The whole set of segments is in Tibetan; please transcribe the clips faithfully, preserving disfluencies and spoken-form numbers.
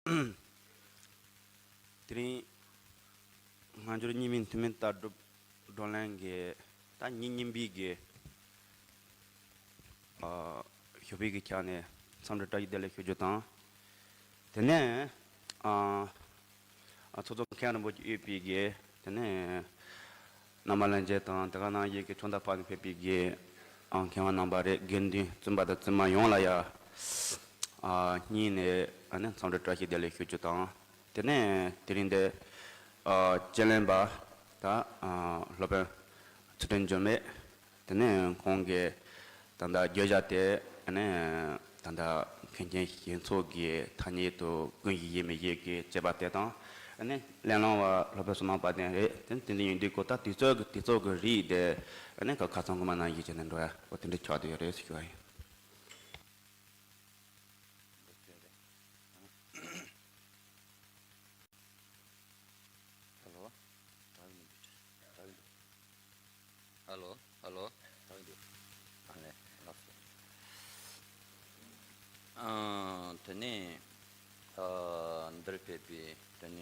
དེ་རིང་སྔ་འགྱུར་རྙིང་མའི་ཐུན་མིན་ལྟ་གྲུབ་བགྲོ་གླེང་གི་ད་ཉིན་གཉིས་པའི་གི་ཨ་ཞོགས་པའི་གི་ཆ་ནས་འཚམས་འདྲི་བཀྲ་ཤིས་བདེ་ལེགས་ཞུ་རྒྱུ་དང་། དེ་ནས་ཨ་ཨ་ཚོགས་གཙོ་མཁན་རིན་པོ་ཆེ་དབུས་པའི་གི་དེ་ནས་རྣམ་པ་ལྷན་རྒྱས་དང་དེ་ག་ནང་བཞིན་གྱི་ཁྱོན་བསྡོམས་ཕར་ནས་ཕེབས་པའི་གི་ཨ་མཁས་དབང་རྣམ་པ་རེད། དགེ་འདུན་བཙུན་པ་དང་བཙུན་མ་ཡོངས་ལ་ཡ་ཨ་སྙིང་ནས་ཨ་ནི་འཚམས་འདྲི་བཀྲ་ཤིས་བདེ་ལེགས་ཞུ་རྒྱུ་དང་། དེ་ནས་དེ་རིང་འདི་ཨ་དཔྱད་གླེང་པ་ད་ཨ་སློབ་དཔོན་ཚུལ་ཁྲིམས་འགྱུར་མེད། དེ་ནས་ཁོང་གིས་ད་ལྟ་བརྗོད་བྱ་དེ་ཨ་ནི་ད་ལྟ་མཁན་ཆེན་ཞི་འཚོ་གི་ཐ་སྙད་དུ་ཀུན་གཞི་ཡིན་མི་ཡིན་གྱི་དཔྱད་པ་དེ་དང་། ཨ་ནི་གླེང་བསླང་བ་སློབ་དཔོན་བསོད་ནམས་དཔལ་ལྡན་རེད། དེ་དེ་འདི་ཡིན་དུས་ཁོ་ད་དུས་ཚོད་ཀྱི་དུས་ཚོད་ཀྱི་རིགས་དེ་ཨ་ནི་ཁ་ཁ་ཚང་གི་མ་ནང་བཞིན་བྱས་ནས་འགྲོ་ཡ་འོ་དེ་འདྲ་ཆགས་བསྡད་ཡོད་རེད་ཟེར་ཞུ་བ་ཡིན། ཧ་ལོ། ད་གིན་འདུག་ད་གིན་འདུག་ཧ་ལོ། ཧ་ལོ། ད་གིན་འདུག་ཨ་ལེ། ལགས་སོ། ཨ། དེ་ནས་ཨ་འདིར་ཕེབས་པའི་དེ་ནས་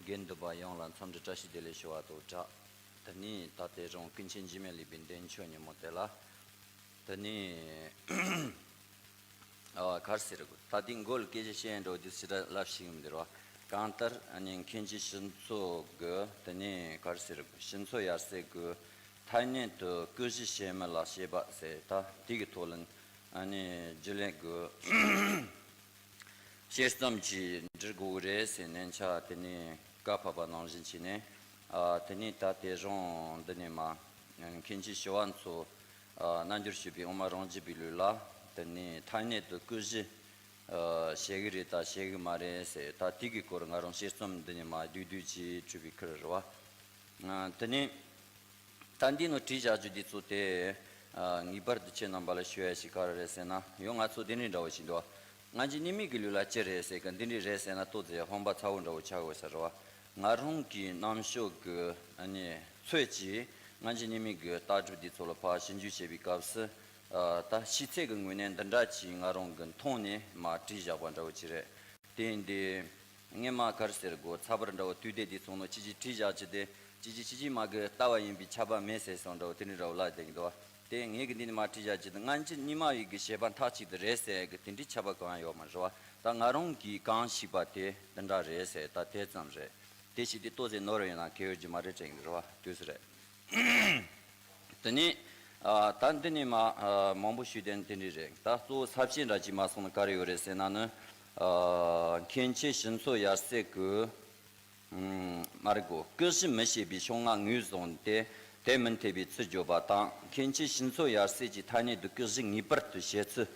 དགེ་འདུན་པ་ཡོངས་ལ་འཚམས་འདྲི་བཀྲ་ཤིས་བདེ་ལེགས་ཞུ་བ་དང་སྦྲགས། དེ་ནས་ད་དེ་རིང་ཀུན་མཁྱེན་འཇིགས་མེད་གླིང་པའི་འདས་མཆོད་ཉིན་མོ་དེ་ལ། དེ་ནས་ཨ་ག་རེ་ཟེར་དགོས། ད་ལྟའི་མགོ་ལ་སྐད་ཆ་བཤད་འགྲོ་དུས་ཕྱི་དྲ་ལབ་ཤེས་ཀྱི་མི་འདུག་ར། གང་ལྟར་ཨ་ནི་མཁན་ཆེན་ཞི་འཚོ་གི་དེ་ནས་ག་རེ་ཟེར་དགོས། ཞི་འཚོ་ཡར་སེང་གི་ཐ་སྙད་དུ་ཀུན་གཞི་བྱེད་མིན་ལ་བྱེད་པ་ཟེར་ད་དེ་གི་ཐོག་ལ་ཨ་ནི་རྒྱུན་ལས་གི་དཔྱད་རྩོམ་ཅིག་འབྲི་དགོས་ཀྱི་རེད་ཟེར་ནན་ཆ་དེ་ནས་བཀའ་ཕབ་པ་ནང་བཞིན་བྱས་ནས། ཨ་དེ་ནས་ད་དེ་རིང་འདི་ནས་མ་མཁན་ཆེན་ཞི་བ་འཚོ་ཨ་རྣལ་འབྱོར་བྱེད་པའི་དབུ་མ་རང་རྒྱུད་པའི་ལུགས་ལ་དེ་ནས་ཐ་སྙད་དུ་ཀུན་གཞི་ཨ་བྱེད་ཀྱི་རེད་ད་བྱེད་ཀྱི་མ་རེད་ཟེར་ད་དེ་གི་སྐོར་ང་རང་དཔྱད་རྩོམ་འདི་ནས་མ་བསྡུས་བསྡུས་ཅིག་བྲིས་པའི་ཁུལ་རེད་བ། ཨ་དེ་ནས། ད་འདི་ནང་བྲིས་བཞག་རྒྱུ་འདི་ཚོ་དེ་ཨ་ངེས་པར་དུ་ཁྱེད་རྣམ་པ་ལ་ཞུ་ཡ་ཞིག་ག་རེ་རེད་ཟེར་ན། ཡང་ང་ཚོ་འདི་འདྲའི་འདྲ་བོ་ཞིག་འདུག་སྔ་འགྱུར་རྙིང་མའི་གི་ལུགས་ལ་ཅི་རེད་ཟེར་གི་འདི་འདྲའི་རེད་ཟེར་ན་ཏོག་ཙམ་ཧམ་པ་ཚ་བོ་འདྲ་བོ་ཆགས་དགོས་ས་རེད་བ། ང་རང་གི་རྣམ་དཔྱོད་གི་ཨ་ནི་ཚོད་ཀྱིས་སྔ་འགྱུར་རྙིང་མའི་གི་ལྟ་གྲུབ་འདི་ཚོ་ལ་ཕར་ཞིབ་འཇུག་བྱེད་པའི་སྐབས་སུ་ཨ་ད་ཤེས་ཚད་གི་ངོས་ནས་འདི་འདྲ་ཅིག་ང་རང་གི་མཐོང་ནས་མར་བྲིས་བཞག་པ་འདྲ་བོ་ཅིག་རེད། དེ་ཡིན་དུས། ངས་མ་ག་རེ་ཟེར་དགོས། ཚགས་པར་འདྲ་བོ་དུས་དེབ་དེ་ཚོ་ནང་ཅི་ཅི་བྲིས་བཞག་ཅི་དེ་ཅི་ཅི་ཅི་ཅི་མ་གི་ལྟ་བ་ཡིན་པའི་ཆད་པ་མེད་ཟེར་སོང་འདྲ་བོ་དེ་འདྲ་འདྲ་བོ་ལབ་བསྡད་ཀྱི་འདུག་དེ་ངས་གི་འདི་ནས་མ་བྲིས་བཞག་ཅི་དེ་སྔ་འགྱུར་རྙིང་མ་ཡི་གི་བྱེད་པ་མཐའ་གཅིག་ཏུ་རེད་ཟེར་གི་དེ་འདྲའི་ཆད་པ་གང་ཡང་ཡོད་མ་རེད་བ། ད་ང་རང་གིས་གང་ཤེས་པ་དེ་འདི་འདྲ་རེད་ཟེར་ད་དེ་ཙམ་རེད། དེ་ཞིག་དེ་ཏོག་ཙམ་ནོར་ཡོད་ན་གལ་ཡོད་རྒྱུ་མ་རེད་དྲན་གི་རེད་བ་དུས་སུ་རེད། དེ་ནས་ཨ་ད་འདི་ནས་མ་ཨ་མང་པོ་ཞུས་དོན་དེ་འདྲ་རེད། ད་གཙོ་བོ་ས་བཅད་འདྲ་ཅིག་མ་སོང་ན་ག་རེ་ཡོད་རེད་ཟེར་ན་ནི། ཨ་མཁན་ཆེན་ཞི་འཚོ་ཡར་སེང་གིས་ཨམ་མ་རེད་གོ། ཀུན་གཞི་མི་བྱེད་པའི་ཕྱོགས་སྔ་ངོས་བཟུང་སྟེ་དེ་མི་འཐད་པའི་ཚུལ་བརྗོད་པ་དང་། མཁན་ཆེན་ཞི་འཚོ་ཡར་སེང་གྱིས་ཐ་སྙད་དུ་ཀུན་གཞི་ངེས་པར་དུ་བྱེད་ཚུལ།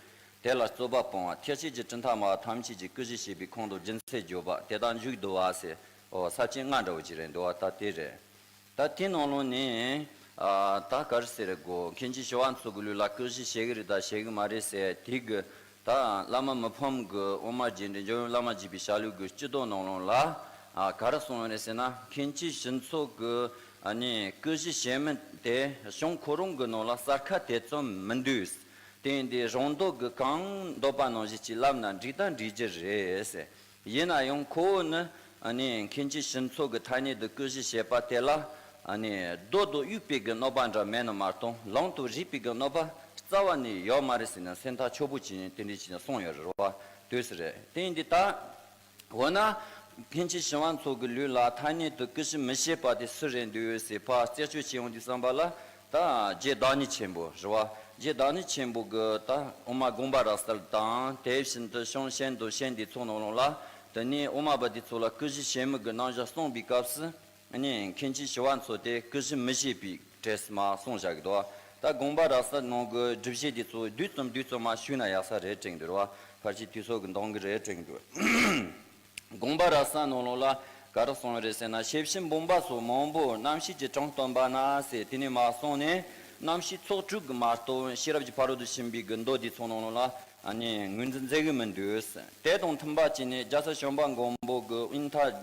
དེ་ལ་རྩོད་པ་སྤོང་བ། ཐེག་ཆེན་གྱི་གྲུབ་མཐའ་སྨྲ་བ་ཐམས་ཅད་ཀྱིས་ཀུན་གཞི་བྱེད་པའི་ཁོངས་སུ་རྒྱུ་མཚན་བརྗོད་པ་དེ་དག་མཇུག་བསྡུ་བ་ཟེར། ཨོ་ས་བཅད་ལྔ་འདྲ་བོ་ཅིག་རེད་འདུག་བ། ད་དེ་རེད། ད་དེའི་ནང་ལོགས་ནས་ཨ་ད་ག་རེ་ཟེར་དགོས། མཁན་ཆེན་ཞི་བ་འཚོ་གི་ལུགས་ལ་ཀུན་གཞི་བྱེད་ཀྱི་རེད་ད་བྱེད་ཀྱི་མ་རེད་ཟེར་དེ་གི་ད་བླ་མ་མི་ཕམ་གི་དབུ་མ་རྒྱས་འབྲིང་འཇམ་དབྱངས་བླ་མ་རྒྱས་པའི་ཞལ་ལུང་གི་སྤྱི་དོན་ནང་ལོགས་ལ་ཨ་ག་རེ་གསུངས་ཡོད་རེད་ཟེར་ན། མཁན་ཆེན་ཞི་འཚོ་གི་ཨ་ནི་ཀུན་གཞི་བྱེད་མིན་དེ་གཞུང་ཁོ་རང་གི་ནང་ལ་གསལ་ཁ་དེ་ཙམ་མི་འདུག་དེ་ཡིན་དུས་རང་འདོད་ཀྱིས་གང་འདོད་པ་ནང་བཞིན་ཅིག་ལབ་ན་འགྲིག་དང་འགྲིག་རྒྱུ་རེད་ཟེར། ཡིན་ན་ཡང་ཁོ་བོ་ནི་ཨ་ནི་མཁན་ཆེན་ཞི་འཚོ་གི་ཐ་སྙད་དུ་ཀུན་གཞི་བྱེད་པ་དེ་ལ་ཨ་ནི་རྡོ་དང་དབྱུག་པའི་གི་གནོད་པ་འདྲ་མེད་ནི་མ་གཏོགས་ལམ་དང་རིགས་པའི་གི་གནོད་པ་རྩ་བ་ནས་ཡོད་མ་རེད་ཟེར་ནས་སེམས་ཐག་ཆོད་པོ་བྱས་ནས་དེ་འདྲ་བྱས་ནས་གསུངས་ཡོད་རེད་བ། དུས་སུ་རེད། དེ་ཡིན་དུས་ད། འོ་ན། མཁན་ཆེན་ཞི་བ་འཚོ་གི་ལུགས་ལ་ཐ་སྙད་དུ་ཀུན་གཞི་མི་བྱེད་པ་དེ་སུ་རེད་འདུག་ཟེར་ཕར་རྩད་གཅོད་བྱེད་ཡོང་དུས་ཙམ་པ་ལ་ད་རྗེ་བདག་ཉིད་ཆེན་པོ་རེད་བ། རྗེ་བདག་ཉིད་ཆེན་པོ་གི་ད་དབུ་མ་དགོངས་པ་རབ་གསལ་དང་དེ་བཞིན་དུ་གཞུང་ཤིན་ཏུ་ཤིན་ཏུ་ཚོགས་ནང་ལོགས་ལ་དེ་ནས་དབུ་མ་པ་དེ་ཚོ་ལ་ཀུན་གཞི་བྱེད་མིན་གི་རྣམ་གཞག་གསུངས་པའི་སྐབས་སུ། ཨ་ནི་མཁན་ཆེན་ཞི་བ་འཚོ་དེ་ཀུན་གཞི་མི་བྱེད་པའི་གྲས་སུ་མར་གསུངས་བཞག་གི་འདུག་ད་དགོངས་པ་རབ་གསལ་ནང་གི་སྒྲུབ་བྱེད་དེ་ཚོ་བསྡུས་ཙམ་བསྡུས་ཙམ་མར་ཞུས་ན་ཡག་ས་རེད་དྲན་གི་འདུག་བ། ཕལ་ཆེར་དུས་ཚོད་ཀྱི་འདང་གི་རེད་དྲན་གི་འདུག་དགོངས་པ་རབ་གསལ་ནང་ལོགས་ལ་ག་རེ་གསུངས་ཡོད་རེད་ཟེར་ན། ཤེར་ཕྱིན་སྦུངས་པ་སོགས་མང་པོ་རྣམ་ཤེས་ཀྱི་དྲང་སྟོན་པ་ན་ཟེར་དེ་ནས་མར་གསུངས་ནས་རྣམ་ཤེས་ཚོགས་དྲུག་གི་མ་གཏོགས་ཤེས་རབ་ཀྱི་ཕ་རོལ་ཏུ་ཕྱིན་པའི་གི་མདོ་དེ་ཚོ་ནང་ལོགས་ལ་ཨ་ནི་ངོས་འཛིན་མཛད་གི་མི་འདུག་དེ་དང་མཐུན་པ་བྱས་ནས་རྒྱལ་སྲས་བྱམས་པ་མགོན་པོ་གི་དབྱིངས་ཐག་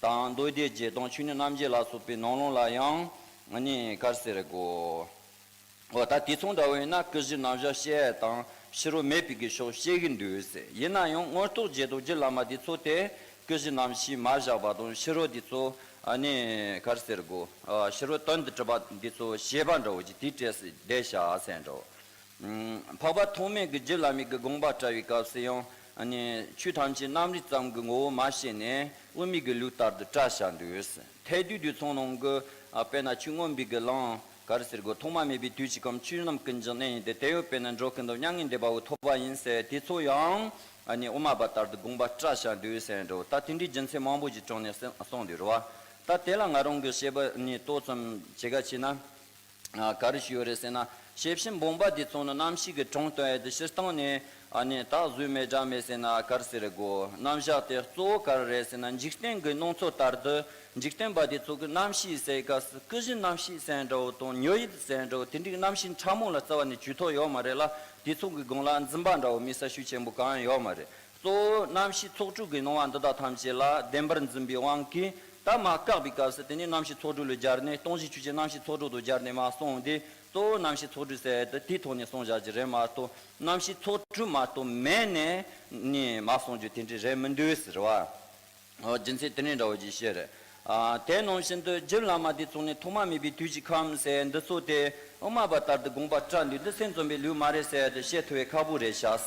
དང་མདོ་སྡེ་རྒྱན་དང་ཆོས་ཉིད་རྣམ་འབྱེད་ལ་སོགས་པའི་ནང་ལོགས་ལ་ཡང་ཨ་ནི་ག་རེ་ཟེར་དགོས། འོ་ད་དེ་མཚུངས་འདྲ་བོ་ཡིན་ན་ཀུན་གཞིའི་རྣམ་གཞག་བཤད་དང་ ཕྱི་རོལ་མེད་པའི་གི་ཕྱོགས་བཤད་གི་འདུག་ཟེར། ཡིན་ན་ཡང་མངོན་རྟོགས་རྗེས་ཐོབ་རྒྱུད་བླ་མ་དེ་ཚོ་དེ་ཀུན་གཞི་རྣམ་ཤེས་མ་བཞག་པ་དང་ཕྱི་རོལ་དེ་ཚོ་ཨ་ནི་ག་རེ་ཟེར་དགོས། ཨ་ཕྱི་རོལ་དོན་དུ་གྲུབ་པ་དེ་ཚོ་བྱེད་པ་འདྲ་བོ་ཅིག་དེའི་གྲས་སུ་བསྡད་བཞག་ཟེར་འདྲ་བོ། ཨུམ། འཕགས་པ་ཐོགས་མེད་ཀྱི་རྒྱུད་བླ་མའི་གི་དགོངས་པ་བཀྲལ་བའི་སྐབས་སུ་ཡང་ཨ་ནི་ཆོས་ཐམས་ཅད་རྣམ་རིག་ཙམ་གྱི་ངོ་བོ་མ་ཤེས་ནས་དབུ་མའི་གི་ལུགས་ལྟར་དུ་བཀྲལ་བཞག་འདུག་ཟེར། ཐེག་བསྡུས་འདུས་ཚོགས་ནང་གི་ཨ་དཔེར་ན་ཆོས་མངོན་པའི་གི་ལམ་ག་རེ་ཟེར་དགོས། ཐོག་མ་མེད་པའི་དུས་ཀྱི་ཁམས་ཆོས་རྣམས་ཀུན་གྱི་གནས་ཡིན་ཏེ། དེ་ཡང་དཔེར་ན་འགྲོ་ཀུན་ཏུ་མྱ་ངན་འདས་པ་པོ་ཐོབ་པ་ཡིན་ཟེར། དེ་ཚོ་ཡང་ཨ་ནི་དབུ་མ་པ་ལྟར་དུ་དགོངས་པ་བཀྲལ་བཞག་འདུག་ཟེར་འདྲ་བོ། ད་དེ་འདྲའི་རྒྱུ་མཚན་མང་པོ་ཞིག་དྲངས་ནས་གསུངས་འདུག་རེད་བ། ད་དེ་ལ་ང་རང་གི་བཤད་པ་ནི་ཏོག་ཙམ་བྱེད་ག་བྱས་ན། ཨ་ག་རེ་ཞུ་ཡོད་རེད་ཟེར་ན། ཤེར་ཕྱིན་སྦོམ་པ་དེ་ཚོ་ནི་རྣམ་ཤེས་ཀྱི་གྲངས་སྟོན་ཡས་དེ་སྤྱིར་བཏང་ནས་ཨ་ནི་ད་བཟོས་མེད་སྒྲ་མེད་ཟེར་ན་ག་རེ་ཟེར་དགོས། རྣམ་གཞག་དེ་གཙོ་བོ་ག་རེ་རེད་ཟེར་ན། འཇིག་རྟེན་གྱི་སྣང་ཚུལ་ལྟར་དུ་འཇིག་རྟེན་པ་དེ་ཚོ་གི་རྣམ་ཤེས་ཟེར་སྐབས་སུ་ཀུན་གཞི་རྣམ་ཤེས་ཟེར་འདྲ་བོ་དང་ཉོན་ཡིད་ཟེར་འདྲ་བོ་དེ་འདྲའི་རྣམ་ཤེས་ཕྲ་མོ་ལ་རྩ་བ་ནས་གྱུར་ཐོག་ཡོད་མ་རེད་ལ། དེ་ཚོ་གི་སྒང་ལ་འཛིན་པ་འདྲ་བོ་དམིགས་བསལ་ཤུགས་ཆེན་པོ་གང་ཡང་ཡོད་མ་རེད། གཙོ་བོ་རྣམ་ཤེས་ཚོགས་དྲུག་གི་སྣང་བ་འདི་དག་ཐམས་ཅད་ལ་བདེན་པར་འཛིན་པའི་དབང་གིས། ད་མར་བཀག་པའི་སྐབས་སུ་དེ་ནས་རྣམ་ཤེས་ཚོགས་དྲུག་ལ་སྦྱར་ནས། སྟོང་གཞི་ཆོས་ཅན་རྣམ་ཤེས་ཚོགས་དྲུག་ཏུ་སྦྱར་ནས་མར་གསུངས་ཏེ། གཙོ་བོ་རྣམ་ཤེས་ཚོགས་དྲུག་ཟེར་ཏེ་དེའི་ཐོག་ནས་གསུངས་བཞག་རྒྱུ་རེད་མ་གཏོགས། རྣམ་ཤེས་ཚོགས་དྲུག་མ་གཏོགས་མེད་ནས་ནི་མར་གསུངས་རྒྱུ་དེ་འདྲ་རེད་མི་འདུག་ཟེར་བ། ཨོ་རྒྱུ་མཚན་དེ་འདྲ་འདྲ་བོ་ཅིག་བཤད་རེད། ཨ་དེ་ནང་བཞིན་དུ་རྒྱུད་བླ་མ་དེ་ཚོ་ནས་ཐོག་མ་མེད་པའི་དུས་ཀྱི་ཁམས་ཟེར་འདི་ཚོ་དེ་དབུ་མ་པ་ལྟར་དུ་དགོངས་པ་བཀྲལ་འདུག་འདི་སེམས་ཙམ་པའི་ལུགས་མ་རེད་ཟེར་ཏེ་བཤད་ཐུབ་པའི་ཁག་པོ་རེད་ཤག་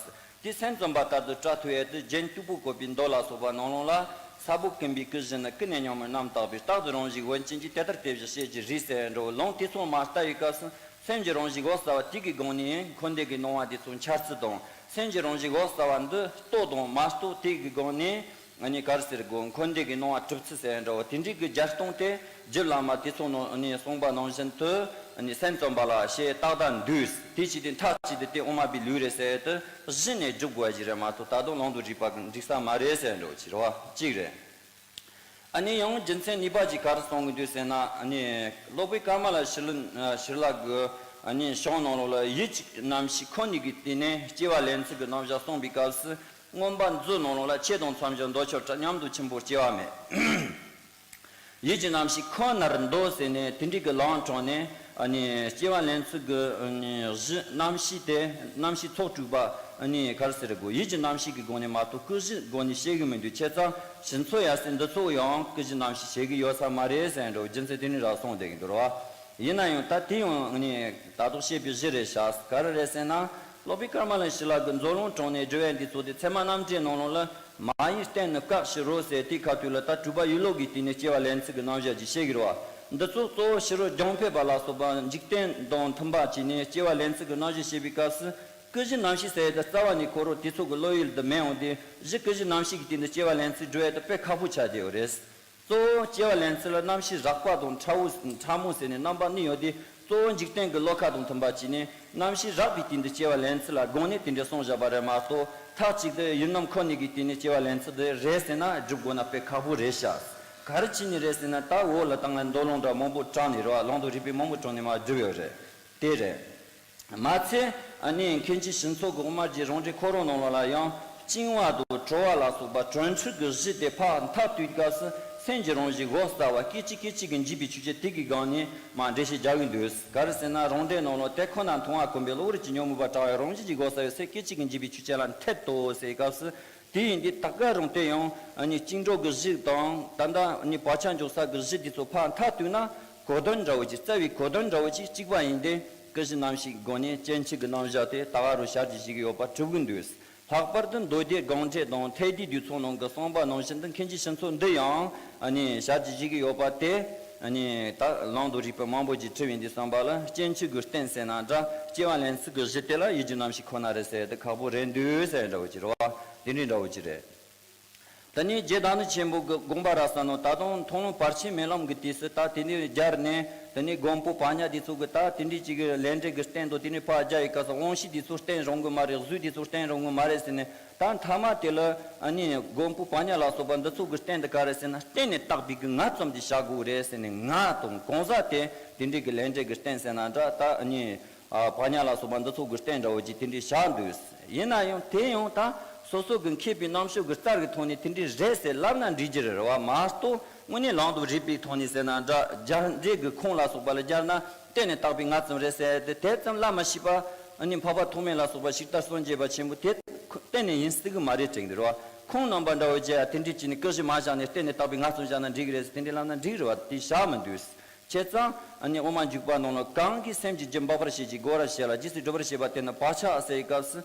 དེ་སེམས་ཙམ་པ་ལྟར་དུ་བཀྲལ་ཐུབ་ཡས་དེ་རྒྱན་སྟུག་པོ་བཀོད་པའི་མདོ་ལ་སོགས་པ་ནང་ལོགས་ལ། ས་བབ་ཀུན་པའི་ཀུན་གཞི་ནི། ཀུན་ནས་རྙོག་མའི་རྣམ་བརྟགས་པས། རྟག་ཏུ་རང་བཞིན་བོན་ཅན་གྱིས། དེ་ལྟར་དེ་བཞིན་བཤད་ཀྱི་རིགས་ཟེར་འདྲ་བོ། ལུང་དེ་ཚོ་མར་བལྟ་བའི་སྐབས་སུ་སེམས་ཀྱི་རང་བཞིན་འོད་གསལ་བ་དེ་གི་སྒང་ནས་འཁོར་འདས་ཀྱི་སྣང་བ་དེ་ཚོ་འཆར་ཚུལ་དང་། སེམས་ཀྱི་རང་བཞིན་འོད་གསལ་བ་འདི་རྟོགས་དང་མ་རྟོགས་དེ་གི་སྒང་ནས། ཨ་ནི་ག་རེ་ཟེར་དགོས། འཁོར་འདས་ཀྱི་སྣང་བ་གྲུབ་ཚུལ་ཟེར་འདྲ་བོ་དེ་འདྲའི་གི་རྒྱ་སྟོང་དེ་རྒྱུད་བླ་མ་དེ་ཚོ་ནང་ནས་གསུངས་པ་ནང་བཞིན་དུ། ཨ་ནི་སེམས་ཙམ་པ་ལ་བཤད་ཏག་ཏག་འདུག་དེ་ཅི་སྟེ་མཐའ་གཅིག་ཏུ་དེ་དབུ་མ་པའི་ལུགས་རེད་ཟེར་དུ་གཞི་ནས་སྒྲུབ་དགོས་ཀྱི་རེད་མ་གཏོགས། ད་དུང་ལུང་དང་རིགས་པ་གི་འགྲིག་ས་མ་རེད་ཟེར་འདྲ་བོ་ཅིག་རེད་བ། གཅིག་རེད། ཨ་ནི་ཡང་རྒྱུ་མཚན་གཉིས་པ་ཅིག་ག་རེ་གསུང་གི་འདུག་ཟེར་ན། ཨ་ནི་སློབ་དཔོན་ཀ་མ་ལ་ཤཱི་ལ་ཤཱི་ལ་གི་ཨ་ནི་གཞུང་ནང་ལོགས་ལ་ཡིད་ཀྱི་རྣམ་ཤེས་ཁོ་ན་གི་སྟེང་ནས་སྐྱེ་བ་ལེན་ཚུལ་གྱི་རྣམ་གཞག་གསུངས་པའི་སྐབས་སུ། མངོན་པ་མཛོད་ནང་ལོགས་ལ། ཆེ་དང་མཚམས་སྦྱོར་མདོ་ཆོས་བཀྲལ། ཉམས་དང་ཆེན་པོར་སྐྱེ་བ་མེད། ཡིད་ཀྱི་རྣམ་ཤེས་ཁོ་ནར་འདོད་ཟེར་ནས་དེ་འདྲའི་གི་ལམ་དྲངས་ནས། ཨ་ནི་སྐྱེ་བ་ལེན་ཚུལ་གྱི་ཨ་ནི་གཞི་རྣམ་ཤེས་དེ། རྣམ་ཤེས་ཚོགས་དྲུག་པ་ཨ་ནི་ག་རེ་ཟེར་དགོས། ཡིད་ཀྱི་རྣམ་ཤེས་ཀྱི་སྒོ་ནས་མ་གཏོགས་ཀུན་གཞིའི་སྒོ་ནས་བཤད་གི་མི་འདུག་བྱས་ཙང་ཕྱི་མཚོ་ཡར་སའི་འདི་ཚོ་ཡང་ཀུན་གཞི་རྣམ་ཤེས་བཤད་གི་ཡོད་ས་མ་རེད་ཟེར་འདྲ་བོ་རྒྱུ་མཚན་དེ་ནས་རག་གསུངས་བསྡད་ཀྱི་འདུག་ར་བ། ཡིན་ན་ཡང་ད་དེ་ཡང་ཨ་ནི་ད་དུང་བཤད་པའི་གཞི་རེད་ཤག་ག་རེ་རེད་ཟེར་ན། སློབ་དཔོན་ཀ་མ་ལ་ཤཱི་ལ་གི་མཛོད་ལུང་དྲངས་ནས་བསྒྲུབས་པ་འདི་ཚོ་དེ་ཚད་མ་རྣམ་འགྲེལ་ནང་ལོགས་ལ། མ་ཡིན་བསྟན་ནི་བཀག་ཕྱིར་རོ་ཟེར། དེའི་ཁ་ཐུག་ལ་ད་གྲུབ་པ་ཡིད་བློ་གི་སྟེང་ནས་སྐྱེ་བ་ལེན་ཚུལ་གྱི་རྣམ་གཞག་ཅིག་བཤད་ཀྱི་རེད་བ། འདི་ཚོ་གཙོ་བོ་ཕྱི་རོལ་རྒྱང་འཕེན་པ་ལ་སོགས་པ་འཇིག་རྟེན་དང་མཐུན་པ་བྱས་ནས་སྐྱེ་བ་ལེན་ཚུལ་གྱི་རྣམ་གཞག་བཤད་པའི་སྐབས་སུ། ཀུན་གཞི་རྣམ་ཤེས་ཟེར་ཡས་དེ་རྩ་བ་ནས་ཁོ་རང་དེ་ཚོ་གི་བློ་ཡུལ་དུ་མེད་འོང་དུས། གཞི་ཀུན་གཞི་རྣམ་ཤེས་ཀྱི་སྟེང་དུ་སྐྱེ་བ་ལེན་ཚུལ་སྒྲུབ་ཡས་དེ་དཔེ་ཁག་པོ་ཆགས་བསྡད་ཡོད་རེད། གཙོ་བོ་སྐྱེ་བ་ལེན་ཚུལ་ལ་རྣམ་ཤེས་རགས་པ་དང་ཕྲ་བོ་ཕྲ་མོ་ཟེར་ནས་རྣམ་པ་གཉིས་ཡོད་དེ། གཙོ་བོ་འཇིག་རྟེན་གྱི་བློ་ཁ་དང་མཐུན་པ་བྱས་ནས་རྣམ་ཤེས་རགས་པའི་སྟེང་དུ་སྐྱེ་བ་ལེན་ཚུལ་ལ་དགོངས་ནས་དེ་འདྲ་གསུངས་བཞག་པ་རེད་མ་གཏོགས། མཐའ་གཅིག་ཏུ་ཡུལ་རྣམ་ཁོ་ན་གི་སྟེང་ནས་སྐྱེ་བ་ལེན་ཚུལ་དེ་རེད་ཟེར་ན་སྒྲུབ་དགོས་ན་དཔེ་ཁག་པོ་རེད་ཤག་ག་རེ་བྱས་ནས་རེད་ཟེར་ན། ད་འོག་ལ་ད་ང་མདོ་ལུང་འདྲ་མང་པོ་དྲངས་ནས་རེད་བ། ལུང་དང་རིགས་པའི་མང་པོ་དྲངས་ནས་མར་བསྒྲུབས་ཡོད་རེད། དེ་རེད། མ་ཚད་ཨ་ནི་མཁན་ཆེན་ཞི་འཚོ་གི་དབུ་མ་རྒྱུད་རང་འགྲེལ་ཁོ་རང་ནང་ལོགས་ལ་ཡང་། བཅིང་བ་དང་གྲོལ་བ་ལ་སོགས་པ་དྲོད་འཁྲུལ་གྱི་གཞི་དེ་ཕར་མཐའ་གཏུགས་སྐབས་སུ། སེམས་ཀྱི་རང་བཞིན་འོད་གསལ་བ་སྐད་ཅིག་སྐད་ཅིག་གིས་འཇིག་པའི་ཆོས་ཅན་དེ་གི་སྒང་ནས་མར་འགྲེལ་བཤད་རྒྱག་གི་འདུག་ག་རེ་ཟེར་ན། རང་འགྲེལ་ནང་ལོགས་དེ་ཁོ་ན་མཐོང་བ་ཀུན་པས། གློ་བུར་གྱི་ཉོན་མོངས་པ་བྲལ་བའི་རང་བཞིན་གྱིས་འོད་གསལ་བའི་སེམས་སྐད་ཅིག་གིས་འཇིག་པའི་ཆོས་ཅན་ལ་འཐད་དོ་ཟེར་སྐབས་སུ། དེ་ཡིན་དུས་ད་ག་རང་དེ་ཡང་ཨ་ནི་བཅིངས་གྲོལ་གྱི་གཞི་དང་ད་ལྟ་ཨ་ནི་བག་ཆགས་འཇོག་ས་གི་གཞི་དེ་ཚོ་ཕར་མཐའ་གཏུགས་ན། གོ་དོན་འདྲ་བོ་ཅིག་རྩ་བའི་གོ་དོན་འདྲ་བོ་ཅིག་གཅིག་པ་ཡིན་ཏེ། ཀུན་གཞི་རྣམ་ཤེས་ཀྱི་སྒོ་ནས་སྐྱེ་འཆི་གི་རྣམ་གཞག་དེ་ད་ག་རང་བྱ་རྒྱུ་ཞིག་ཡོད་པ་གྲུབ་ཀྱི་འདུག་ལྷག་པར་དུ་མདོ་སྡེ་དགོངས་འགྲེལ་དང་ཐེག་བསྡུས་བསྡུས་ཚོགས་ནང་གི་གསུངས་པ་ནང་བཞིན་དུ་མཁན་ཆེན་ཞི་འཚོ་འདི་ཡང་ཨ་ནི་བྱ་རྒྱུ་ཞིག་ཡོད་པ་དེ། ཨ་ནི་ད་ལུང་དང་རིགས་པ་མང་པོ་ཅིག་འཁྲིལ་བའི་འདི་བསམ་པ་ལ། སྐྱེ་འཆི་གི་རྟེན་ཟེར་ན་འདྲ། སྐྱེ་བ་ལེན་ཚུལ་གྱི་གཞི་དེ་ལ་ཡིད་ཀྱི་རྣམ་ཤེས་ཁོ་ན་རེད་ཟེར་དེ་ཁག་པོ་རེད་འདུག་ཟེར་འདྲ་བོ་ཅིག་རེད་བ། དེ་འདྲའི་འདྲ་བོ་ཅིག་རེད། ད་ནི་རྗེ་བདག་ཉིད་ཆེན་པོ་གི་དགོངས་པ་རབ་གསལ་ནང་ད་དུང་མཐོང་ལམ་བར་ཆད་མེད་ལམ་གྱི་དུས་སུ་ད་དེ་ནས་སྦྱར་ནས། དེ་ནས་མགོན་པོ་པ་ཉ་དེ་ཚོ་གི་ད་དེ་འདྲའི་ཅིག་གི་ལས་འབྲས་ཀྱི་རྟེན་དང་། དེ་ནས་ཕར་སྦྱར་བའི་སྐབས་སུ་དབང་ཤེས་དེ་ཚོ་རྟེན་རང་གི་མ་རེད། གཟུགས་དེ་ཚོ་རྟེན་རང་གི་མ་རེད་ཟེར་ནས། ད་མཐའ་མ་དེ་ལ་ཨ་ནི་མགོན་པོ་པ་ཉ་ལ་སོགས་པ་འདི་ཚོ་གི་རྟེན་དེ་ག་རེ་ཟེར་ན། རྟེན་ནི་བཏགས་པའི་གི་ང་ཙམ་དེ་བཞག་དགོས་རེད་ཟེར་ནས། ང་དང་གང་ཟག་དེ་དེ་འདྲའི་གི་ལས་འབྲས་ཀྱི་རྟེན་ཟེར་ན་འདྲ། ད་ཨ་ནི། ཨ་པ་ཉ་ལ་སོགས་པ་འདི་ཚོ་གི་རྟེན་འདྲ་བོ་ཅིག་དེ་འདྲའི་བཞག་འདུག་ཡིན་ན་ཡང་དེ་ཡང་ད་སོ་སོ་གི་མཁས་པའི་རྣམ་དཔྱོད་ཀྱི་རྩལ་གྱི་ཐོག་ནས་དེ་འདྲའི་རེད་ཟེར་ལབ་ན་འགྲིག་རྒྱུ་རེད་བ། མ་གཏོགས་དངོས་གནས་ལུང་དང་རིགས་པའི་ཐོག་ནས་ཟེར་ན་འདྲ། སྦྱར་འབྲས་ཀྱི་ཁུངས་ལ་སོགས་པ་ལ་སྦྱར་ན་རྟེན་ནི་བཏགས་པའི་ང་ཙམ་རེད་ཟེར་ཏེ་དེ་ཙམ་ལབ་མ་ཤེས་པ། ཨ་ནི་འཕགས་པ་ཐོགས་མེད་ལ་སོགས་པ་ཞིག་ལྟར་སངས་རྒྱས་པ་ཆེན་པོ་དེ་གཏན་ནས་ཡིན་སྲིད་གི་མ་རེད་དྲན་གི་རེད་བ། ཁོང་རྣམ་པ་འདྲ་བོ་བྱས་ཡ་དེ་འདྲས་བྱས་ནས་ཀུན་གཞི་མ་བཞག་ནས་གཏན་ནས་དག་པའི་ངང་ཚུལ་བཞག་ན་འགྲིག་གི་རེད་ཟེར། དེ་འདྲས་ལབ་ན་འགྲིག་གི་རེད་བ། དེ་བཞག་མི་འདུག། བྱས་ཙང་ཨ་ནི་དབུ་མ་འཇུག་པ་ནང་ལ་གང་གིས་སེམས་ཀྱི་རྒྱུད་འབག་པར་བྱེད་ཅིང་རྒོལ་བར་བྱེད་ལ། རྗེས་སུ་སྒྲུབ་པར་བྱེད་པ་དེ་ནི་བག་ཆགས་ཟེར་བའི་སྐབས་སུ།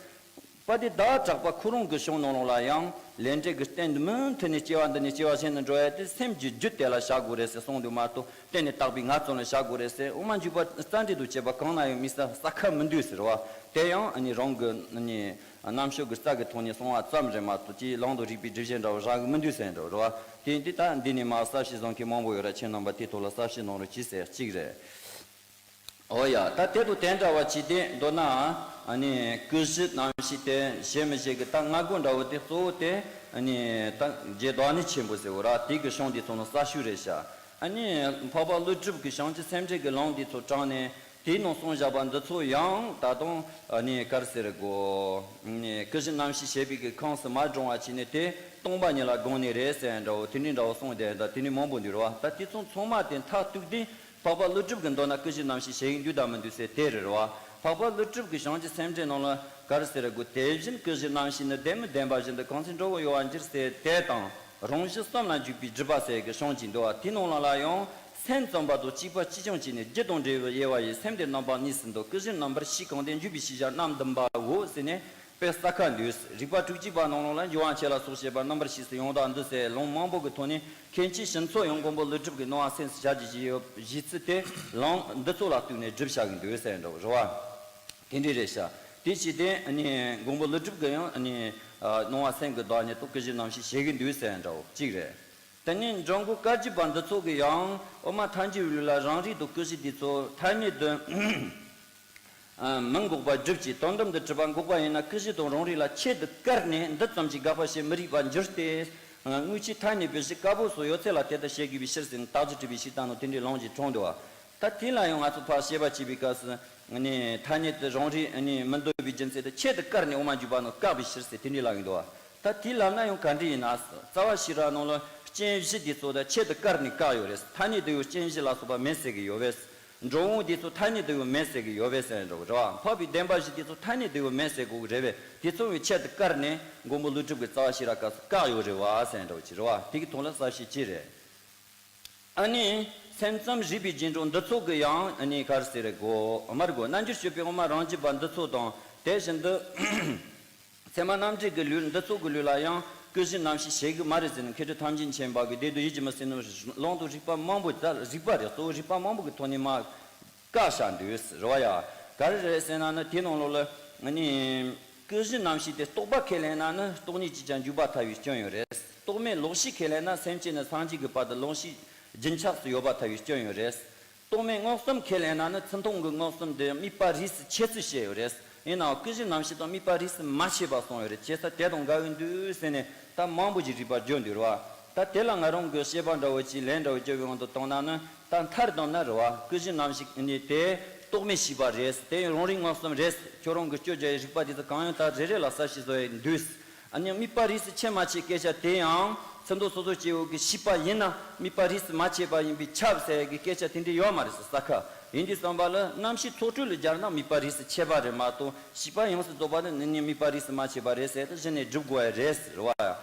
པ་དེ་བདག་གྲགས་པ་ཁོ་རང་གི་གཞུང་ནང་ལོགས་ལ་ཡང་ལས་འབྲས་ཀྱི་རྟེན་མུ་མཐུད་ནས་སྐྱེ་བ་འདི་ནས་སྐྱེ་བ་གཞན་དུ་འགྲོ་ཡ་དེ་སེམས་ཀྱི་རྒྱུད་དེ་ལ་བཞག་དགོས་རེད་ཟེར་གསུངས་འདུག་མ་གཏོགས། གཏན་ནས་དག་པའི་ངང་ཚུལ་ལ་བཞག་དགོས་རེད་ཟེར་དབུ་མ་འཇུག་པ་རྩ་འགྲེལ་དུ་བྱས་པ་གང་ན་ཡང་མི་ས་ས་ཁ་མི་འདུག་ཟེར་བ། དེ་ཡང་ཨ་ནི་རང་གི་ཨ་ནི་རྣམ་དཔྱོད་ཀྱི་རྩལ་གྱི་ཐོག་ནས་གསུངས་པ་ཙམ་རེད་མ་གཏོགས། ཅིའི་ལམ་དུ་རིགས་པའི་སྒྲུབ་བྱེད་འདྲ་བོ་རག་གི་མི་འདུག་ཟེར་འདྲ་བོ་རེད་བ། དེ་འདི་ད་འདི་ནས་མ་གསལ་བཤད་གསུང་མཁན་མང་པོ་ཡོད་ར། ཁྱེད་རྣམ་པ་དེ་ཐོག་ལ་གསལ་བཤད་གནང་རོགས་གྱིས་ཟེར་གཅིག་རེད། ཨོ་ཡ། ད་དེ་དང་དེ་འདྲ་བ་ཅིག་དེ་མདོར་ན་ཨ་ནི་ཀུན་གཞི་རྣམ་བཞི་དེ་བྱེད་མི་བྱེད་ཀྱི་ད་སྔ་རྒོལ་འདྲ་བོ་དེ་གཙོ་བོ་དེ་ཨ་ནི་ད་རྗེ་བདག་ཉིད་ཆེན་པོ་ཟེར་བ་ར། དེ་གི་གཞུང་དེ་ཚོ་ནང་གསལ་ཤོས་རེད་ཤག། ཨ་ནི་འཕགས་པ་ཀླུ་སྒྲུབ་ཀྱི་བྱང་ཆུབ་སེམས་འགྲེལ་གྱི་ལུང་དེ་ཚོ་དྲངས་ནས་དེའི་ནང་གསུངས་བཞག་པ་འདི་ཚོ་ཡང་ད་དུང་ཨ་ནི་ག་རེ་ཟེར་དགོས། ཨ་ནི་ཀུན་གཞི་རྣམ་བཞི་བྱེད་པའི་གི་ཁོངས་སུ་མ་འདྲོངས་པ་བྱས་ནས་དེ་སྟོང་པ་ཉིད་ལ་དགོངས་ནས་རེད་ཟེར་འདྲ་བོ་དེ་འདྲའི་འདྲ་བོ་གསུངས་བསྡད་ད་དེ་ནི་མང་པོ་འདུག་ར་བ། ད་དེ་ཚོ་ཚང་མ་དེ་མཐར་གཏུགས་དུས། འཕགས་པ་ཀླུ་སྒྲུབ་ཀྱི་མདོར་ན་ཀུན་གཞི་རྣམ་བཞི་བྱེད་ཀྱི་འདུག་དང་མི་འདུག་ཟེར་དེ་རེད་རེད་བ། འཕགས་པ་ཀླུ་སྒྲུབ་ཀྱི་བྱང་ཆུབ་སེམས་འགྲེལ་ནང་ལ་ག་རེ་ཟེར་དགོས། དེ་བཞིན་ཀུན་གཞི་རྣམ་བཞི་ནི། བདེན་མི་བདེན་པ་བཞིན་དུ། གང་ཚེ་འགྲོ་བའི་གཡོ་བ་འགྱུར་ཟེར་དེ་དང་། རང་གཞི་གསུམ་ལ་འཇུག་པའི་སྒྲུབ་པ་ཟེར་གྱི་གཞུང་གཅིག་འདུག་བ། དེའི་ནང་ལ་ལ་ཡང་སེམས་ཙམ་པ་དང་གཅིག་པ་གཅིག་རྐྱང་གཅིག་ནས་རྒྱུ་དང་འབྲས་བུའི་དབྱེ་བ་ཡིས། སེམས་དེ་རྣམ་པ་གཉིས་སུ་འདུ། ཀུན་གཞི་རྣམ་པར་ཤེས་གང་དེ། འཇུག་པའི་ཤེས་བྱ་རྣམ་བདུན་པའོ་ཟེར་ནས། དཔེ་ས་ཁ་འདུས། རིགས་པ་དྲུག་ཅུ་པ་ནང་ལོགས་ལ་འབྱུང་བ་ཆེ་ལ་སོགས་བཤད་པ་རྣམ་པར་ཤེས་སུ་ཡང་དག་འདུ་ཟེར་ལུང་མང་པོ་གི་ཐོག་ནས་མཁན་ཆེན་ཞི་འཚོ་ཡང་མགོན་པོ་ཀླུ་སྒྲུབ་ཀྱི་སྣང་བ་སེམས་སུ་བྱ་རྒྱུ་ཞིག་ཡོད་གཞི་ཚུལ་དེ་ལུང་འདི་ཚོ་ལ་གཏུགས་ནས་སྒྲུབ་བྱ་གི་འདུག་ཟེར་འདྲ་བོ་རེད་བ། དེ་འདྲའི་རེད་ཤག། དེ་བྱས་ཏེ་ཨ་ནི་མགོན་པོ་ཀླུ་སྒྲུབ་ཀྱི་ཡང་ཨ་ནི་སྣང་བ་སེམས་ཀྱི་བདག་ཉིད་དང་ཀུན་གཞི་རྣམ་བཞི་བྱེད་ཀྱི་འདུག་ཟེར་འདྲ་བོ་གཅིག་རེད། དེ་ནས་འགྲོ་མགོན་བཀའ་བརྒྱུད་པ་འདི་ཚོ་གི་ཡང་དབུ་མ་ཐལ་འགྱུར་ལུགས་ལ་རང་རིག་དང་ཀུན་གཞི་འདི་ཚོ་ཐ་སྙད་དུ། ཨ། མི་འགོག་པར་སྒྲུབ་ཀྱི་དོན་དམ་དུ་གྲུབ་པ་འགོག་པ་ཡིན་ན། ཀུན་གཞི་དང་རང་རིག་ལ་ཆེད་དུ་བཀར་ནས་འདི་ཙམ་གྱིས་དགག་པ་བྱེད་མི་རིགས་པར་འགྱུར་ཏེ། དངོས་ཆོས་ཐ་སྙད་པའི་གཞི་བཀའ་པོད་སོགས་ཡོད་ཚད་ལ་དེ་ལྟར་བཤད་དགོས་པའི་ཕྱིར་ཟེར་ནས་རྟགས་ཀྱི་གྲུབ་པའི་ཕྱིར་དང་ནང་དེ་འདྲའི་ལུང་གིས་དྲངས་འདུག་བ། ད་དེ་ལ་ཡང་ང་ཚོ་ཕར་བཤད་པ་བྱེད་པའི་སྐབས་སུ་ནི་ཐ་སྙད་དུ་རང་རིག་ནི་མི་འདོད་པའི་རྒྱུ་མཚན་དུ་ཆེད་དུ་བཀར་ནས་དབུ་མ་འཇུག་པ་ནང་བཀག་པའི་ཕྱིར་ཟེར་དེ་འདྲའི་ལབ་ཡོང་འདུག་བ། ད་དེ་ལབ་ན་ཡང་ག་འདྲ་ཡིན་ན། རྩ་བ་ཤེས་རབ་ནང་ལ་རྐྱེན་བཞི་དེ་ཚོ་ད་ཆེད་དུ་བཀར་ནས་བཀག་ཡོད་རེད། ཐ་སྙད་དུ་ཡང་རྐྱེན་བཞི་ལ་སོགས་པ་མེད་ཟེར་གྱི་ཡོད་པས། འགྲོ་འོང་དེ་ཚོ་ཐ་སྙད་དུ་ཡང་མེད་ཟེར་གྱི་ཡོད་པས་ཟེར་འགྲོ་རེད་བ། འཕགས་པའི་བདེན་པ་བཞི་དེ་ཚོ་ཐ་སྙད་དུ་ཡང་མེད་ཟེར་དགོས་ཀྱི་རེད་པས། དེ་ཚོ་ཡང་ཆེད་དུ་བཀར་ནས་མགོན་པོ་ཀླུ་སྒྲུབ་ཀྱི་རྩ་བ་ཤེས་རབ་སྐབས་སུ་བཀག་ཡོད་རེད་བ་ཟེར་འགྲོ་གི་རེད་བ། དེ་གི་ཐོག་ལ་གསལ་བཤད་ཅི་རེད། ཨ་ནི་སེམས་ཙམ་རིགས་པའི་རྗེས་འགྲོ་འདི་ཚོ་གི་ཡང་ཨ་ནི་ག་རེ་ཟེར་དགོས། མར་དགོས་རྣལ་འབྱོར་སྤྱོད་པའི་དབུ་མ་རང་རྒྱུད་པ་འདི་ཚོ་དང་དེ་བཞིན་དུ། ཚད་མ་རྣམ་འགྲེལ་གྱི་ལུགས་འདི་ཚོ་གི་ལུགས་ལ་ཡང་ཀུན་གཞི་རྣམ་བཞི་བྱེད་ཀྱི་མ་རེད་ཟེར་ནས་མཁས་གྲུབ་ཐམས་ཅད་མཁྱེན་པ་གིས་བདེ་སྡུག་ཡིད་ཀྱིས་མི་ཟིན་ནོ། ལུང་དང་རིགས་པ་མང་པོ་ད་རིགས་པ་རེད། གཙོ་བོ་རིགས་པ་མང་པོ་གི་ཐོག་ནས་མར་བཀག་བཞག་འདུག་རེད་བ་ཡ། ག་རེ་རེད་ཟེར་ན་ནི་དེའི་ནང་ལོགས་ལ་ནི་ཀུན་གཞི་རྣམ་བཞི་དེ་རྟོག་པ་ཁས་ལེན་ན་ནི་སྟོང་ཉིད་ཀྱིས་ཀྱང་འཇུག་པར་ཐལ་བའི་སྐྱོན་ཡོད་རེད། རྟོག་མེད་ལོག་ཤེས་ཁས་ལེན་ན་སེམས་ཅན་ནས་སངས་རྒྱས་ཀྱི་བར་དུ་ལོག་ཤེས་རྒྱུན་ཆགས་སུ་ཡོད་པར་ཐལ་བའི་སྐྱོན་ཡོད་རེད། རྟོག་མེད་མངོན་སུམ་ཁས་ལེན་ན་ནི་ཚུལ་མཐུན་གྱི་མངོན་སུམ་དེ་དམིགས་པ་རིས་སུ་ཆད་ཚུལ་བཤད་ཡོད་རེད། ཡིན་ནའང་ཀུན་གཞི་རྣམ་བཞི་དང་དམིགས་པ་རིས་སུ་མ་ཆད་པ་གསུངས་ཡོད་རེད། བྱས་ཙང་དེ་དང་འགལ་གྱི་འདུག་ཟེར་ནས་ད་མང་པོ་ཞིག་རིགས་པ་བརྗོད་འདུག་རེད་བ། ད་དེ་ལ་ང་རང་གི་བཤད་པ་འདྲ་བོ་ཅིག་ལན་འདྲ་བོ་བརྒྱབ་པའི་དབང་དུ་བཏང་ན་ནི་ད་མཐར་བསྡོམས་ན་རེད་བ། ཀུན་གཞི་རྣམ་བཞི་ནི་དེ་རྟོག་མེད་ཤེས་པ་རེད། དེ་རང་རིག་མངོན་སུམ་རེད། ཁྱོད་རང་གི་སྤྱོད་བྱ་ཡི་རིགས་པ་དེ་ཚོ་གང་ཡང་ད་རེ་རེ་ལ་གསལ་བཤད་བཟོ་ཡི་འདུག་ཨ་ནི་དམིགས་པ་རིས་སུ་ཆད་མ་ཆད་སྐད་ཆ་དེ་ཡང་ཚུལ་མཐུན་སོ་སོ་སྐྱེ་བོ་གི་ཤེས་པ་ཡིན་ན་དམིགས་པ་རིས་སུ་མ་ཆད་པ་ཡིན་པས་ཁྱབ་ཟེར་གི་སྐད་ཆ་དེ་འདྲ་ཡོད་མ་རེད་ཟེར། ས་ཁ་ཡིན་དུས་བསམ་པ་ལ་རྣམ་ཤེས་ཚོགས་དྲུག་ལ་སྦྱར་ན་དམིགས་པ་རིས་སུ་ཆད་པ་རེད་མ་གཏོགས་ཤེས་པ་ཡོངས་སུ་རྫོགས་པ་ནི་ནི་ནི་དམིགས་པ་རིས་སུ་མ་ཆད་པ་རེད་ཟེར་དུ་གཞི་ནས་སྒྲུབ་དགོས་ཡ་རེད་ཟེར་བ།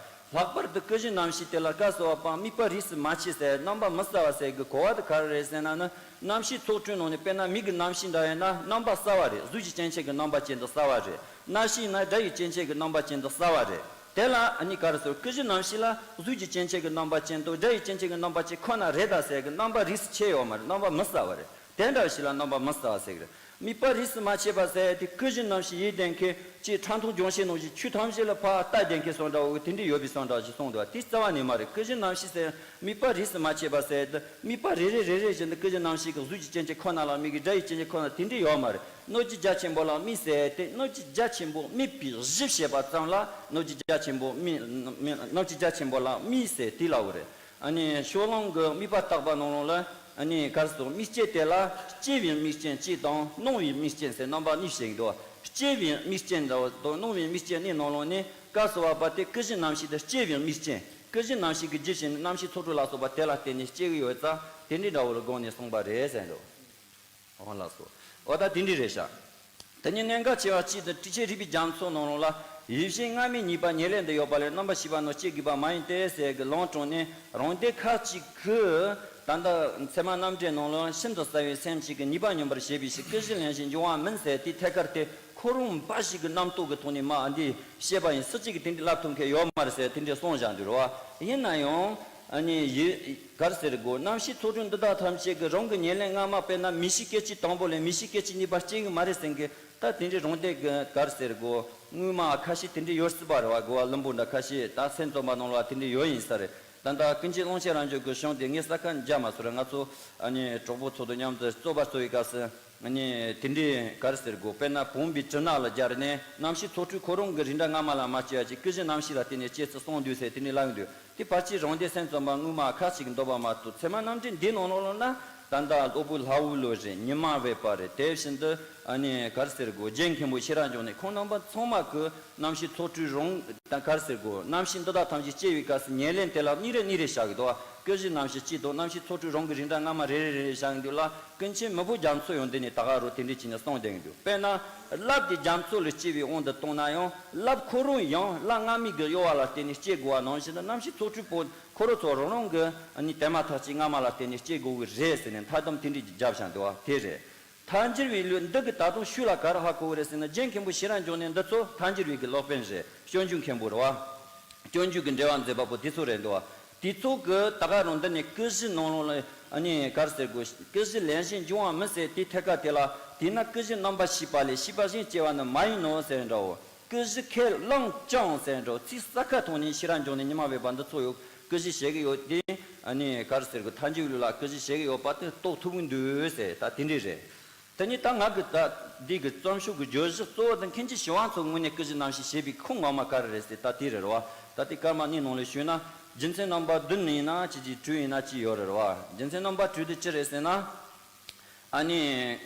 ལྷག་པར་དུ་ཀུན་གཞི་རྣམ་བཞི་དེ་ལ་སྐབས་སུ་བབ་པའམ་དམིགས་པ་རིས་སུ་མ་ཆད་ཟེར་རྣམ་པ་མི་གསལ་བ་ཟེར་གི་གོ་བ་དེ་ག་རེ་རེད་ཟེར་ན་ནི། རྣམ་ཤེས་ཚོགས་དྲུག་ནང་ནས་དཔེར་ན་མིག་གི་རྣམ་ཤེས་འདྲ་ཡིན་ན་རྣམ་པ་གསལ་བ་རེད། གཟུགས་ཀྱི་སྐྱེ་མཆེད་ཀྱི་རྣམ་པ་ཅན་དུ་གསལ་བ་རེད། རྣ་ཤེས་ཡིན་ན་སྒྲ་ཡི་སྐྱེ་མཆེད་ཀྱི་རྣམ་པ་ཅན་དུ་གསལ་བ་རེད། དེ་ལ་ཨ་ནི་ག་རེ་ཟེར། ཀུན་གཞི་རྣམ་ཤེས་ལ་གཟུགས་ཀྱི་སྐྱེ་མཆེད་ཀྱི་རྣམ་པ་ཅན་དང་སྒྲ་ཡི་སྐྱེ་མཆེད་ཀྱི་རྣམ་པ་ཅན་ཁོ་ན་རེད་ད་ཟེར་གི་རྣམ་པ་རིས་སུ་ཆད་ཡོད་མ་རེད། རྣམ་པ་མི་གསལ་བ་རེད། དེ་འདྲ་ཞིག་ལ་རྣམ་པ་མི་གསལ་བ་ཟེར་གི་རེད། དམིགས་པ་རིས་སུ་མ་ཆད་པ་ཟེར་དེ་ཀུན་གཞི་རྣམ་ཤེས་ཡིད་བརྟན་མཁན་ཅིག་ཕྲ་མཐོང་སྦྱོང་བྱེད་ནང་བཞིན་ཆོས་ཐམས་ཅད་ལ་ཕར་ལྟ་བསྡད་མཁན་སོགས་འདྲ་བོ་དེ་འདྲ་ཡོད་པའི་བཟོ་འདྲ་ཞིག་གསུངས་འདུག་བ། དེ་རྩ་བ་ནས་མ་རེད། ཀུན་གཞི་རྣམ་ཤེས་ཟེར་དམིགས་པ་རིས་སུ་མ་ཆད་པ་ཟེར་དེ་དམིགས་པ་རེ་རེ་རེ་རེ་བཞིན་དུ་ཀུན་གཞི་རྣམ་ཤེས་ཀྱི་གཟུགས་ཀྱི་སྐྱེ་མཆེད་ཁོ་ན་ལ་དམིགས་ཀྱི་སྒྲ་ཡི་སྐྱེ་མཆེད་ཁོ་ན་དེ་འདྲ་ཡོད་མ་རེད། སྣོད་བཅུད་རྒྱ་ཆེན་པོ་ལ་དམིགས་ཟེར་དེ་སྣོད་བཅུད་རྒྱ་ཆེན་པོ་དམིགས་པའི་གཞི་བཤད་པ་ཙམ་ལ་སྣོད་བཅུད་རྒྱ་ཆེན་པོ་དམིགས་སྣོད་བཅུད་རྒྱ་ཆེན་པོ་ལ་དམིགས་ཟེར་དེ་ལབ་པ་རེད། ཨ་ནི་ཕྱོགས་གླང་གི་དམིགས་པ་བརྟག་པ་ནང་ལོགས་ལ་ཨ་ནི་ག་རེ་ཟེར། དམིགས་རྐྱེན་དེ་ལ་སྐྱེ་བའི་དམིགས་རྐྱེན་གཅིག་དང་སྣང་བའི་དམིགས་རྐྱེན་ཟེར་རྣམ་པ་གཉིས་བཤད་ཀྱི་འདུག་སྐྱེ་བའི་དམིགས་རྐྱེན་འདྲ་བ་དང་སྣང་བའི་དམིགས་རྐྱེན་གཉིས་ནང་ལོགས་ནས་སྐབས་སུ་བབ་པ་དེ་ཀུན་གཞི་རྣམ་ཤེས་དེ་སྐྱེ་བའི་དམིགས་རྐྱེན། ཀུན་གཞི་རྣམ་ཤེས་ཀྱི་རྒྱུ་བྱས་ནས་རྣམ་ཤེས་ཚོགས་དྲུག་ལ་སོགས་པ་དེ་ལ་བརྟེན་ནས་སྐྱེ་གི་ཡོད་ཙང་དེ་འདྲའི་འདྲ་བོ་ལ་དགོངས་ནས་གསུངས་པ་རེད་ཟེར་འདུག་འོ་ལགས་སོ། འོ་ད་དེ་འདྲ་རེད་ཤག། དེ་ཉིད་གནད་འགག་ཆེ་བ་གཅིག་དང་། དྲི་ཆེ་རིག་པའི་རྒྱ་མཚོ་ནང་ལོགས་ལ། ཡིད་བཞིན་སྔ་མའི་ཉེས་པ་ཉེར་ལེན་དུ་ཡོད་པ་ལས། རྣམ་པར་ཤེས་པ་རྣམས་སྐྱེ་དགོས་པ་མ་ཡིན་ཏེ་ཟེར་གི་ལུང་དྲངས་ནས། རང་སྡེ་ཁ་ཅིག་གིས་ད་ལྟ་ཚད་མ་རྣམ་འགྲེལ་ནང་ལོགས་ཤིན་ཏུ་གསལ་བའི་སེམས་ཅན་གྱི་ཉེས་པ་སྙོམས་པར་བྱེད་པའི་ཕྱིར། སྐུ་བཞི་ལེན་ཞིང་འབྱུང་བ་མིན་ཟེར། དེའི་ཐད་ཀར་དེ་ཁོ་རང་འབའ་ཞིག་གི་རྣམ་རྟོག་གི་ཐོག་ནས་མ་འདི་བཤད་པ་ཡིན། སུ་གཅིག་གིས་དེ་འདྲའི་ལབ་ཐུབ་མཁན་ཡོད་མ་རེད་ཟེར། དེ་འདྲའི་གསུངས་བཞག་འདུག་རེད་བ། ཡིན་ན་ཡང་ཨ་ནི་ཡི་ག་རེ་ཟེར་དགོས། རྣམ་ཤེས་ཚོགས་དྲུག་འདི་དག་ཐམས་ཅད་ཀྱི་རང་གི་ཉེར་ལེན་སྔ་མ། དཔེར་ན་མིག་ཤེས་སྐད་ཅིག་དང་པོ་ལས་མིག་ཤེས་སྐད་ཅིག་གཉིས་པ་སྐྱེ་གི་མ་རེད་ཟེར་མཁན། ད་དེ་འདྲའི་རང་སྡེ་གི་ག་རེ་ཟེར་དགོས། དངོས་མ་ཁ་ཤས་དེ་འདྲའི་ཡོད་སྲིད་པ་རེད་བ། གོ་བ་ལུང་པོ་འདྲ་ཁ་ཤས། ད་སེམས་ཙམ་པ་ནང་ལ་དེ་འདྲའི་ཡོད་ཡིན་ས་རེད། ད་ལྟ་ཀུན་མཁྱེན་ཀློང་ཆེན་རབ་འབྱམས་ཀྱི་གཞུང་དེ་ངས་ས་ཁ་མཇལ་མ་སོང་རེད། ང་ཚོ་ཨ་ནི་གྲོགས་པོ་ཚོ་དང་མཉམ་དུ་རྩོད་པ་རྩོད་པའི་སྐབས་སུ། ཨ་ནི་དེ་འདྲའི་ག་རེ་ཟེར་དགོས། དཔེར་ན་བུམ་པའི་དྲི་ནག་ལ་སྦྱར་ནས། རྣམ་ཤེས་ཚོགས་དྲུག་ཁོ་རང་གི་རིགས་འདྲ་སྔ་མ་ལ་མ་སྐྱེ་བ་ཅིག། སྐུ་བཞི་རྣམ་ཤེས་ལ་བརྟེན་ནས་སྐྱེས་ཚུལ་གསུངས་འདུག་ཟེར་དེ་འདྲའི་ལབ་ཀྱི་འདུག། དེ་ཕལ་ཆེར་རང་སྡེ་སེམས་ཙམ་པ་དངོས་མ་ཁ་ཅིག་གིས་འདོད་པ་མ་གཏོགས། ཚད་མ་རྣམ་འགྲེལ་འདིའི་ནང་ལོགས་ལ་ན། ད་ལྟ་སློབ་དཔོན་ལྷ་བུ་ལོ་རེད། ཉི་མ་འོད་པ་རེད། དེ་བཞིན་དུ་ཨ་ནི་ག་རེ་ཟེར་དགོས། རྒྱན་མཁན་པོ་ཤེས་རབ་འབྱུང་གནས་ཁོང་རྣམ་པ་ཚང་མ་གིས་རྣམ་ཤེས་ཚོགས་དྲུག་རང་དང་། ག་རེ་ཟེར་དགོས། རྣམ་ཤེས་འདི་དག་ཐམས་ཅད་སྐྱེ་བའི་སྐབས་སུ་ཉེར་ལེན་དེ་ལ་གཉིས་རེ་གཉིས་རེ་བཞག་གི་འདུག། སྐུ་བཞི་རྣམ་ཤེས་གཅིག་དང་། རྣམ་ཤེས་ཚོགས་དྲུག་རང་གི་རིགས་འདྲ་སྔ་མ་རེ་རེ་རེ་རེ་བཞག་གི་འདུག་ལ། ཀུན་མཁྱེན་མི་བོ་རྒྱ་མཚོ་ཡང་འདི་ནས་ད་ག་རུ་དེ་འདྲའི་བྱས་ནས་གསུངས་བསྡད་ཀྱི་འདུག། དཔེར་ན་རླབས་ཀྱི་རྒྱ་མཚོ་ལས་སྐྱེ་བའི་དབང་དུ་བཏང་ན་ཡང་། རླབས་ཁོ་རང་ཡང་རླབས་སྔ་མའི་གི་གཡོ་བ་ལ་བརྟེན་ནས་སྐྱེ་དགོས་པ་ནང་བཞིན་དུ། རྣམ་ཤེས་ཚོགས་དྲུག་པོ་ཁོ་རང་ཚོ་རང་རང་གི་ཨ་ནི་དེ་མ་ཐག་ཅིག་སྔ་མ་ལ་བརྟེན་ནས་སྐྱེ་དགོས་ཀྱི་རེད་ཟེར་ནས་མཐའ་སྡོམ་དེ་འདྲའི་བརྒྱབ་བཞག་འདུག་བ། དེ་རེད། མཐའ་འགྱུར་བའི་ལུགས་འདི་གིས་ད་དུང་ཤུགས་ལ་ག་རེ་ཧ་གོ་གི་རེད་ཟེར་ན། རྒྱན་མཁན་པོ་ཤེས་རབ་འབྱུང་གནས་འདི་ཚོ་མཐའ་འགྱུར་བའི་གི་སློབ་དཔོན་རེད། སྤྱོད་འཇུག་མཁན་པོ་རེད་བ། སྤྱོད་འཇུག་གི་འགྲེལ་པ་མཛད་པ་པོ་དེ་ཚོ་རེད་འདུག་བ། དེ་ཚོ་གིས་ད་ག་རང་འདི་ནས་སྐུ་བཞི་ནང་ལོགས་ལ་ཨ་ནི་ག་རེ་ཟེར་དགོས། སྐུ་བཞི་ལེན་ཞིང་འབྱུང་བ་མིན་ཟེར། དེའི་ཐད་ཀ་དེ་ལ། དེས་ན་སྐུ་བཞི་རྣམ་པར་ཤེས་པ་ལས་ཤེས་པ་གཞན་སྐྱེ་བ་ནི་མ་ཡིན་ནོ་ཟེར་འདྲ་བོ། སྐུ་བཞི་ཁས་བླངས་ཀྱང་ཟེར་འགྲོ། ཚིག་གསལ་ཁ་ཐོག་ནས་ཤེས་རབ་འབྱུང་གནས་ཉི་མ་འོད་པ་འདི་ཚོ་ཡོད། སྐུ་བཞི་བྱེད་ཀྱི་ཡོད་དེ། ཨ་ནི་ག་རེ་ཟེར་དགོས། མཐའ་འཇུག་ལུགས་ལ་སྐུ་བཞི་བྱེད་ཀྱི་ཡོད་པ་དེ་རྟོགས་ཐུབ་ཀྱི་འདུག་ཟེར། ད་དེ་འདྲས་རེད། དེ་ནི་ད་ང་གི་ད་འདི་གི་རྩོམ་ཤོག་གི་བརྗོད་གཞི་གཙོ་བོ་དེ་མཁན་ཆེན་ཞི་བ་འཚོ་དངོས་གནས་སྐུ་བཞི་རྣམ་བཞི་བྱེད་པའི་ཁུངས་ངོ་མ་ག་རེ་རེད་ཟེར། ད་དེ་རེད་རེད་བ། ད་དེ་སྐར་མ་གཉིས་ནང་ལ་ཞུས་ན། རྒྱུ་མཚན་རྣམ་པ་བདུན་ཡིན་ན་གཅིག་གཅིག་དྲུག་ཡིན་ན་གཅིག་ཡོད་རེད་རེད་བ། རྒྱུ་མཚན་རྣམ་པ་དྲུག་དེ་ཅི་རེད་ཟེར་ན། ཨ་ནི་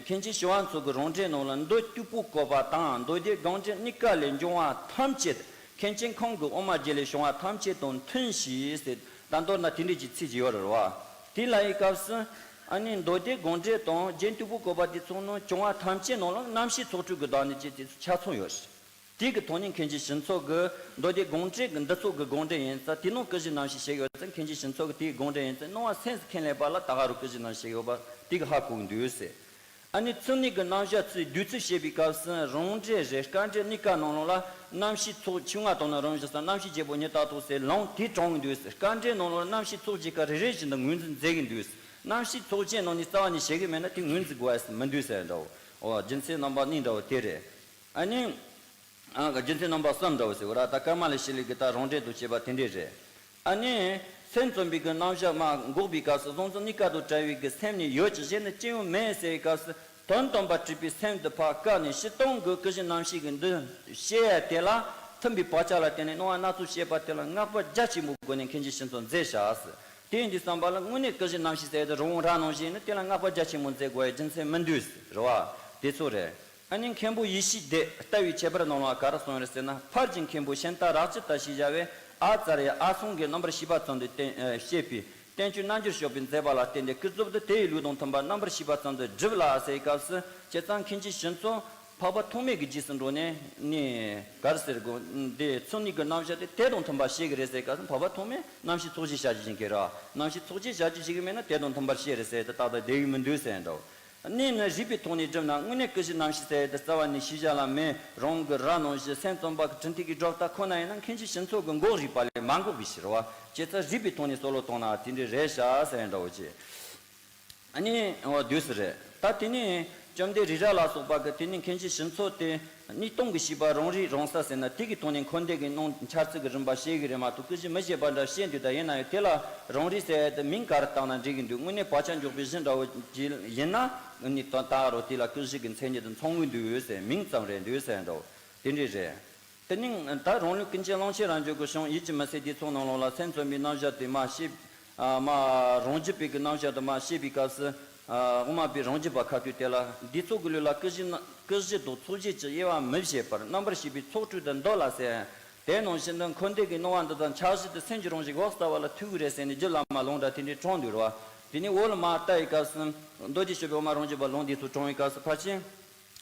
མཁན་ཆེན་ཞི་བ་འཚོ་གི་རང་འགྲེལ་ནང་ལ། མདོ་སྟུག་པོ་བཀོད་པ་དང་མདོ་སྡེ་དགོངས་འགྲེལ་གཉིས་ཀ་ལས་འབྱུང་བ་ཐམས་ཅད། མཁན་ཆེན་ཁོང་གི་དབུ་མ་རྒྱུད་ལས་བྱུང་བ་ཐམས་ཅད་དང་མཐུན་ཞིང་ཟེར། ད་མདོར་ན་དེ་འདྲའི་གི་ཚིག་ཅིག་ཡོད་རེད་བ། དེ་ལ་ཡི་སྐབས་སུ་ཨ་ནི་མདོ་སྡེ་དགོངས་འགྲེལ་དང་རྒྱན་སྟུག་པོ་བཀོད་པ་དེ་ཚོ་ནང་བྱུང་བ་ཐམས་ཅད་ནང་ལ་རྣམ་ཤེས་ཚོགས་དྲུག་གི་བདག་ཉིད་ཅེས་དེ་ཚོ་ཆ་ཚང་ཡོད་རེད། དེ་གི་ཐོག་ནས་མཁན་ཆེན་ཞི་འཚོ་གི་མདོ་སྡེ་དགོངས་འགྲེལ་གི་འདི་ཚོ་གི་དགོངས་འགྲེལ་ཡིན་ཙང་། དེ་ནང་སྐུ་བཞི་རྣམ་བཞི་བྱས་ཡོད་ཙང་། མཁན་ཆེན་ཞི་འཚོ་གི་དེའི་དགོངས་འགྲེལ་ཡིན་ཙང་། སྣང་བ་སེམས་སུ་མཁྱེན་ལས་པ་ལ་ད་ག་རུ་སྐུ་བཞི་རྣམ་བཞི་བྱས་ཡོད་པ་དེ་གི་ཧ་གོ་གི་འདུག་ཟེར། ཨ་ནི་མཚན་ཉིད་ཀྱི་རྣམ་གཞག་ཚུལ་བསྡུས་ཚུལ་བཤད་པའི་སྐབས་སུ། རང་འགྲེལ་རེད། སྐར་འགྲེལ་གཉིས་ཀ་ནང་ལོགས་ལ་རྣམ་ཤེས་ཚོགས་ཆུང་ང་དང་ནི་རང་བཞིན་སམ། རྣམ་ཤེས་བརྒྱད་པོ་ཉིད་ལྟར་རྟོགས་ཟེར་ལུང་དེ་དྲངས་གི་འདུག་ཟེར། སྐར་འགྲེལ་ནང་ལོགས་ལ་རྣམ་ཤེས་ཚོགས་བརྒྱད་ཀ་རེ་རེ་བཞིན་དུ་ངོས་འཛིན་མཛད་གི་འདུག་ཟེར། རྣམ་ཤེས་ཚོགས་བརྒྱད་ནང་ནས་རྩ་བ་ནས་བྱེད་གི་མེད་ན་དེ་ངོས་འཛིན་དགོས་ཡ་མི་འདུག་ཟེར་འདྲ་བོ། འོ། རྒྱུ་མཚན་རྣམ་པ་གཉིས་འདྲ་བོ་དེ་རེད། ཨ་ནི། ཨ། རྒྱུ་མཚན་རྣམ་པ་གསུམ་འདྲ་བོ་ཟེར་བ་ར། ད་ཀརྨ་ལས་ཤེས་ལས་ཀྱི་ད་རང་འགྲེལ་དུ་བྱས་པ་དེ་འདྲས་རེད། ཨ་ནི། སེམས་ཙམ་པའི་གི་རྣམ་གཞག་མ་འགོག་པའི་སྐབས་སུ། གཟུང་འཛིན་གཉིས་ཀ་དང་བྲལ་བའི་གི་སེམས་ནི་ཡོད་ཀྱི་གཞན་ནི་ཅི་ཡང་མེད་ཟེར་བའི་སྐབས་སུ། དོན་དམ་པར་གྲུབ་པའི་སེམས་འདི་ཕར་བཀག་ནས། སྤྱིར་བཏང་གི་སྐུ་བཞི་རྣམ་བཞི་གི་འདི་བཤད་ཡ་དེ་ལ་མཐུན་པའི་བག་ཆགས་ལ་བརྟེན་ནས་སྣང་བ་སྣ་ཚོགས་བཤད་པ་དེ་ལ་བསྔགས་པ་རྒྱ་ཆེན་པོའི་སྒོ་ནས་མཁན་ཆེན་ཞི་འཚོ་མཛད་བཞག་ཟེར། དེ་ཡིན་དུས་ཙམ་པ་ལ་དངོས་གནས་སྐུ་བཞི་རྣམ་བཞི་ཟེར་ཡ་དེ་རི་བོང་རྭ་ནང་བཞིན་ཡིན་ན། དེ་ལ་བསྔགས་པ་རྒྱ་ཆེན་པོ་མཛད་དགོས་ཡ་རྒྱུ་མཚན་མི་འདུག་ཟེར་བ། དེ་ཚོ་རེད། ཨ་ནི་མཁན་པོ་ཡེ་ཤེས་སྡེ་ལྟ་བའི་ཁྱད་པར་ནང་ལ་ག་རེ་གསུངས་ཡོད་རེད་ཟེར་ན། ཕར་གྱི་མཁན་པོ་ཤིན་ཏ་རཀྵི་ཏ་ཞེས་བྱ་བས། ཨ་ཙརྱ་ཨ་སང་གི་རྣམ་པར་ཤེས་པ་ཙམ་དུ་བསྟན་ཨ་བཤད་པའི་བསྟན་བཅོས་རྣལ་འབྱོར་སྤྱོད་པའི་མཛད་པ་ལ་བརྟེན་ཏེ། སྐུ་རྫོབ་ཏུ་དེ་ཡི་ལུགས་དང་མཐུན་པར་རྣམ་པར་ཤེས་པ་ཙམ་དུ་བསྒྲུབས་ལ་ཟེར་བའི་སྐབས་སུ། བྱས་ཙང་མཁན་ཆེན་ཞི་འཚོ་འཕགས་པ་ཐོགས་མེད་ཀྱི་རྗེས་སུ་འགྲོ་ནས་ནི། ག་རེ་ཟེར་དགོས། འདི་མཚན་ཉིད་ཀྱི་རྣམ་གཞག་དེ་དེ་དང་མཐུན་པར་བཤད་ཀྱི་རེད་ཟེར་བའི་སྐབས་སུ། འཕགས་པ་ཐོགས་མེད་རྣམ་བཞི་ཚོགས་བཞི་བྱ་རྒྱུ་ཡིན་གྱི་རེད། རྣམ་བཞི་ཚོགས་བཞི་བྱ་རྒྱུ་ཞིག་གི་མེད་ན་དེ་དང་མཐུན་པར་བཤད་རེད་ཟེར་ཏེ་ཏག་ཏག་བསྡད་ཡོད་མི་འདུག་ཟེར་འདྲ་བོ། གནས་ནི་རིགས་པའི་ཐོག་ནས་བསྒྲུབས་ན། དངོས་གནས་སྐུ་བཞི་རྣམ་བཞི་ཟེར་ཡ་དེ་རྩ་བ་ནས་ཤེས་བྱ་ལ་མེད། རང་གི་རྭ་ནང་བཞིན་སེམས་ཙམ་པ་གི་དྲིན་ཐིག་གི་སྒྲོ་བཏགས་ཁོ་ན་ཡིན་ན། མཁན་ཆེན་ཞི་འཚོ་གི་འགོག་རིགས་པ་ལས་མ་འགོག་པའི་ཕྱིར་བ། བྱས་ཙང་རིགས་པའི་ཐོག་ནས་སོ་ལོ་གཏོང་ན་དེ་འདྲ་རེད་ཤག་ཟེར་འདྲ་བོ་ཅིག། ཨ་ནི་འོ་དུས་སུ་རེད། ད་དེ་ནས་བཅོམ་ལྡན་རི་རབ་ལ་སོགས་པ་གི་དེ་ནས་མཁན་ཆེན་ཞི་འཚོ་དེ། གཉིས་སྟོང་གི་བཤད་པ་རང་རིག་རང་གསལ་ཟེར་ན། དེ་གི་ཐོག་ནས་འཁོར་འདས་ཀྱི་སྣང་འཆར་ཚུལ་གྱི་རིམ་པ་བཤད་གི་རེད་མ་གཏོགས། སྐུ་བཞི་མི་བཤད་པ་འདྲ་བཤད་འདུག། ད་ཡིན་ན་ཡང་དེ་ལ་རང་རིག་ཟེར་ཡ་དེ་མིང་ག་རེ་བཏགས་ན་འགྲིག་གི་འདུག། དངོས་གནས་བག་ཆགས་འཇོག་པའི་གཞི་འདྲ་བོ་ཅིག་ཡིན་ན། ཨ་ནི་ད་ད་རུང་དེ་ལ་སྐུ་བཞི་གི་མཚན་ཉིད་དུ་མཚོན་གི་འདུག་ཟེར། མིང་ཙམ་རེད་འདུག་ཟེར་འདྲ་བོ་དེ་འདྲས་རེད། དེ་ནི་ད་རང་ལུགས་ཀུན་མཁྱེན་ཀློང་ཆེན་རབ་འབྱམས་ཀྱི་གཞུང་ཡིད་ཀྱི་མུན་སེལ་དེ་ཚོ་ནང་ལོགས་ལ། སེམས་ཙམ་པའི་རྣམ་གཞག་དེ་མར་བཤད། ཨ། མར་རང་རྒྱུད་པའི་གི་རྣམ་གཞག་དེ་མར་བཤད་པའི་སྐབས་སུ། ཨ། དབུ་མ་པའི་རང་རྒྱུད་པ་ཁ་ཐུག་དེ་ལ། འདི་ཚོ་གི་ལུགས་ལ་སྐུ་བཞི་ན། སྐུ་བཞི་དང་ཚོགས་བཞི་གྱི་དབྱེ་བ་མི་བྱེད་པར། རྣམ་པར་ཤེས་པའི་ཚོགས་དྲུག་ཏུ་འདོད་ལ་ཟེར། དེ་ནང་བཞིན་དུ་འཁོར་འདས་ཀྱི་སྣང་བ་འདི་དག་འཆར་གཞི་དེ་སེམས་ཀྱི་རང་བཞིན་འོད་གསལ་བ་ལ་ཐུག་གི་རེད་ཟེར་ནས་རྗེ་བླ་མ་ལུང་འདྲ་དེ་འདྲའི་དྲངས་འདུག་རེད་བ། དེ་ནས་འོག་ལ་མར་ལྟ་བའི་སྐབས་སུ། མདོ་སྡེ་སྤྱོད་པའི་དབུ་མ་རང་རྒྱུད་པ་ལུང་འདི་ཚོ་དྲངས་པའི་སྐབས་སུ། ཕར་ཕྱིན།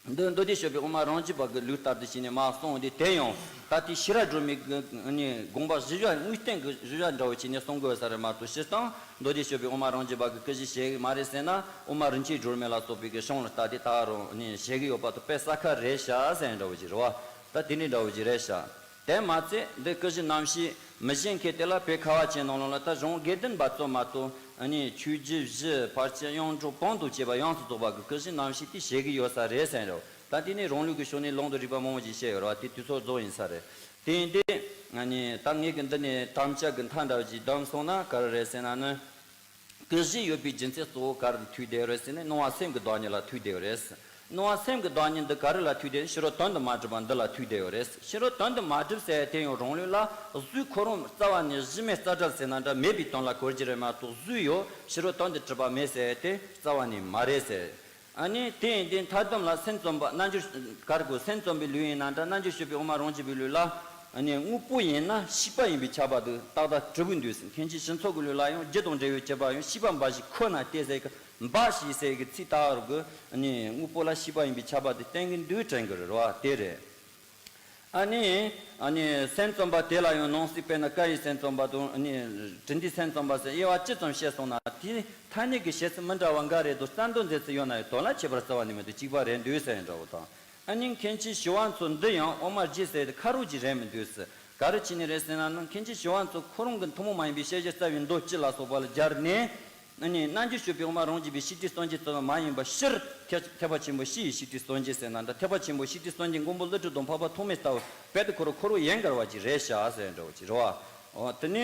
འདི་མདོ་སྡེ་སྤྱོད་པའི་དབུ་མ་རང་རྒྱུད་པ་གི་ལུགས་ལྟར་དུ་བྱས་ནས་མར་གསུངས་ཏེ། དེ་ཡང་ད་ལྟའི་ཤེས་རབ་སྒྲོན་མེ་གི་ནི་དགོངས་པ་གཞི་བཞག་དངོས་བསྟན་གྱི་གཞི་བཞག་འདྲ་བོ་བྱས་ནས་གསུང་དགོས་ས་རེད་མ་གཏོགས། སྤྱིར་བཏང་མདོ་སྡེ་སྤྱོད་པའི་དབུ་མ་རང་རྒྱུད་པ་གི་སྐུ་བཞི་བཤད་གི་མ་རེད་ཟེར་ན། དབུ་མ་རིན་ཆེན་སྒྲོན་མེ་ལ་སོགས་པའི་གི་གཞུང་ལ་ལྟ་སྟེ་ད་རུང་ནི་བཤད་གི་ཡོད་པ་དང་། དཔེ་གསལ་ཁ་རེད་ཤག་ཟེར་འདྲ་བོ་ཅིག་རེད་བ། ད་དེ་འདྲའི་འདྲ་བོ་ཅིག་རེད་ཤག། དེ་མ་ཚད་འདི་སྐུ་བཞི་རྣམ་བཤད་མི་གཞན་མཁན་དེ་ལ་བོད་ཁ་བ་ཅན་ནང་ལོགས་ལ་ད་གཞུང་དགེ་ལྡན་པ་ཙམ་མ་གཏོགས། ཨ་ནི་ཆོས་བརྒྱུད་བཞི་ཕལ་ཆེར་དབྱངས་སྒྲོགས་གང་དང་བཅས་པ་ཡོངས་སུ་རྫོགས་པ་གི་སྐུ་བཞི་རྣམ་བཤད་དེ་བཤད་གི་ཡོད་ས་རེད་ཟེར་འདྲ་བོ། ད་དེ་ནི་རང་ལུགས་ཀྱི་ཕྱོགས་ནས་ལུང་དང་རིགས་པ་མང་པོ་ཞིག་བཤད་ཡོད་རེད་བ། དེ་དུས་ཚོད་རྫོགས་ཡིན་ས་རེད། དེ་ཡིན་དུས་ཨ་ནི་ད་ངས་གི་འདི་ནས་དམ་བཅའ་གི་མཐའ་འདྲ་བོ་ཅིག་བསྡམས་སོང་ན་ག་རེ་རེད་ཟེར་ན་ནི། སྐུ་བཞི་ཡོད་པའི་རྒྱུ་མཚན་གཙོ་བོ་ག་རེ་ལ་ཐུག་བསྡད་ཡོད་རེད་ཟེར་ན། སྣང་བ་སེམས་ཀྱི་བདག་ཉིད་ལ་ཐུག་བསྡད་ཡོད་རེད། སྣང་བ་སེམས་ཀྱི་བདག་ཉིད་འདི་ག་རེ་ལ་ཐུག་བསྡད་ན། ཕྱི་རོལ་དོན་དུ་མ་གྲུབ་པ་འདི་ལ་ཐུག་བསྡད་ཡོད་རེད། ཕྱི་རོལ་དོན་དུ་མ་གྲུབ་ཟེར་དེ་ཡང་རང་ལུགས་ལ་གཟུགས་ཁོ་རང་རྩ་བ་ནས་གཞི་མེད་རྩ་བྲལ་ཟེར་ན་འདྲ་མེད་པའི་དོན་ལ་གོ་རྒྱུ་རེད་མ་གཏོགས། གཟུགས་ཡོད་ཕྱི་རོལ་དོན་དུ་གྲུབ་པ་མེད་ཟེར་དེ་རྩ་བ་ནས་མ་རེད་ཟེར། ཨ་ནི་དེ་ཡིན་དུས་མཐའ་སྡོམ་ལ་སེམས་ཙམ་པ་རྣལ་འབྱོར་གར་དགོས། སེམས་ཙམ་པའི་ལུགས་ཡིན་ན་འདྲ། རྣལ་འབྱོར་སྤྱོད་པའི་དབུ་མ་རང་རྒྱུད་པའི་ལུགས་ལ། ཨ་ནི་དངོས་པོ་ཡིན་ན་ཤེས་པ་ཡིན་པས་ཁྱབ་པ་དེ་ཏག་ཏག་གྲུབ་ཀྱི་འདུག་ཟེར། མཁན་ཆེན་ཞི་འཚོ་གི་ལུགས་ལ་ཡང་རྒྱུ་དང་འབྲས་བུའི་སྤྱོད་པ་ཡང་ཤེས་པ་འབའ་ཞིག་ཁོ་ན་སྟེ་ཟེར་གི། འབའ་ཞིག་ཟེར་གི་ཚིག་ལྟ་བུར་གི་ཨ་ནི་དངོས་པོ་ལ་ཤེས་པ་ཡིན་པས་ཁྱབ་པ་དེ་བསྟན་གྱི་འདུག་དྲན་གྱི་རེད་བ། དེ་རེད། ཨ་ནི། ཨ་ནི་སེམས་ཙམ་པ་དེ་ལ་ཡང་ནང་གསེས་དཔེར་ན་ཀ་ཡི་སེམས་ཙམ་པ་དང་། ཨ་ནི་དྲིན་ལྡན་སེམས་ཙམ་པ་ཟེར་དབྱེ་བ་ཅི་ཙམ་བཤད་སོང་ན། དེའི་ཐ་སྙད་ཀྱི་བཤད་ཚུལ་མི་འདྲ་བ་འགའ་རེ་དང་རྩ་འདོན་མཛད་ཚུལ་ཡོད་ན་ཡང་དོན་ལ་ཁྱད་པར་རྩ་བ་ནས་མི་འདུག་གཅིག་པ་རེད་འདུག་ཟེར་འདྲ་བོ་དང་། ཨ་ནི་མཁན་ཆེན་ཞི་བ་འཚོ་འདི་ཡང་དབུ་མ་རྒྱུད་ཟེར་དེ་ཁ་རོག་ཅིག་རེད་མི་འདུག་ཟེར། ག་རེ་བྱས་ནས་རེད་ཟེར་ན་ནི། མཁན་ཆེན་ཞི་བ་འཚོ་ཁོ་རང་གི་ཐུན་མོང་མ་ཡིན་པའི་བཤད་གཞི་རྩ་བའི་མདོ་སྤྱི་ལ་སོགས་པ་ལ་སྦྱར་ནས། ཨ་ནི་རྣལ་འབྱོར་སྤྱོད་པའི་དབུ་མ་རང་རྒྱུད་པའི་བཤད་ཁྲིད་སངས་རྒྱས་ཙམ་མ་ཡིན་པ། སྤྱིར་ཐེག་ཐེག་པ་ཆེན་པོ་སྤྱི་ཡི་བཤད་ཁྲིད་སངས་རྒྱས་ཟེར་ན་འདྲ། ཐེག་པ་ཆེན་པོ་བཤད་ཁྲིད་སངས་རྒྱས་མགོན་པོ་ཀླུ་སྒྲུབ་དང་འཕགས་པ་ཐོགས་མེད་ལྟ་བུ་རྦད་དེ་ཁོ་རང་ཁོ་རང་ཡན་གར་བ་ཅིག་རེད་ཤག་ཟེར་འདྲ་བོ་ཅིག་རེད་བ། འོ་དེ་ནི་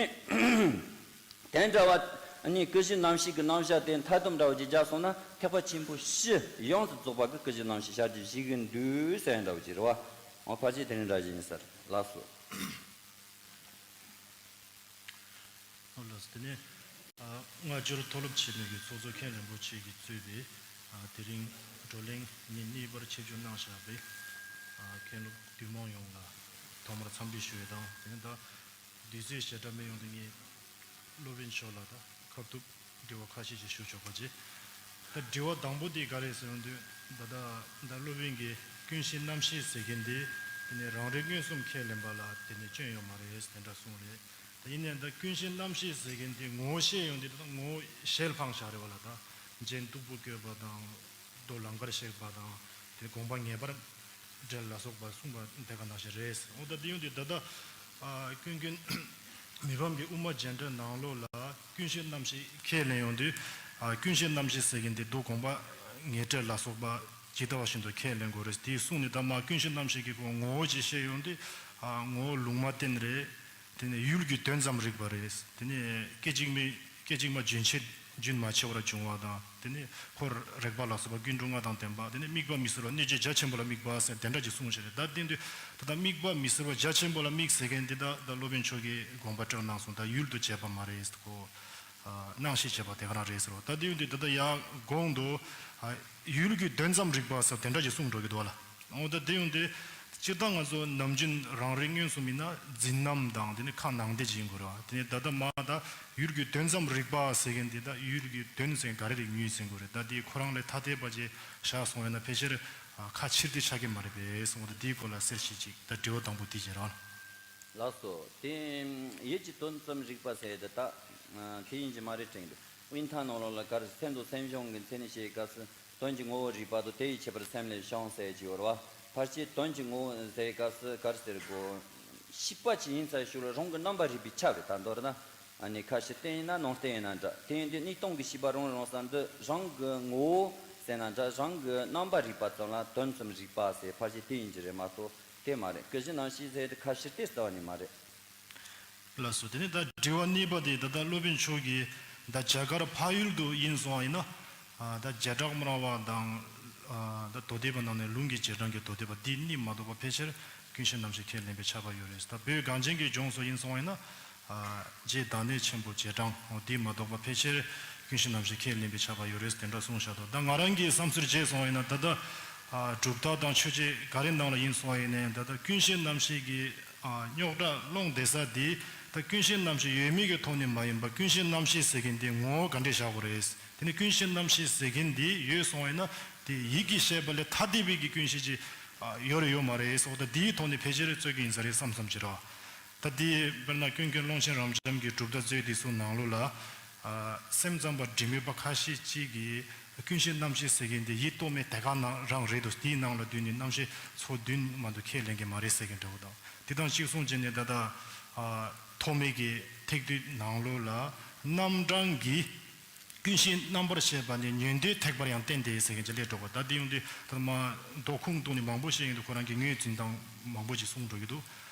དེ་འདྲ་བ། ཨ་ནི་སྐུ་བཞི་རྣམ་བཤད་ཀྱི་རྣམ་གཞག་དེ་མཐའ་སྡོམ་འདྲ་བོ་ཅིག་བརྒྱབ་སོང་ན། ཐེག་པ་ཆེན་པོ་སྤྱི་ཡོངས་སུ་རྫོགས་པ་གི་སྐུ་བཞི་རྣམ་བཤད་བྱ་རྒྱུ་ཞིག་གི་འདུག་ཟེར་འདྲ་བོ་ཅིག་རེད་བ། འོ་ཕལ་ཆེར་དེ་འདྲ་འདྲ་ཞིག་ཡིན་ས་རེད། ལགས་སོ། ཨོ་ལགས་སོ། དེ་ནས་ཨ་སྔ་འགྱུར་མཐོ་སློབ་ཆེན་མོའི་གི་ཚོགས་གཙོ་མཁན་རིན་པོ་ཆེ་གིས་གཙོས་པའི་ཨ་དེ་རིང་བགྲོ་གླེང་ཉིན་གཉིས་པར་ཆིབས་བསྒྱུར་གནང་བཞག་པའི་ཨ་མཁན་སློབ་འདུས་མང་ཡོངས་ལ་ཐོག་མར་འཚམས་འདྲི་ཞུ་ཡས་དང་། དེ་ནས་ད་དུས་ཚོད་ཞེ་དྲག་མེད་ཡོང་དུས་ངས་སློབ་དཔོན་མཆོག་ལ་ད་ཁ་ཐུག་དྲི་བ་ཁ་ཤས་ཤིག་ཞུ་ཆོག་པ་བྱེད། ད་དྲི་བ་དང་པོ་དེ་ག་རེ་ཟེར་ཡོང་དུས། ད་ད་ད་སློབ་དཔོན་གྱིས་ཀུན་ཤེས་རྣམ་ཤེས་ཟེར་མཁན་དེ་དེ་ནས་རང་རིག་མངོན་སུམ་ཁས་ལེན་པ་ལ་དེ་ནས་སྐྱོན་ཡོད་མ་རེད་དེ་འདྲ་གསུངས་རེད། ད་ཡིན་ནའང་ད་ཀུན་ཤེས་རྣམ་ཤེས་ཟེར་མཁན་དེ་ངོ་བོ་བཤད་ཡོང་དུས། ད་ངོ་བོ་ཞལ་འཕངས་བཞག་རེད་བ་ལ། ད་རྗེས་སྟུག་པོ་བཀོད་པ་དང་། མདོ་ལང་ཀར་གཤེགས་པ་དང་། དེ་དགོངས་པ་ངེས་པར་འགྲེལ་ལ་སོགས་པ་གསུངས་པ་དེ་ག་ནང་བཞིན་རེད། འོ་ད་དེ་ཡོང་དུས་ད་ལྟ་ཨ་ཀུན་མཁྱེན་མི་ཕམ་གྱི་དབུ་མ་རྒྱན་འགྲེལ་ནང་ལོགས་ལ་ཀུན་ཤེས་རྣམ་ཤེས་ཁས་ལེན་ཡོང་དུས། ཨ་ཀུན་ཤེས་རྣམ་ཤེས་ཟེར་མཁན་དེ་མདོ་དགོངས་པ་ངེས་འགྲེལ་ལ་སོགས་པ་ཇི་ལྟ་བ་བཞིན་དུ་ཁས་ལེན་དགོས་རེད། དེ་གསུངས་ནས་ད་མར་ཀུན་ཤེས་རྣམ་ཤེས་ཀྱི་སྒོ་ངོ་བོ་ཅིག་བཤད་ཡོང་དུས། ཨ་ངོ་བོ་ལུང་མ་བསྟན་རེད། དེ་ནས་ཡུལ་གྱི་དོན་ཙམ་རིག་པ་རེད། དེ་ནས་སྐད་ཅིག་མའི་སྐད་ཅིག་མ་རྒྱུན་ཆད་རྒྱུན་མ་ཆད་པར་འབྱུང་བ་དང་། དེ་ནས་ཧོར་རེག་པ་ལ་སོགས་པ་ཀུན་འབྱུང་ལྔ་དང་ལྡན་པ། དེ་ནས་དམིགས་པ་མི་སྲིད་པ་གནོད་བྱེད་རྒྱ་ཆེན་པོ་ལ་དམིགས་པ་ཟེར་དེ་འདྲ་ཅིག་གསུངས་བཞག་རེད། ད་དེ་དུས་ད་ལྟ་དམིགས་པ་མི་སྲིད་པ་རྒྱ་ཆེན་པོ་ལ་དམིགས་ཟེར་མཁན་དེ་ད་ད་སློབ་དཔོན་མཆོག་གིས་དགོངས་པ་བཀྲལ་གནང་སོང་། ད་ཡུལ་དུ་བྱས་པ་མ་རེད་ཁོ། ཨ་སྣང་ཤས་བྱས་པ་དེ་ག་རང་རེད་ཟེར་བ། ད་དེ་ཡོང་དུས་ད་ལྟ་ཡར་གོང་དུ་ཨ་ཡུལ་གྱི་དོན་ཙམ་རིག་པ་ཟེར་དེ་འདྲ་ཅིག་གསུངས་འགྲོ་གི་འདུག་བ་ལ། འོ་ད་དེ་ཡོང་དུས་སྤྱིར་བཏང་ང་ཚོ་ནམ་རྒྱུན་རང་རིག་མངོན་སུམ་ཡིན་ན་འཛིན་རྣམ་དང་དེ་ནི་ཁ་ནང་བསྡད་ཅིག་ཡིན་དགོས་རེད་བ། དེ་ནི་ད་ལྟ་མར་ད་ཡུལ་གྱི་དོན་ཙམ་རིག་པ་ཟེར་མཁན་དེ་ད་ཡུལ་གྱི་དོན་ཟེར་ག་རེ་རིག་ནུས་ཟེར་དགོས་རེད། ད་དེ་ཁོ་རང་ལས་ཐ་དད་པ་ཅིག་བཞག་སོང་ཡོད་ན་ཕལ་ཆེར་ཨ་ཁ་ཕྱིར་བལྟས་ཆགས་ཀྱི་མ་རེད་པས་གསུངས། འོ་ད་དེའི་སྐོར་ལ་གསལ་བཤད་ཅིག་ད་དྲི་བ་དང་པོ་དེ་བྱེད་རོགས། ལགས་སོ། དེ་ཡུལ་གྱི་དོན་ཙམ་རིག་པ་ཟེར་དེ་ད་ཁས་ལེན་གྱི་མ་རེད་དྲན་གྱི་འདུག་དབུས་མཐའ་ནང་ལོགས་ལ་གར་སེམས་དང་སེམས་བྱུང་གི་མཚན་ཉིད་བཤད་སྐབས་སུ་དོན་གྱི་ངོ་བོ་རིག་པ་དང་། དེ་ཡི་ཁྱད་པར་སེམས་ལས་བྱུང་ཟེར་གྱི་ཡོད་རེད་བ། ཕལ་ཆེར་དོན་གྱི་ངོ་བོ་ཟེར་སྐབས་སུ་གར་ཟེར་དགོས། ཤེས་པ་ཅིག་ཡིན་ཚར་ཞོར་རང་གི་རྣམ་པར་རིག་པས་ཁྱབ་པའི། ད་མདོར་ན་ཨ་ནི་ཁ་ཕྱིར་བལྟས་ཡིན་ན་ནང་བལྟས་ཡིན་ན་འདྲ། དེ་ཡིན་དུས་གནས་སྟངས་ཀྱི་ཤེས་པ་རང་རང་ས་འདི་རང་གི་ངོ་བོ་ཟེར་ན་འདྲ། རང་གི་རྣམ་པར་རིག་པ་ཙམ་ལ་དོན་ཙམ་རིག་པ་ཟེར་ཕལ་ཆེར་དེ་ཡིན་གྱི་རེད་མ་གཏོགས། དེ་མ་རེད། ཀུན་གཞི་རྣམ་ཤེས་ཟེར་དེ་ཁ་ཕྱིར་བལྟས་རྩ་བ་ནས་མ་རེད། ལགས་སོ། དེ་ནས་ད་དྲི་བ་གཉིས་པ་དེ་ད་ལྟ་སློབ་དཔོན་མཆོག་གིས་ད་རྒྱ་གར་འཕགས་ཡུལ་དུ་ཡིན་སོང་བ་ཡིན་ན། ཨ་ད་བྱེ་བྲག་སྨྲ་བ་དང་། ཨ་ད་མདོ་སྡེ་པ་ནང་ནས་ལུང་གི་རྗེས་འབྲང་གི་མདོ་སྡེ་པ་འདི་གཉིས་མ་གཏོགས་པ་ཕལ་ཆེར་ཀུན་གཞི་རྣམ་ཤེས་ཁས་ལེན་པས་ཁྱབ་པ་ཡོད་རེད། ད་བོད་གངས་ཅན་གྱི་ལྗོངས་སུ་ཡིན་སོང་བ་ཡིན་ན། ཨ་རྗེ་བདག་ཉིད་ཆེན་པོ་རྗེས་འབྲང་འདི་མ་གཏོགས་པ་ཕལ་ཆེར་ཀུན་གཞི་རྣམ་ཤེས་ཁས་ལེན་པས་ཁྱབ་པ་ཡོད་རེད་དེ་འདྲ་གསུངས་བཞག་འདུག་ད་ང་རང་གི་བསམ་ཚུལ་བྱས་སོང་བ་ཡིན་ན། ད་ལྟ་ཨ་གྲུབ་མཐའ་དང་ཆོས་འཆད་ག་རེ་ནང་ལ་ཡིན་སོང་བ་ཡིན་ནའི་ད་ལྟ་ཀུན་གཞི་རྣམ་ཤེས་ཀྱི་ཨ་རྙོག་དྲ་སློང་བསྡད་ས་འདི་ད་ཀུན་གཞི་རྣམ་ཤེས་ཡོད་མེད་ཀྱི་ཐོག་ནས་མ་ཡིན་པ། ཀུན་གཞི་རྣམ་ཤེས་ཟེར་མཁན་འདི་ངོ་བོ་ག་འདྲས་བཞག་དགོས་རེད། དེ་ནི་ཀུན་གཞི་རྣམ་ཤེས་ཟེར་མཁན་འདི་ཡོད་སོང་བ་ཡིན་ན། དེ་ཡིད་ཀྱིས་བཤད་པ་ལས་ཐ་དད་པའི་གི་ཀུན་ཤེས་ཅིག་ཡོད་རེད་ཡོད་མ་རེད་སོགས། ད་དེའི་ཐོག་ནས་ཕལ་ཆེར་རྩོད་ཀྱི་ཡིན་ས་རེད་བསམ་བསམ་བྱེད་རོགས། ད་དེ་དཔེར་ན་ཀུན་མཁྱེན་ཀློང་ཆེན་རབ་འབྱམས་ཀྱི་གྲུབ་མཐའ་མཛོད་དེ་ཚོའི་ནང་ལོགས་ལ། ཨ། སེམས་ཙམ་པ་འབྲེལ་མེད་པ་ཁ་ཤས་ཅིག་གིས་ཀུན་ཤེས་རྣམ་ཤེས་ཟེར་མཁན་དེ་ཡིད་རྟོག་མེད་དེ་ག་ནང་རང་རེད་འདུག་དེའི་ནང་ལ་བསྡུས་ནས་རྣམ་ཤེས་ཚོགས་བདུན་མ་གཏོགས་ཁས་ལེན་གྱི་མ་རེད་ཟེར་མཁན་འདྲ་བོ་དང་། དེ་དང་གཅིག་མཚུངས་བྱས་ནས་ད་ལྟ། ཨ། ཐོགས་མེད་ཀྱི་ཐེག་བསྡུས་ནང་ལོགས་ལ་རྣམ་གྲངས་ཀྱིས་ཀུན་ཤེས་རྣམ་པར་ཤེས་པ་ནི་ཉོན་ཏེ་ཐེག་པར་ཡང་བསྟན་ཏེ་ཟེར་མཁན་ཅིག་སླེབས་འགྲོ་བ། ད་དེ་ཡོང་དུས་ད་མ་མདོ་ཁུངས་བཏོན་ནས་མང་པོ་བཤད་ཡོང་དུས་ཁོ་རང་གི་ངོས་འཛིན་སྟངས་མང་པོ་ཅིག་གསུངས་འགྲོ་གི་འདུག་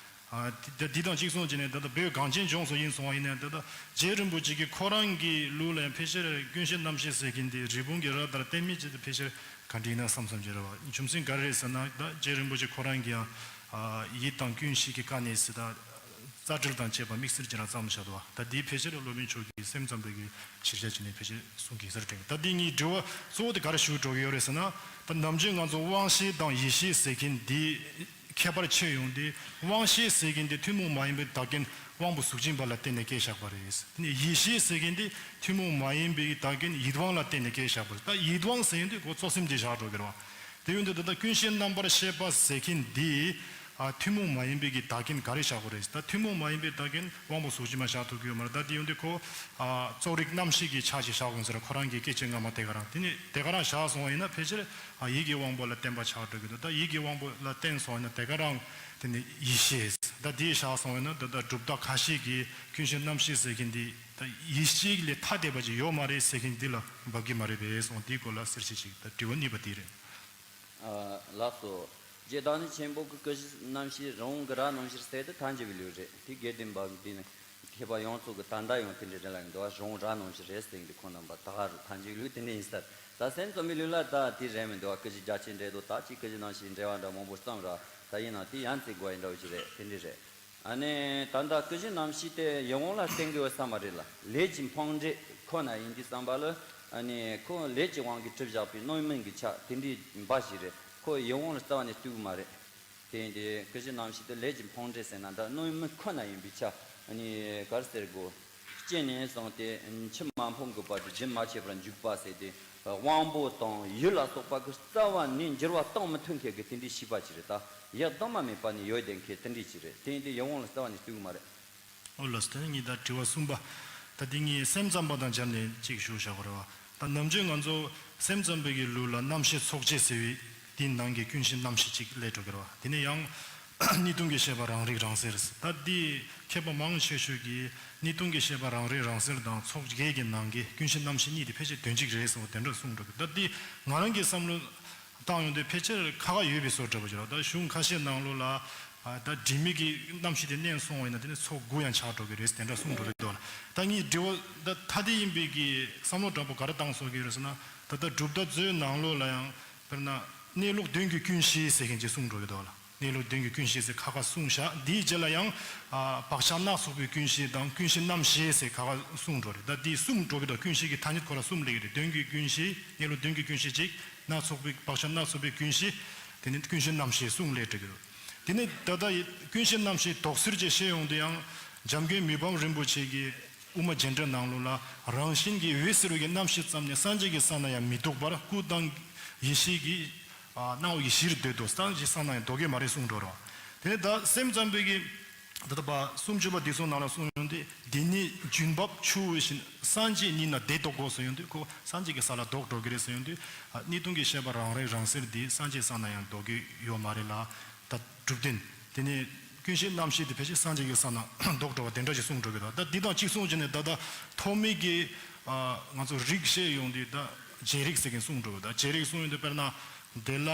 ཨ། དེ་དེ་དང་གཅིག་མཚུངས་བྱས་ནས་ད་ལྟ་བོད་གངས་ཅན་ལྗོངས་སུ་ཡིན་སོང་བ་ཡིན་ན། ད་ལྟ་རྗེ་རིན་པོ་ཆེ་གིས་ཁོ་རང་གི་ལུགས་ལ་ཡང་ཕལ་ཆེར་ཀུན་ཤེས་རྣམ་ཤེས་ཟེར་མཁན་དེ་རི་བོང་གི་རྭ་ལྟར་བསྟན་མེད་ཅིག་ཏུ་ཕལ་ཆེར་ག་འདྲ་ཡིན་ན་བསམ་བསམ་བྱེད་རེད་བ། རྒྱུ་མཚན་ག་རེ་རེད་ཟེར་ན། ད་རྗེ་རིན་པོ་ཆེ་ཁོ་རང་གིས་ཡང་། ཨ། ཡིད་དང་ཀུན་ཤེས་ཀྱི་དཀའ་གནད་ཟེར། ད་རྩ་འགྲེལ་དང་བཅས་པ་དམིགས་བསལ་གྱི་རང་བརྩམས་བཞག་འདུག་བ། ད་འདིའི་ཕལ་ཆེར་སློབ་དཔོན་མཆོག་གིས་སེམས་ཙམ་པའི་གི་གཞིར་བཞག་བྱས་ནས་ཕལ་ཆེར་གསུང་གི་ཡིན་ས་རེད་དྲན། ད་འདི་གཉིས་འབྲེལ་བ་གཙོ་བོ་དེ་ག་རེ་ཞུ་འགྲོ་གི་ཡོད་རེད་ཟེར་ན། ད་ནམ་རྒྱུན་ང་ཚོ་དབང་ཤེས་དང་ཡིད་ཤེས་ཟེར་མཁན་འདི་ཁྱད་པར་ཕྱེ་ཡོང་དུས། དབང་ཤེས་ཟེར་མཁན་དེ་ཐུན་མོང་མ་ཡིན་པའི་བདག་རྐྱེན་དབང་པོ་གཟུགས་ཅན་པ་ལ་བརྟེན་ནས་སྐྱེས་བཞག་པ་རེད། དེ་ནས་ཡིད་ཤེས་ཟེར་མཁན་དེ་ཐུན་མོང་མ་ཡིན་པའི་བདག་རྐྱེན་ཡིད་དབང་ལ་བརྟེན་ནས་སྐྱེས་བཞག་པ་རེད། ད་ཡིད་དབང་ཟེར་མཁན་དེ་ཁོ་གཙོ་སེམས་དེ་བཞག་འགྲོ་གི་རེད་བ། དེ་ཡོང་དུས་ད་ལྟ་ཀུན་ཤེས་རྣམ་པར་ཤེས་པ་ཟེར་མཁན་འདི། ཨ། ཐུན་མོང་མ་ཡིན་པའི་གི་བདག་རྐྱེན་ག་རེ་བཞག་དགོས་རེད། ད་ཐུན་མོང་མ་ཡིན་པའི་བདག་རྐྱེན་དབང་པོ་གཟུགས་ཅན་མ་བཞག་ཐུབ་ཀྱི་ཡོད་མ་རེད། ད་དེ་ཡོང་དུས་ཁོ། ཨ། རྩོག་རིག་རྣམ་ཤེས་ཀྱི་ཆ་ཅིག་བཞག་དགོས་ཟེར། ཁོ་རང་གི་སྐད་ཆ་སྔ་མ་དེ་ག་རང་། དེ་ནས་དེ་ག་རང་བཞག་སོང་བ་ཡིན་ན་ཕལ་ཆེར། ཨ། ཡིད་ཀྱི་དབང་པོ་ལ་བརྟེན་པ་ཆགས་འགྲོ་གི་འདུག་ད་ཡིད་ཀྱི་དབང་པོ་ལ་བརྟེན་སོང་བ་ཡིན་ན་དེ་ག་རང་དེ་ནས་ཡིད་ཤེས། ད་དེ་བཞག་སོང་བ་ཡིན་ན་ད་ལྟ་གྲུབ་མཐའ་ཁ་ཤས་ཀྱིས་ཀུན་ཤེས་རྣམ་ཤེས་ཟེར་མཁན་འདི། ད་ཡིད་ཤེས་ལས་ཐ་དད་པ་ཅིག་ཡོད་མ་རེད་ཟེར་མཁན་འདི་ལ་འབབ་ཀྱི་མ་རེད་པས་སོང་། དེའི་སྐོར་ལ་གསལ་བཤད་ཅིག་ད་དྲི་བ་གཉིས་པ་དེ་རེད། ཨ། ལགས་སོ། རྗེ་བདག་ཉིད་ཆེན་པོ་གིས་ཀུན་ཤེས་རྣམ་ཤེས་རི་བོང་གི་རྭ་ནང་བཞིན་ཟེར་དེ་ཐལ་འགྱུར་བའི་ལུགས་རེད། དེ་དགེ་ལྡན་པ་གི་དེ་ནི་མཁས་པ་ཡོངས་རྫོགས་ཀྱི་ད་ལྟ་ཡང་དེ་འདྲའི་རེད་ལབ་ཀྱི་འདུག་རི་བོང་རྭ་ནང་བཞིན་རེད་ཟེར་གྱི་འདུག་ཁོང་རྣམ་པ་ད་ག་རུ་ཐལ་འགྱུར་བའི་ལུགས་དེ་འདྲ་ཡིན་ས་རེད། ད་སེམས་ཙམ་པའི་ལུགས་ལ་ད་དེ་རེད་མི་འདུག་ཀུན་ཤེས་རྒྱ་ཆེར་འགྲེལ་དུ་ད་ཅིག་ཀུན་ཤེས་རྣམ་ཤེས་འགྲེལ་བ་འདྲ་མང་པོ་བརྩམས་ར། ད་ཡིན་ནའང་དེ་ཡང་རྩི་དགོས་ཡ་འདྲ་བོ་ཞིག་རེད། དེ་འདྲ་རེད། ཨ་ནི་ད་ལྟ་ཀུན་ཤེས་རྣམ་ཤེས་དེ་ཡིད་དབང་ལ་བརྟེན་གྱི་ཡོད་ས་མ་རེད་ལ། ལས་ཀྱི་འཕངས་འགྲེལ་ཁོ་ན་ཡིན་དུས་ཙམ་པ་ལ། ཨ་ནི་ཁོ་ལས་ཀྱི་དབང་གིས་གྲུབ་བཞག་པའི་རྣམ་སྨིན་གྱི་ཆ་དེ་འདྲའི་འབའ་ཞིག་རེད། ཁོ་ཡིད་དབང་ལ་རྩ་བ་ནས་ལྟོས་ཀྱི་མ་རེད། དེ་ཡིན་དུས་ཀུན་ཤེས་རྣམ་ཤེས་དེ་ལས་ཀྱི་འཕངས་འགྲེལ་ཟེར་ན་ད་རྣམ་སྨིན་ཁོ་ན་ཡིན་པའི་ཆ། ཨ་ནི་ག་རེ་ཟེར་དགོས། སྐྱེས་ནས་བཟུང་སྟེ་འཆི་མ་ཕོད་པའི་བར་དུ་རྒྱུན་མ་ཆད་པར་འཇུག་པ་ཟེར་ཏེ། དབང་པོ་དང་ཡིད་ལ་སོགས་པ་གི་རྩ་བ་ནས་འགྱུར་བ་གཏོང་མི་ཐུབ་མཁན་གྱི་དེ་འདྲའི་ཤེས་པ་ཅིག་རེད། ད་ཡག་གདིང་མ་མེད་པ་ནས་ཡོད་བསྡད་མཁན་དེ་འདྲའི་ཅིག་རེད། དེ་ཡིན་དུས་ཡིད་དབང་ལ་རྩ་བ་ནས་ལྟོས་ཀྱི་མ་རེད། ཨོ་ལགས་སོ། དེ་ནས་ངས་ད་དྲི་བ་གསུམ་པ། ད་དེ་ངས་སེམས་ཙམ་པ་དང་སྦྱར་ནས་གཅིག་ཞུ་བཞག་པ་རེད་བ། ད་ནམ་རྒྱུན་ང་ཚོ་སེམས་ཙམ་པའི་གི་ལུགས་ལ་རྣམ་ཤེས་ཚོགས་བརྒྱད་ཟེར་བའི་དེའི་ནང་གི་ཀུན་ཤེས་རྣམ་ཤེས་གཅིག་སླེབས་འགྲོ་གི་རེད་བ། དེ་ནས་ཡང་གནས་ལུགས་ལྡན་གྱི་ཤེས་པ་རང་རིག་རང་གསལ། ད་འདི་མཁས་པ་མང་ཆེ་ཤོས་ཀྱིས་གནས་ལུགས་ལྡན་གྱི་ཤེས་པ་རང་རིག་རང་གསལ་དང་ཚོགས་བརྒྱད་ཀྱི་ནང་གི་ཀུན་ཤེས་རྣམ་ཤེས་གཉིས་དེ་ཕལ་ཆེར་དོན་གཅིག་རེད་ཟེར་བ་དེ་འདྲ་གསུངས་འགྲོ་གི། ད་འདི་ང་རང་གི་བསམ་བློ་བཏང་ཡོང་དུས་ཕལ་ཆེར་ཁག་ཁག་ཡོད་པའི་བཟོ་འདྲ་པོ་ཅིག་རེད། ད་གཞུང་ཁ་ཤས་ནང་ལོགས་ལ། ཨ། ད་དྲི་མེད་ཀྱི་རྣམ་ཤེས་དེ་གནས་སོང་བ་ཡིན་ན་དེ་ནི་ཚོགས་དགུ་ཡང་ཆགས་འགྲོ་གི་རེད་དེ་འདྲ་གསུངས་འགྲོ་གི་འདུག་ལ། ད་ངས་དྲི་བ་ད་ཐ་དད་ཡིན་པའི་གི་བསམ་བློ་དྲང་པོ་ག་རེ་བཏང་སོང་གི་རེད་ཟེར་ན། ད་ལྟ་གྲུབ་མཐའ་མཛོད་ནང་ལོགས་ལ་ཡང་དཔེར་ན་གནས་ལུགས་ལྡན་གྱི་ཀུན་ཤེས་ཟེར་མཁན་ཅིག་གསུངས་འགྲོ་གི་འདུག་ལ། གནས་ལུགས་ལྡན་གྱི་ཀུན་ཤེས་ཟེར་ཁ་ཁ་གསུངས་བཞག་འདིའི་རྗེས་ལ་ཡང་། ཨ། བག་ཆགས་སྣ་ཚོགས་པའི་ཀུན་ཤེས་དང་ཀུན་ཤེས་རྣམ་ཤེས་ཟེར་ཁ་ཁ་གསུངས་འགྲོ་རེད། ད་འདི་གསུམ་འགྲོ་གི་འདུག་ཀུན་ཤེས་ཀྱི་ཐ་སྙད་ཁོ་ར་གསུམ་སླེབས་ཀྱི་རེད། ལྡན་གྱི་ཀུན་ཤེས། གནས་ལུགས་ལྡན་གྱི་ཀུན་ཤེས་གཅིག་སྣ་ཚོགས་པའི་བག་ཆགས་སྣ་ཚོགས་པའི་ཀུན་ཤེས། དེ་ནི་ཀུན་ཤེས་རྣམ་ཤེས་གསུམ་སླེབས་འགྲོ་གི་འདུག་དེ་ནི་ད་ལྟ་ཀུན་ཤེས་རྣམ་ཤེས་དོགས་སེལ་གྱི་བཤད་ཡོང་དུ་ཡང་། འཇམ་མགོན་མི་ཕམ་རིན་པོ་ཆེ་གིས་དབུ་མ་རྒྱན་སྒྲ་ནང་ལོགས་ལ། རང་བཞིན་གྱིས་འོད་གསལ་བའི་རྣམ་ཤེས་ཙམ་ནི་སངས་རྒྱས་ཀྱི་ས་ན་ཡང་མི་ལྡོག་པར་སྐུ་དང་ཡེ་ཤེས་ཀྱི། ཨ། སྣང་བ་གི་གཞིར་འདོད་དོ། སངས་རྒྱས་ས་ན་ཡང་ལྡོག་གི་མ་རེད་གསུངས་འགྲོ་རོ། དེ་ནི་ད་སེམས་ཙམ་པའི་གི། ད་ལྟ་བ་སུམ་ཅུ་པ་འདི་ཚོ་ནང་ལ་གསུངས་ཡོང་དུས། འདི་ནི་ལྗོན་པ་ཆུ་བོ་བཞིན། སངས་རྒྱས་ཉིད་ན་བདེ་ལྡོག་གོ་ཟེར་ཡོང་དུས། ཁོ་སངས་རྒྱས་ཀྱི་ས་ལ་ལྡོག་འགྲོ་གི་རེད་ཟེར་ཡོང་དུས། ཨ། གནས་ལུགས་ལྡན་གྱི་ཤེས་པ་རང་རིག་རང་གསལ་འདི་སངས་རྒྱས་ས་ན་ཡང་ལྡོག་གི་ཡོད་མ་རེད་ལ། ད་གྲུབ་བདེན། དེ་ནས་ཀུན་ཤེས་རྣམ་ཤེས་དེ་ཕལ་ཆེར་སངས་རྒྱས་ཀྱི་ས་ན་ལྡོག་འགྲོ་བ་དེ་འདྲ་ཞིག་གསུངས་འགྲོ་གི་འདུག་ད་འདི་དང་གཅིག་མཚུངས་བྱས་ནས་ད་ལྟ་ཐོགས་མེད་ཀྱི། ཨ། ང་ཚོ་རིགས་བཤད་ཡོང་དུས་ད་རྗེ་རིགས་ཟེར་མཁན་གསུངས་འགྲོ་གི་འདུག་རྗེ་རིགས་གསུངས་ཡོང་དུས་དཔེར་ན། དེ་ལ།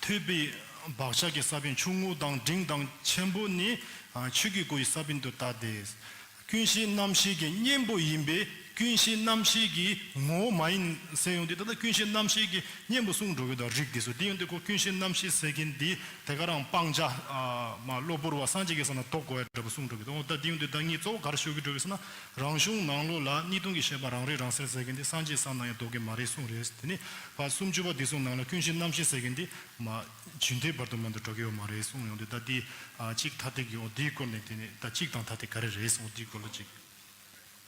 ཐོས་པའི་བག་ཆགས་ཀྱི་ས་བོན་ཆུང་ངུ་དང་འབྲིང་དང་ཆེན་པོ་ནི། ཨ། ཆོས་ཀྱི་སྒོ་ཡི་ས་བོན་དུ་བལྟ་སྟེ། ཀུན་ཤེས་རྣམ་ཤེས་ཀྱི་གཉེན་པོ་ཡིན་པས་ཀུན་ཤེས་རྣམ་ཤེས་ཀྱི་ངོ་བོ་མ་ཡིན་ཟེར་ཡོང་དུས། ད་ལྟ་ཀུན་ཤེས་རྣམ་ཤེས་ཀྱི་གཉེན་པོ་གསུངས་འགྲོ་གི་འདུག་རིགས་དེ་ཚོ། དེ་ཡོང་དུས་ཁོ་ཀུན་ཤེས་རྣམ་ཤེས་ཟེར་མཁན་འདི་དེ་ག་རང་སྤང་བྱ། ཨ། མ་གློ་བུར་བ་སངས་རྒྱས་ཀྱི་ས་ན་ལྡོག་དགོས་ཡ་འདྲ་པོ་གསུངས་འགྲོ་གི་འདུག་འོ་ད་དེ་ཡོང་དུས་ད་ངས་གཙོ་བོ་ག་རེ་ཞུ་གི་འགྲོ་གི་ཟེར་ན། རང་གཞུང་ནང་ལོགས་ལ་གནས་ལུགས་ལྡན་གྱི་ཤེས་པ་རང་རིག་རང་གསལ་ཟེར་མཁན་འདི་སངས་རྒྱས་ས་ན་ཡང་ལྡོག་གི་མ་རེད་གསུངས་རེད། དེ་ནི་བ་སུམ་ཅུ་པ་འདི་ཚོ་ནང་ལ་ཀུན་ཤེས་རྣམ་ཤེས་ཟེར་མཁན་འདི་མ་རྒྱུན་མཐའི་བར་དུ་མ་གཏོགས་འགྲོ་གི་ཡོད་མ་རེད་གསུངས་ཡོང་དུས། ད་འདི། ཨ། གཅིག་ཐ་དད་ཀྱི་འོ་འདིའི་སྐོར་ནས། དེ་ནི་ད་གཅིག་དང་ཐ་དད་ག་རེ་རེད་གསུངས་འདིའི་སྐོར་ལ་གཅིག་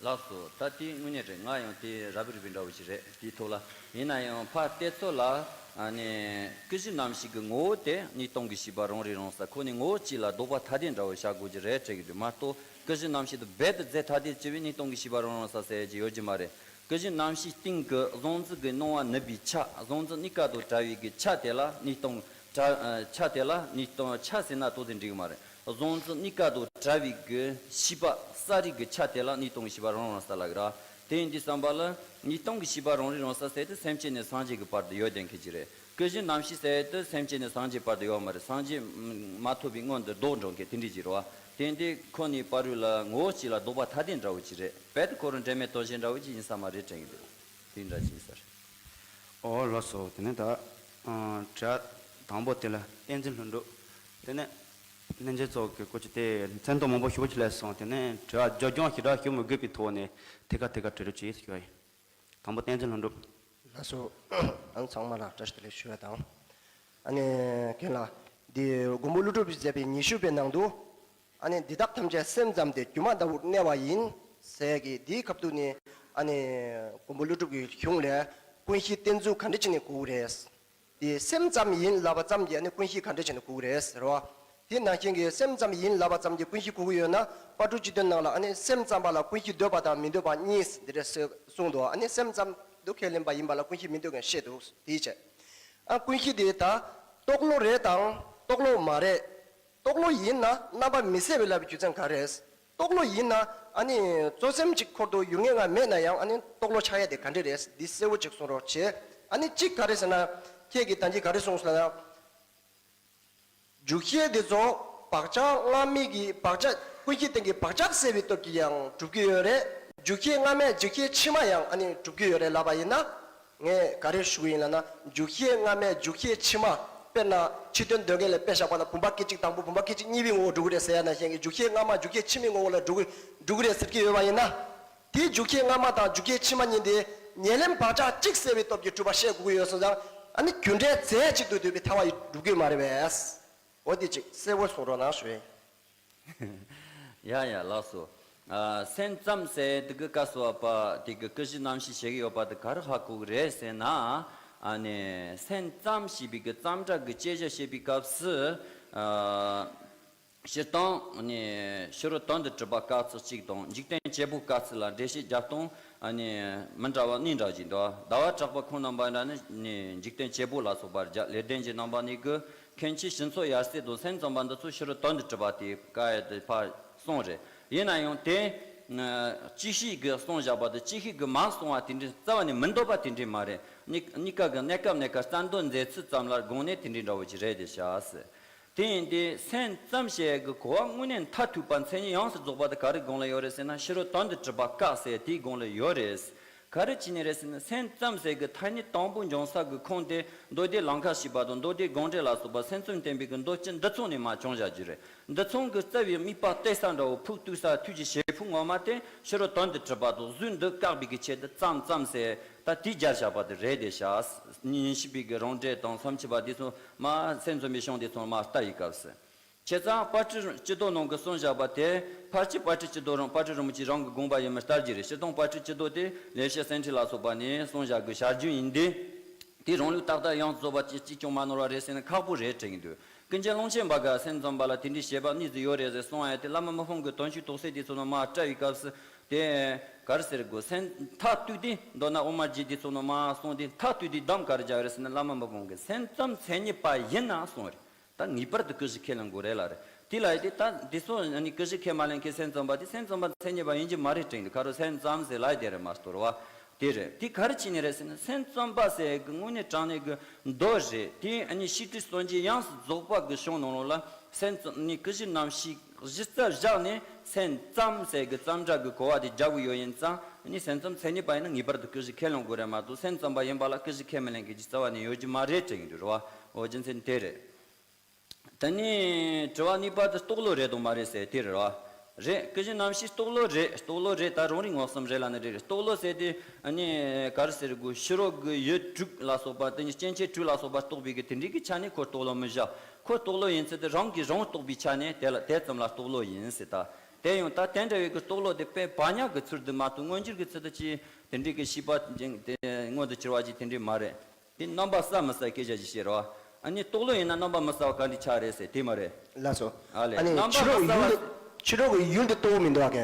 ལགས་སོ། ད་དེ་དངོས་གནས་རེད། ང་ཡང་དེ་ར་བི་རི་བི་འདྲ་བོ་ཞིག་རེད། དེའི་ཐོག་ལ། ཡིན་ན་ཡང་ཕར་བལྟས་ཚོད་ལ། ཨ་ནི་ཀུན་གཞི་རྣམ་ཤེས་ཀྱི་ངོ་བོ་དེ་གཉིས་སྟོང་གི་ཤེས་པ་རང་རིག་རང་གསལ། ཁོ་ནི་ངོ་བོ་གཅིག་ལ་ལྡོག་པ་ཐ་དད་འདྲ་བོ་བཞག་དགོས་ཀྱི་རེད་དྲན་གྱི་འདུག་མ་གཏོགས་ཀུན་གཞི་རྣམ་ཤེས་དེ་རྦད་དེ་རྫས་ཐ་དད་བྱས་པའི་གཉིས་སྟོང་གི་ཤེས་པ་རང་རིག་རང་གསལ་ཟེར་གྱི་ཡོད་ཀྱི་མ་རེད། ཀུན་གཞི་རྣམ་ཤེས་སྟེང་གི་གཟུང་འཛིན་གྱི་སྣང་བ་ནུབ་པའི་ཆ། གཟུང་འཛིན་གཉིས་ཀ་དང་བྲལ་བའི་གི་ཆ་དེ་ལ་གཉིས་སྟོང་བྲལ། ཨ། ཆ་དེ་ལ་གཉིས་སྟོང་། ཆ་ཟེར་ན་ཏོག་ཙམ་འགྲིག་གི་མ་རེད། གཟུང་འཛིན་གཉིས་ཀ་དང་བྲལ་བའི་གི་ཤེས་པ་གསལ་རིག་གི་ཆ་དེ་ལ་གཉིས་སྟོང་གི་ཤེས་པ་རང་རིག་རང་གསལ་ལབ་ཀྱི་རེད། དེ་ཡིན་དུས་ཙམ་པ་ལ་གཉིས་སྟོང་གི་ཤེས་པ་རང་རིག་རང་གསལ་ཟེར་དེ་སེམས་ཅན་ནས་སངས་རྒྱས་ཀྱི་བར་དུ་ཡོད་བསྡད་མཁན་ཅིག་རེད། ཀུན་གཞི་རྣམ་ཤེས་ཟེར་དེ་སེམས་ཅན་ནས་སངས་རྒྱས་བར་དུ་ཡོད་མ་རེད། སངས་རྒྱས་མ་ཐོབ་པའི་སྔོན་དུ་ལྡོག་འགྲོ་མཁན་དེ་འདྲ་ཅིག་རེད་པ། དེ་ཡིན་དུས་ཁོ་གཉིས་བར་དུ་ལ་ངོ་བོ་གཅིག་ལ་ལྡོག་པ་ཐ་དད་འདྲ་བོ་ཅིག་རེད། རྦད་དེ་ཁོ་རང་འབྲེལ་མེད་དོན་གཞན་འདྲ་བོ་ཅིག་ཡིན་ས་མ་རེད་དྲན་གྱི་འདུག་དེ་འདྲ་ཅིག་ཡིན་ས་རེད། ཨོ་ལགས་སོ། དེ་ནས་ད། ཨ། དྲི་བ་དང་པོ་དེ་ལ་བསྟན་འཛིན་ལྷུན་གྲུབ། དེ་ནས་སྙན་རྗེ་ཚོགས་ཀྱི་སྐོར་གྱི་དེ་མཚན་ཐོ་མང་པོ་ཞེ་པོ་ཅིག་སླེབས་སོང་། དེ་ནས་དྲི་བ་རྒྱབ་ལྗོངས་ཞེ་དྲག་ཞུ་མི་དགོས་པའི་ཐོག་ནས་ཐད་ཀ་ཐད་ཀ་དྲི་རོགས་བྱེད་ཞུ་བ་ཡིན། དང་པོ་བསྟན་འཛིན་ལྷུན་གྲུབ། ལགས་སོ། ཨ་ནི་ཚང་མ་ལ་བཀྲ་ཤིས་བདེ་ལེགས་ཞུ་བ་དང་། ཨ་ནི་རྒན་ལགས། འདི་མགོན་པོ་ཀླུ་སྒྲུབ་ཀྱིས་མཛད་པའི་ཉི་ཤུ་པའི་ནང་དུ། ཨ་ནི་འདི་དག་ཐམས་ཅད་སེམས་ཙམ་སྟེ། སྒྱུ་མ་ལྟ་བུར་གནས་པ་ཡིན། ཟེར་གྱི་འདིའི་སྐབས་དུ་ནི། ཨ་ནི་མགོན་པོ་ཀླུ་སྒྲུབ་ཀྱི་གཞུང་ལས་ཀུན་གཞི་བསྟན་ཚུལ་ག་འདྲ་བྱས་ནས་གོ་གི་རེད། དེ་སེམས་ཙམ་ཡིན་ལབ་པ་ཙམ་གྱིས་ཨ་ནི་ཀུན་གཞི་ག་འདྲ་བྱས་ནས་གོ་གི་རེད་ཟེར་བ། དེ་ནང་བཞིན་གྱི་སེམས་ཙམ་ཡིན་ལབ་པ་ཙམ་གྱིས་ཀུན་གཞི་གོ་གི་ཡོད་ན། དཔལ་སྤྲུལ་སྤྱི་དོན་ནང་ལ་ཨ་ནི་སེམས་ཙམ་པ་ལ་ཀུན་གཞི་འདོད་པ་དང་མི་འདོད་པ་གཉིས་འདི་འདྲ་གསུངས་འདུག་ཨ་ནི་སེམས་ཙམ་དུ་ཁས་ལེན་པ་ཡིན་པ་ལ་ཀུན་གཞི་མི་འདོད་མཁན་བཤད་འདུག་དེའི་ཕྱིར། ཨ། ཀུན་གཞི་དེ་ད་རྟོག་བློ་རེད་དང་རྟོག་བློ་མ་རེད། རྟོག་བློ་ཡིན་ན་རྣམ་པ་མི་གསལ་བའི་ལབ་པའི་རྒྱུ་མཚན་ག་རེ་རེད། རྟོག་བློ་ཡིན་ན་ཨ་ནི་རྩོད་སེམས་གཅིག་འཁོར་དུ་ཡུལ་ངེས་ངེས་མེད་ན་ཡང་ཨ་ནི་རྟོག་བློ་ཆགས་ཡ་དེ་ག་འདྲ་རེད། འདི་གསལ་བོ་གཅིག་གསུང་རོགས་བྱེད། ཨ་ནི་གཅིག་ག་རེ་ཟེར་ན། ཁྱེད་ཀྱིས་ད་གིན་ག་རེ་གསུངས་སོང་ལབ་ན། འཇུག་ཤེས་དེ་ཚོ་བག་ཆགས་སྔ་མའི་གི་བག་ཆགས། ཀུན་གཞི་སྟེང་གི་བག་ཆགས་སེལ་བའི་སྟོབས་ཀྱིས་ཡང་འགྲུབ་ཀྱི་ཡོད་རེད། འཇུག་ཤེས་སྔ་མས་འཇུག་ཤེས་ཕྱི་མ་ཡང་ཨ་ནི་འགྲུབ་ཀྱི་ཡོད་རེད་ལབ་པ་ཡིན་ན། ངས་ག་རེ་ཞུ་གི་ཡིན་ལབ་ན། འཇུག་ཤེས་སྔ་མས་འཇུག་ཤེས་ཕྱི་མ། དཔེར་ན་ཕྱི་དོན་འདོད་མཁན་ལ་དཔེ་བཞག་པ་ན། བུམ་པ་སྐད་ཅིག་དང་པོ་བུམ་པ་སྐད་ཅིག་གཉིས་པའི་ངོ་བོ་འགྲོ་གི་རེད་ཟེར་ཡ་ནང་བཞིན་གྱི། འཇུག་ཤེས་སྔ་མ་འཇུག་ཤེས་ཕྱི་མའི་ངོ་བོ་ལ་འགྲོ་གི་འགྲོ་གི་རེད་ཟེར་གྱི་ཡོད་པ་ཡིན་ན། དེའི་འཇུག་ཤེས་སྔ་མ་དང་འཇུག་ཤེས་ཕྱི་མ་གཉིས་དེ་ཉེར་ལེན་བག་ཆགས་གཅིག་སེལ་བའི་སྟོབས་ཀྱིས་གྲུབ་པ་བཤད་དགོས་ཀྱི་ཡོད་སོང་ཙང་། ཨ་ནི་རྒྱུ་འབྲས་རྫས་གཅིག་ཏུ་འདོད་པའི་ཐལ་བ་ཡིས་འགྲུབ་ཀྱི་མ་རེད་པས། འོ་དེ་གཅིག་གསལ་བོ་གསུང་རོགས་གནང་ཞུ་ཡིན། ཡ་ཡ་ལགས་སོ། ཨ། སེམས་ཙམ་ཟེར་དེ་གི་སྐབས་སུ་བབ་པ་དེ་གི་ཀུན་གཞི་རྣམ་ཤེས་བཤད་ཀྱི་ཡོད་པ་དེ་ག་རེ་ཧ་གོ་གི་རེད་ཟེར་ན། ཨ་ནི་སེམས་ཙམ་ཞེས་པའི་གི་ཙམ་སྒྲ་གི་བཅད་བྱ་བཤད་པའི་སྐབས་སུ། ཨ། སྤྱིར་བཏང་ནི་ཕྱི་རོལ་དོན་དུ་གྲུབ་པ་སྐབས་ཚིག་གཅིག་དང་། འཇིག་རྟེན་བྱེད་པོ་སྐབས་ཚིག་ལ་འགྲེལ་བཤད་རྒྱབ་སྟངས་ནི་མི་འདྲ་བ་གཉིས་འདྲ་ཅིག་འདུག་ཟླ་བ་གྲགས་པ་ཁོང་རྣམ་པ་འདྲ་ནི་ནི་འཇིག་རྟེན་བྱེད་པོ་ལ་སོགས་པར་བརྒྱབ། ལེགས་ལྡན་གྱི་རྣམ་པ་ནི་གི་མཁན་ཆེན་ཞི་འཚོ་ཡབ་སྲས་དང་སེམས་ཙམ་པ་འདི་ཚོ་ཕྱི་རོལ་དོན་དུ་གྲུབ་པ་དེ་ཀ་ཡ་དེ་ཕར་གསུངས་རེད། ཡིན་ན་ཡང་དེ་ཅིག་ཤོས་ཀྱིས་གསུངས་བཞག་པ་དང་ཅིག་ཤོས་ཀྱིས་མ་གསུངས་པ་དེ་འདྲ་རྩ་བ་ནས་མི་འདོད་པ་དེ་འདྲ་མ་རེད། གཉིས་གཉིས་ཀ་གི་གནས་སྐབས་གནས་སྐབས་རྩ་འདོན་མཛད་ཚུལ་ཙམ་ལ་དགོངས་ནས་དེ་འདྲ་འདྲ་བོ་ཅིག་རེད་དེ་ཤག་ཟེར། དེ་ཡིན་དུས་སེམས་ཙམ་ཞེས་གི་གོ་བ་དངོས་གནས་མཐར་ཐུག་པ་མཚན་ཉིད་ཡོངས་སུ་རྫོགས་པ་དེ་ག་རེ་དགོངས་ལ་ཡོད་རེད་ཟེར་ན། ཕྱི་རོལ་དོན་དུ་གྲུབ་པ་སྐབས་ཟེར་དེའི་དགོངས་ལ་ཡོད་རེད། ག་རེ་བྱས་ནས་རེད་ཟེར་ན། སེམས་ཙམ་ཟེར་གི་ཐ་སྙད་དང་པོ་འབྱུང་ས་གི་ཁུངས་དེ་མདོ་སྡེ་ལང་ཀ་བཞི་པ་དང་། མདོ་སྡེ་དགོངས་འགྲེལ་ལ་སོགས་པ་སེམས་ཙམ་བསྟན་པའི་གི་མདོ་སྤྱི་འདི་ཚོ་ནས་མར་བྱུང་བཞག་རྒྱུ་རེད། འདི་ཚོ་གི་རྩ་བའི་དམིགས་པ་གཏད་ས་འདྲ་བོ། ཕུགས་གཏུགས་ས་ཐུགས་ཀྱི་བཞེད་དཔང་ངོ་མ་དེ་ཕྱི་རོལ་དོན་དུ་གྲུབ་པ་དང་གཟུགས་འདི་བཀག་པའི་གི་ཆེད་དུ་ཙམ་ཙམ་ཟེར། ད་དེ་སྦྱར་བཞག་པ་དེ་རེད་དེ་ཤག་ཉིན་བྱེད་པའི་གི་རང་འགྲེལ་དང་མཚམས་བཅད་པ་དེ་ཚོ་མར་སེམས་ཙམ་པའི་གཞུང་དེ་ཚོ་མར་ལྟ་ཡི་སྐབས་སུ། བྱས་ཙང་དཔལ་སྤྲུལ་སྤྱི་ལྡོག་ནང་གི་གསུངས་བཞག་པ་དེ། ཕལ་ཆེར་དཔལ་སྤྲུལ་སྤྱི་ལྡོག་རང་། དཔལ་སྤྲུལ་རིན་པོ་ཆེ་རང་གི་དགོངས་པ་ཡིན་པར་ལྟ་རྒྱུ་རེད། སྤྱིར་བཏང་དཔལ་སྤྲུལ་སྤྱི་ལྡོག་དེ་ལེགས་བཤད་སེང་ཁྲི་ལ་སོགས་པ་ནས་གསུངས་བཞག་གི་བྱ་རྒྱུ་ཡིན་ཏེ། དེ་རང་ལུགས་ཏག་ཏག་ཡོངས་སུ་རྫོགས་པ་ཅིག་གཅིག་ཀྱང་མ་ནོར་བ་རེད་ཟེར་ན་ཁག་པོ་རེད་དྲན་གྱི་འདུག་ཀུན་མཁྱེན་ཀློང་ཆེན་པ་ག་སེམས་ཙམ་པ་ལ་དེ་འདྲའི་བཞེད་པ་གཉིས་ཙམ་ཡོད་རེད་ཟེར་གསུངས་ཡ་དེ། བླ་མ་མི་ཕམ་གྱི་དོན་བྱེད་རྟོགས་གསལ་དེ་ཚོ་ནང་མར་བཀྲལ་བའི་སྐབས་སུ་དེ་ག་རེ་ཟེར་དགོས། སེམས་མཐར་གཏུགས་ཏེ་མདོར་ན་དབུ་མ་རྒྱན་དེ་ཚོ་ནང་མར་གསུངས་ཏེ། མཐར་གཏུགས་ཏེ་གདམས་ག་རེ་བརྒྱབ་རེད་ཟེར་ན། བླ་མ་མི་ཕམ་གྱི་སེམས་ཙམ་མཚན་ཉིད་པ་ཡིན་ན་གསུངས་རེད། ད་ངེས་པར་དུ་ཀུན་གཞི་ཁས་ལེན་དགོས་རེད་ལབ་རེད། དེ་ལབ་ཡ་དེ། ད་འདི་ཚོ་ནི་ཀུན་གཞི་ཁས་མ་ལེན་མཁན་སེམས་ཙམ་པ་དེ་སེམས་ཙམ་པ་མཚན་ཉིད་པ་ཡིན་གྱི་མ་རེད་དྲན་གྱི་འདུག་ཁ་རོ་སེམས་ཙམ་ཟེར་ལབ་ཡ་དེ་རེད་མ་གཏོགས་རེད་པ། དེ་རེད། དེ་ག་རེ་བྱས་ནས་རེད་ཟེར་ན། སེམས་ཙམ་པ་ཟེར་གི་དངོས་གནས་དྲང་གནས་གི་མདོ་རེད། དེ་ཨ་ནི་ཤེས་སྒྲིབ་སངས་རྒྱས་ཡོངས་སུ་རྫོགས་པ་གི་གཞུང་ནང་ལོགས་ལ་སེམས་ཙམ་ནི་ཀུན་གཞི་རྣམ་ཤེས་གཞི་རྩ་བཞག་ནས་སེམས་ཙམ་ཟེར་གི་ཙམ་སྒྲ་གི་གོ་བ་དེ་རྒྱག་གི་ཡོད་ཡིན་ཙང་། ཨ་ནི་སེམས་ཙམ་མཚན་ཉིད་པ་ཡིན་ན་ངེས་པར་དུ་ཀུན་གཞི་ཁས་ལེན་དགོས་རེད་མ་གཏོགས། སེམས་ཙམ་པ་ཡིན་པ་ལ་ཀུན་གཞི་ཁས་མི་ལེན་མཁན་གྱི་རྩ་བ་ནས་ཡོད་ཀྱི་མ་རེད་དྲན་གྱི་འདུག་རེད་པ། འོ་རྒྱུ་མཚན་དེ་རེད། ད་ནི་དྲི་བ་གཉིས་པ་དེ་རྟོག་བློ་རེད་དང་མ་རེད་ཟེར་དེ་རེད་པ། རེད། ཀུན་གཞི་རྣམ་ཤེས་རྟོག་བློ་རེད། རྟོག་བློ་རེད། ད་རང་རིག་ངོ་གསུམ་རེད་ལབ་ན་རེད། རེད། རྟོག་བློ་ཟེར་དེ་ཨ་ནི་ག་རེ་ཟེར་དགོས། ཕྱི་རོལ་གྱི་ཡུལ་དྲུག་ལ་སོགས་པ། དེ་ནི་སྐྱེ་མཆེད་དྲུག་ལ་སོགས་པ་རྟོགས་པའི་གི་དེ་འདྲའི་གི་ཆ་ནས་ཁོ་རྟོག་བློ་མི་བཞག་ཁོ་རྟོག་བློ་ཡིན་ཚུལ་དེ་རང་གིས་རང་རྟོགས་པའི་ཆ་ནས་དེ་ལ་དེ་ཙམ་ལ་རྟོག་བློ་ཡིན་ཟེར། ད་ དེ་ཡང་ད་དེ་འདྲ་བའི་གི་རྟོག་བློ་དེ་དཔེ་བག་ཉག་གི་ཚུལ་དུ་མ་གཏོགས་མངོན་གྱུར་གྱི་ཚུལ་དུ་ཅི་དེ་འདྲའི་གི་ཤེས་པ་ཅིག་དེ་མངོན་དུ་གྱུར་བ་ཅིག་དེ་འདྲའི་མ་རེད། དེ་རྣམ་པ་གསལ་མི་གསལ་སྐད་ཆ་ཞིག་བཤད་རོགས། ཨ་ནི་རྟོག་བློ་ཡིན་ན་རྣམ་པ་མི་གསལ་བ་ག་འདྲ་ཆགས་རེད་ཟེར་དེ་མ་རེད། ལགས་སོ། ཨ་ལས། ཨ་ནི་རྣམ་པ་ཕྱི་རོལ་གྱི་ཡུལ་དུ་ཕྱི་རོལ་གྱི་ཡུལ་དུ་རྟོགས་མི་འདུག་ག་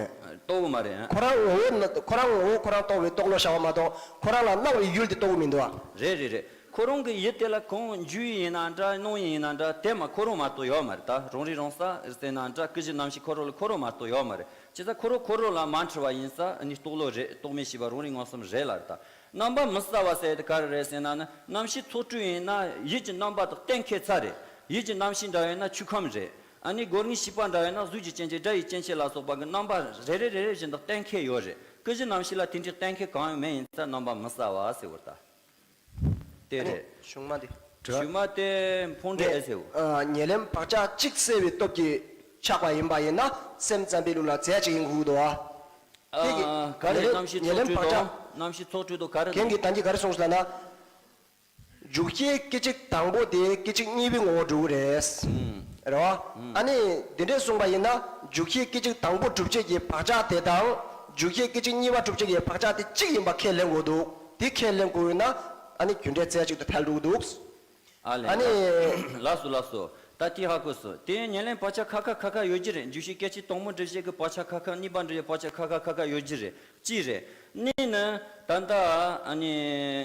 རྟོགས་མ་རེད། ཨ། ཁོ་རང་ངོ་བོ་ན་ཁོ་རང་ངོ་བོ་ཁོ་རང་རྟོགས་པའི་རྟོག་བློ་བྱ་བ་མ་གཏོགས་ཁོ་རང་ལ་སྣང་བའི་ཡུལ་དུ་རྟོགས་མི་འདུག་ག་རེད་རེད་རེད། ཁོ་རང་གི་ཡུལ་དེ་ལ་གང་འཇུ་ཡི་ཡིན་ན་འདྲ་སྣང་ཡི་ཡིན་ན་འདྲ་དེ་མ་ཁོ་རང་མ་གཏོགས་ཡོད་མ་རེད། ད་རང་རིག་རང་གསལ་ཟེར་ན་འདྲ་སྐུ་གཞི་རྣམ་ཤེས་ཁོ་རང་ལ་ཁོ་རང་མ་གཏོགས་ཡོད་མ་རེད། བྱས་ཙང་ཁོ་རང་ཁོ་རང་ལ་མ་འཁྲུལ་བ་ཡིན་ཙང་ཨ་ནི་རྟོག་བློ་རེད། རྟོག་མེད་ཤེས་པ་རང་རིག་མངོན་སུམ་རེད་ལ་རེད་ད། རྣམ་པ་མི་གསལ་བ་ཟེར་དེ་ག་རེ་རེད་ཟེར་ན་ནི་རྣམ་ཤེས་ཚོགས་དྲུག་ཡིན་ན་ཡིད་ཀྱི་རྣམ་པ་དང་གཏན་འཁེལ་ཚར་རེད། ཡིད་ཀྱི་རྣམ་ཤེས་འདྲ་ཡོད་ན་ཆུ་ཁམས་རེད། ཨ་ནི་སྒོ་ལྔའི་ཤེས་པ་འདྲ་ཡོད་ན་གཟུགས་ཀྱི་སྐྱེ་མཆེད་སྒྲ་ཡི་སྐྱེ་མཆེད་ལ་སོགས་པ་གི་རྣམ་པ་རེ་རེ་རེ་རེ་བཞིན་དུ་གཏན་འཁེལ་ཡོད་རེད། སྐུ་གཞི་རྣམ་ཤེས་ལ་དེ་འདྲའི་གཏན་འཁེལ་གང་ཡང་མེད་ཡིན་ཙང་རྣམ་པ་མི་གསལ་བ་ཟེར་བ་ད། དེ་རེད། གཞུང་མ་འདི། གཞུང་མ་དེ་ཕུང་འདྲེ་ཨེ་ཟེར་བ། ཨ། ཉེར་ལེན་བག་ཆགས་གཅིག་སེལ་བའི་སྟོབས་ཀྱིས་ཆགས་པ་ཡིན་པ་ཡིན་ན་སེམས་ཙམ་པའི་ལུགས་ལ་རྫས་གཅིག་ཡིན་དགོས་འདུག་བ། ཨ། དེ་གི་ག་རེ་ཉེར་ལེན་རྣམ་ཤེས་ཉེར་ལེན་ཚོགས་སྤྲུལ་བག་ཆགས། དང་རྣམ་ཤེས་ཚོགས་སྤྲུལ་དང་ག་རེ་རེད། རྒན་གྱིས་ད་གིན་ག་རེ་གསུངས་སོང་ལབ་ན། འཇུག་ཤེས་སྐད་ཅིག་དང་པོ་དེ་སྐད་ཅིག་གཉིས་པའི་ངོ་བོ་འགྲུབ་ཀྱི་རེད། ཨུམ། རེད་བ། ཨུམ། ཨ་ནི་དེ་འདྲས་གསུངས་པ་ཡིན་ན་འཇུག་ཤེས་སྐད་ཅིག་དང་པོ་གྲུབ་བྱེད་ཀྱི་བག་ཆགས་དེ་དང་འཇུག་ཤེས་སྐད་ཅིག་གཉིས་པ་གྲུབ་བྱེད་ཀྱི་བག་ཆགས་དེ་གཅིག་ཡིན་པ་ཁས་ལེན་དགོས་འདུག་དེ་ཁས་ལེན་དགོས་ཡོད་ན་ཨ་ནི་རྒྱུ་འབྲས་རྫས་གཅིག་ཏུ་ཐལ་འགྲོ་གི་འདུག་ཨ་ལས། ཨ་ནི། ལགས་སོ་ལགས་སོ། ད་དེ་ཧ་གོ་སོང་། དེ་ཡང་ཉེར་ལེན་བག་ཆགས་ཁ་ཁ་ཁ་ཁ་ཡོད་ཀྱི་རེད། འཇུག་ཤེས་སྐད་ཅིག་དང་པོ་གྲུབ་བྱེད་ཀྱི་བག་ཆགས་ཁ་ཁ་གཉིས་པ་འགྲུབ་བྱེད་བག་ཆགས་ཁ་ཁ་ཁ་ཁ་ཡོད་ཀྱི་རེད། གཅིག་རེད། གཉིས་ནི། ད་ལྟ་ཨ་ནི་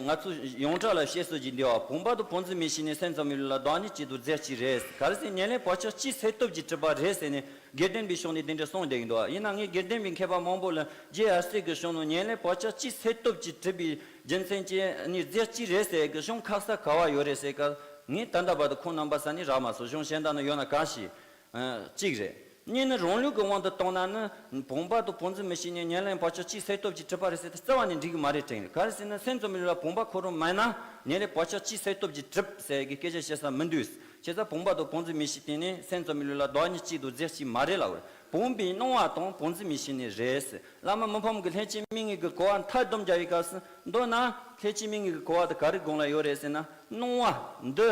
ང་ཚོ་ཡོངས་གྲགས་ལ་བཤད་སྲོལ་གྱི་འདི་བ་བུམ་པ་དང་བུམ་འཛིན་མིག་ཤེས་ནི་སེམས་ཙམ་པའི་ལུགས་ལ་བདག་ཉིད་གཅིག་ཏུ་རྫས་གཅིག་རེད། ག་རེ་ཟེར་ཉེར་ལེན་བག་ཆགས་གཅིག་སེལ་སྟོབས་ཀྱིས་གྲུབ་པ་རེད་ཟེར་ནས་དགེ་ལྡན་པའི་གཞུང་ནས་དེ་འདྲ་གསུངས་བསྡད་ཀྱི་འདུག་ཡིན་ན་ངས་དགེ་ལྡན་པའི་མཁས་པ་མང་པོ་ལ་རྗེ་ཡབ་སྲས་ཀྱི་གཞུང་ནང་ཉེར་ལེན་བག་ཆགས་གཅིག་སེལ་སྟོབས་ཀྱིས་གྲུབ་པའི་རྒྱུ་མཚན་གྱིས་ནི་རྫས་གཅིག་རེད་ཟེར་གྱི་གཞུང་ཁ་གསལ་ག་བ་ཡོད་རེད་ཟེར་སྐབས་ངས་ད་ལྟ་བར་དུ་ཁོང་རྣམ་པ་ས་ནས་རག་མ་སོང་། གཞུང་གཞན་དག་ནང་ཡོད་ན་གང་ཞིག་གཅིག་རེད། གཉིས་ནི་རང་ལུགས་ཀྱི་དབང་དུ་བཏང་ན་ནི་བུམ་པ་དང་བུམ་འཛིན་མིག་ཤེས་གཉིས་ཉེར་ལེན་བག་ཆགས་གཅིག་སེལ་སྟོབས་ཀྱིས་གྲུབ་པ་རེད་ཟེར་ཏེ་རྩ་བ་ནས་འགྲིག་གི་མ་རེད་དྲན། ག་རེ་ཟེར་ན་སེམས་ཙམ་པའི་ལུགས་ལ་བུམ་པ་ཁོ་རང་མེད་ན་ཉེར་ལེན་བག་ཆགས་གཅིག་སེལ་སྟོབས་ཀྱིས་གྲུབ་ཟེར་གྱི་སྐད་ཆ་བཤད་ས་མི་འདུག་བྱས་ཙང་བུམ་པ་དང་བུམ་འཛིན་མིག་ཤེས་དེ་ནི་སེམས་ཙམ་པའི་ལུགས་ལ་བདག་ཉིད་གཅིག་དང་རྫས་གཅིག་མ་རེད་ལབ་པ་རེད། བུམ་པའི་སྣང་བ་དང་བུམ་འཛིན་མིག་ཤེས་ནི་རེད། བླ་མ་མི་ཕམ་གྱིས་ལྷན་སྐྱེས་མིག་གཉིས་ཀྱི་གོ་བ་མཐའ་བསྡོམས་རྒྱག་པའི་སྐབས་སུ་མདོར་ན་ལྷན་སྐྱེས་མིག་གཉིས་ཀྱི་གོ་བ་དེ་ག་རེ་དགོངས་ལ་ཡོད་རེད་ཟེར་ན་སྣང་བ་འདི་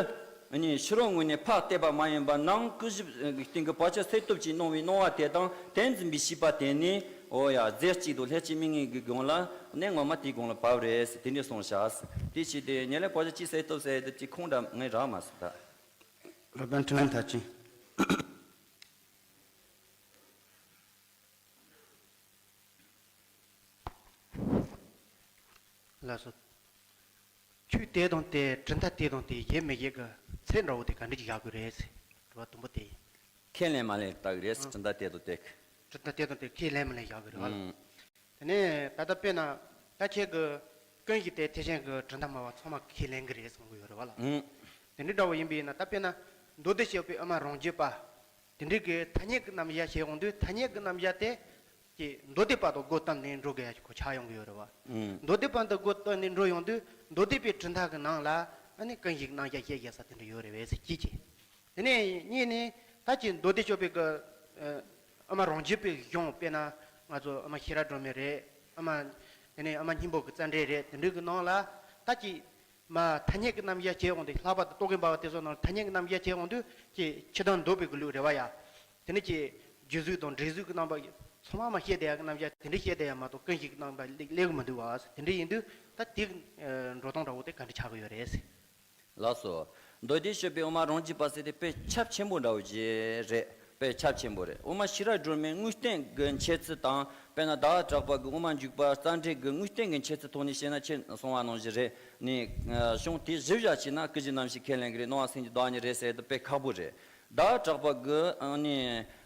ནི་ཕྱི་རོལ་ངོས་ནས་ཕར་བལྟས་པ་མ་ཡིན་པར་ནང་ཀུན་གཞི་སྟེང་གི་བག་ཆགས་སེལ་སྟོབས་ཀྱིས་སྣང་བའི་སྣང་བ་དེ་དང་དེ་འཛིན་པའི་ཤེས་པ་དེ་ནི་འོ་ཡ་རྫས་གཅིག་ཏུ་ལྷན་སྐྱེས་མིག་གཉིས་ཀྱི་དགོངས་ལ་གནད་ངོ་མ་དེའི་དགོངས་ལ་བབས་རེད་ཟེར་དེ་འདྲས་གསུངས་བཞག་དེ་བྱས་ཏེ་ཉེར་ལེན་བག་ཆགས་གཅིག་སེལ་སྟོབས་ཟེར་དེ་གཅིག་ཁུངས་འདྲ་ངས་རག་མ་སོང་ད། སློབ་དཔོན་འཕྲིན་ལས་མཐར་ཕྱིན། ལགས་སོ། ཆོས་དེ་དང་དེ་གྲུབ་མཐའ་དེ་དང་དེ་བཞེད་མི་བཞེད་ཀྱི་ཚད་འདྲ་བོ་དེ་ག་འདྲ་ཅིག་བཞག་དགོས་རེད་ཟེར། དྲི་བ་དུམ་བུ་དེ་ཡིན། ཁས་ལེན་མ་ལེན་ལྟ་གི་རེད་ཟེར། གྲུབ་མཐའ་དེ་དང་དེ་གི། གྲུབ་མཐའ་དེ་དང་དེ་ཁས་ལེན་མ་ལེན་བཞག་དགོས་རེད་བ་ལ། ཨང་། དེ་ནས་ད་ལྟ་དཔེར་ན་ད་ཁྱེད་ཀྱི་ཀུན་གཞི་དེ་ཐེག་ཆེན་གྱི་གྲུབ་མཐའ་སྨྲ་བ་ཚང་མ་ཁས་ལེན་གི་རེད་གསུང་གི་ཡོད་རེད་བ་ལ། ཨང་། དེ་འདྲ་འདྲ་བོ་ཡིན་པས་ན་ད་དཔེར་ན་མདོ་སྡེ་སྤྱོད་པའི་དབུ་མ་རང་རྒྱུད་པ། དེ་འདྲའི་གི་ཐ་སྙད་ཀྱི་རྣམ་གཞག་བྱེད་འོང་དུས་ཐ་སྙད་ཀྱི་རྣམ་གཞག་དེ་ཀྱི་མདོ་སྡེ་པ་དང་སྒོ་བསྟུན་ནས་འགྲོ་དགོས་ཡ་ཁོ་ཆགས་ཡོང་གི་ཡོད་རེད་བ། ཨང་། མདོ་སྡེ་པ་འདི་སྒོ་བསྟུན་ནས་འགྲོ་ཡོང་དུས་མདོ་སྡེ་པའི་གྲུབ་མཐའ་གི་ནང་ལ་ཨ་ནི་ཀུན་གཞི་གི་རྣམ་གཞག་བཤད་བཞག་ས་དེ་འདྲ་ཡོད་རེད་བས་ཟེར་གྱིས་ཀྱི། དེ་ནས་གཉིས་ནས་ད་ཀྱི་མདོ་སྡེ་སྤྱོད་པའི་གི་ཨ་དབུ་མ་རང་རྒྱུད་པའི་གཞུང་དཔེར་ན་ང་ཚོ་དབུ་མ་ཤེས་རབ་སྒྲོན་མེ་རེད། དབུ་མ་དེ་ནས་དབུ་མ་སྙིང་པོ་གི་རྩ་འགྲེལ་རེད། དེ་འདྲའི་གི་ནང་ལ་ད་ཀྱི་མ་ཐ་སྙད་ཀྱི་རྣམ་གཞག་བྱེད་འོང་དུས་ལྷག་པར་དུ་རྟོག་གེ་འབར་བ་དེ་ཚོ་ནང་ཐ་སྙད་ཀྱི་རྣམ་གཞག་བྱེད་འོང་དུས་ཀྱི་ཕྱི་དོན་འདོད་པའི་གི་ལུགས་རེད་བ་ཡ། དེ་ནས་ཀྱི་རྒྱུད་གཟུགས་དང་འབྲས་གཟུགས་ཀྱི་རྣམ་པ་ཚང་མ་མ་བཤད་བསྡད་ཡ་གི་རྣམ་གཞག་དེ་འདྲ་བཤད་བསྡད་ཡ་མ་གཏོགས་ཀུན་གཞི་གི་རྣམ་པ་སླེབས་སླེབས་གི་མི་འདུག་བ། དེ་འདྲ་ཡིན་དུས་ད་དེ་འགྲོ་སྟངས་འདྲ་བོ་དེ་ག་འདྲ་ཆགས་གི་ཡོད་རེད། ལགས་སོ། མདོ་སྡེ་སྤྱོད་པའི་དབུ་མ་རང་རྒྱུད་པ་ཟེར་དེ་དཔེ་ཁྱབ་ཆེན་པོ་འདྲ་བོ་ཅིག་རེད། དཔེ་ཁྱབ་ཆེན་པོ་རེད། དབུ་མ་ཤེས་རབ་སྒྲོན་མའི་དངོས་བསྟན་གྱི་འཆད་ཚུལ་དང་དཔེར་ན་ཟླ་བ་གྲགས་པ་གི་དབུ་མ་འཇུག་པ་རྩ་འགྲེལ་གྱི་དངོས་བསྟན་གྱི་འཆད་ཚུལ་ཐོག་ནས་བཤད་ན་ཁྱེད་གསུང་བ་ནང་བཞིན་རེད། ནི་གཞུང་དེ་གཞི་བཞག་བྱས་ན་ཀུན་གཞི་རྣམ་ཤེས་ཁས་ལེན་གྱི་རེད། སྣང་བ་སེམས་ཀྱི་བདག་ཉིད་རེད་ཟེར་དེ་དཔེ་ཁག་པོ་རེད། ཟླ་བ་གྲགས་པ་གི་ཨ་ནི་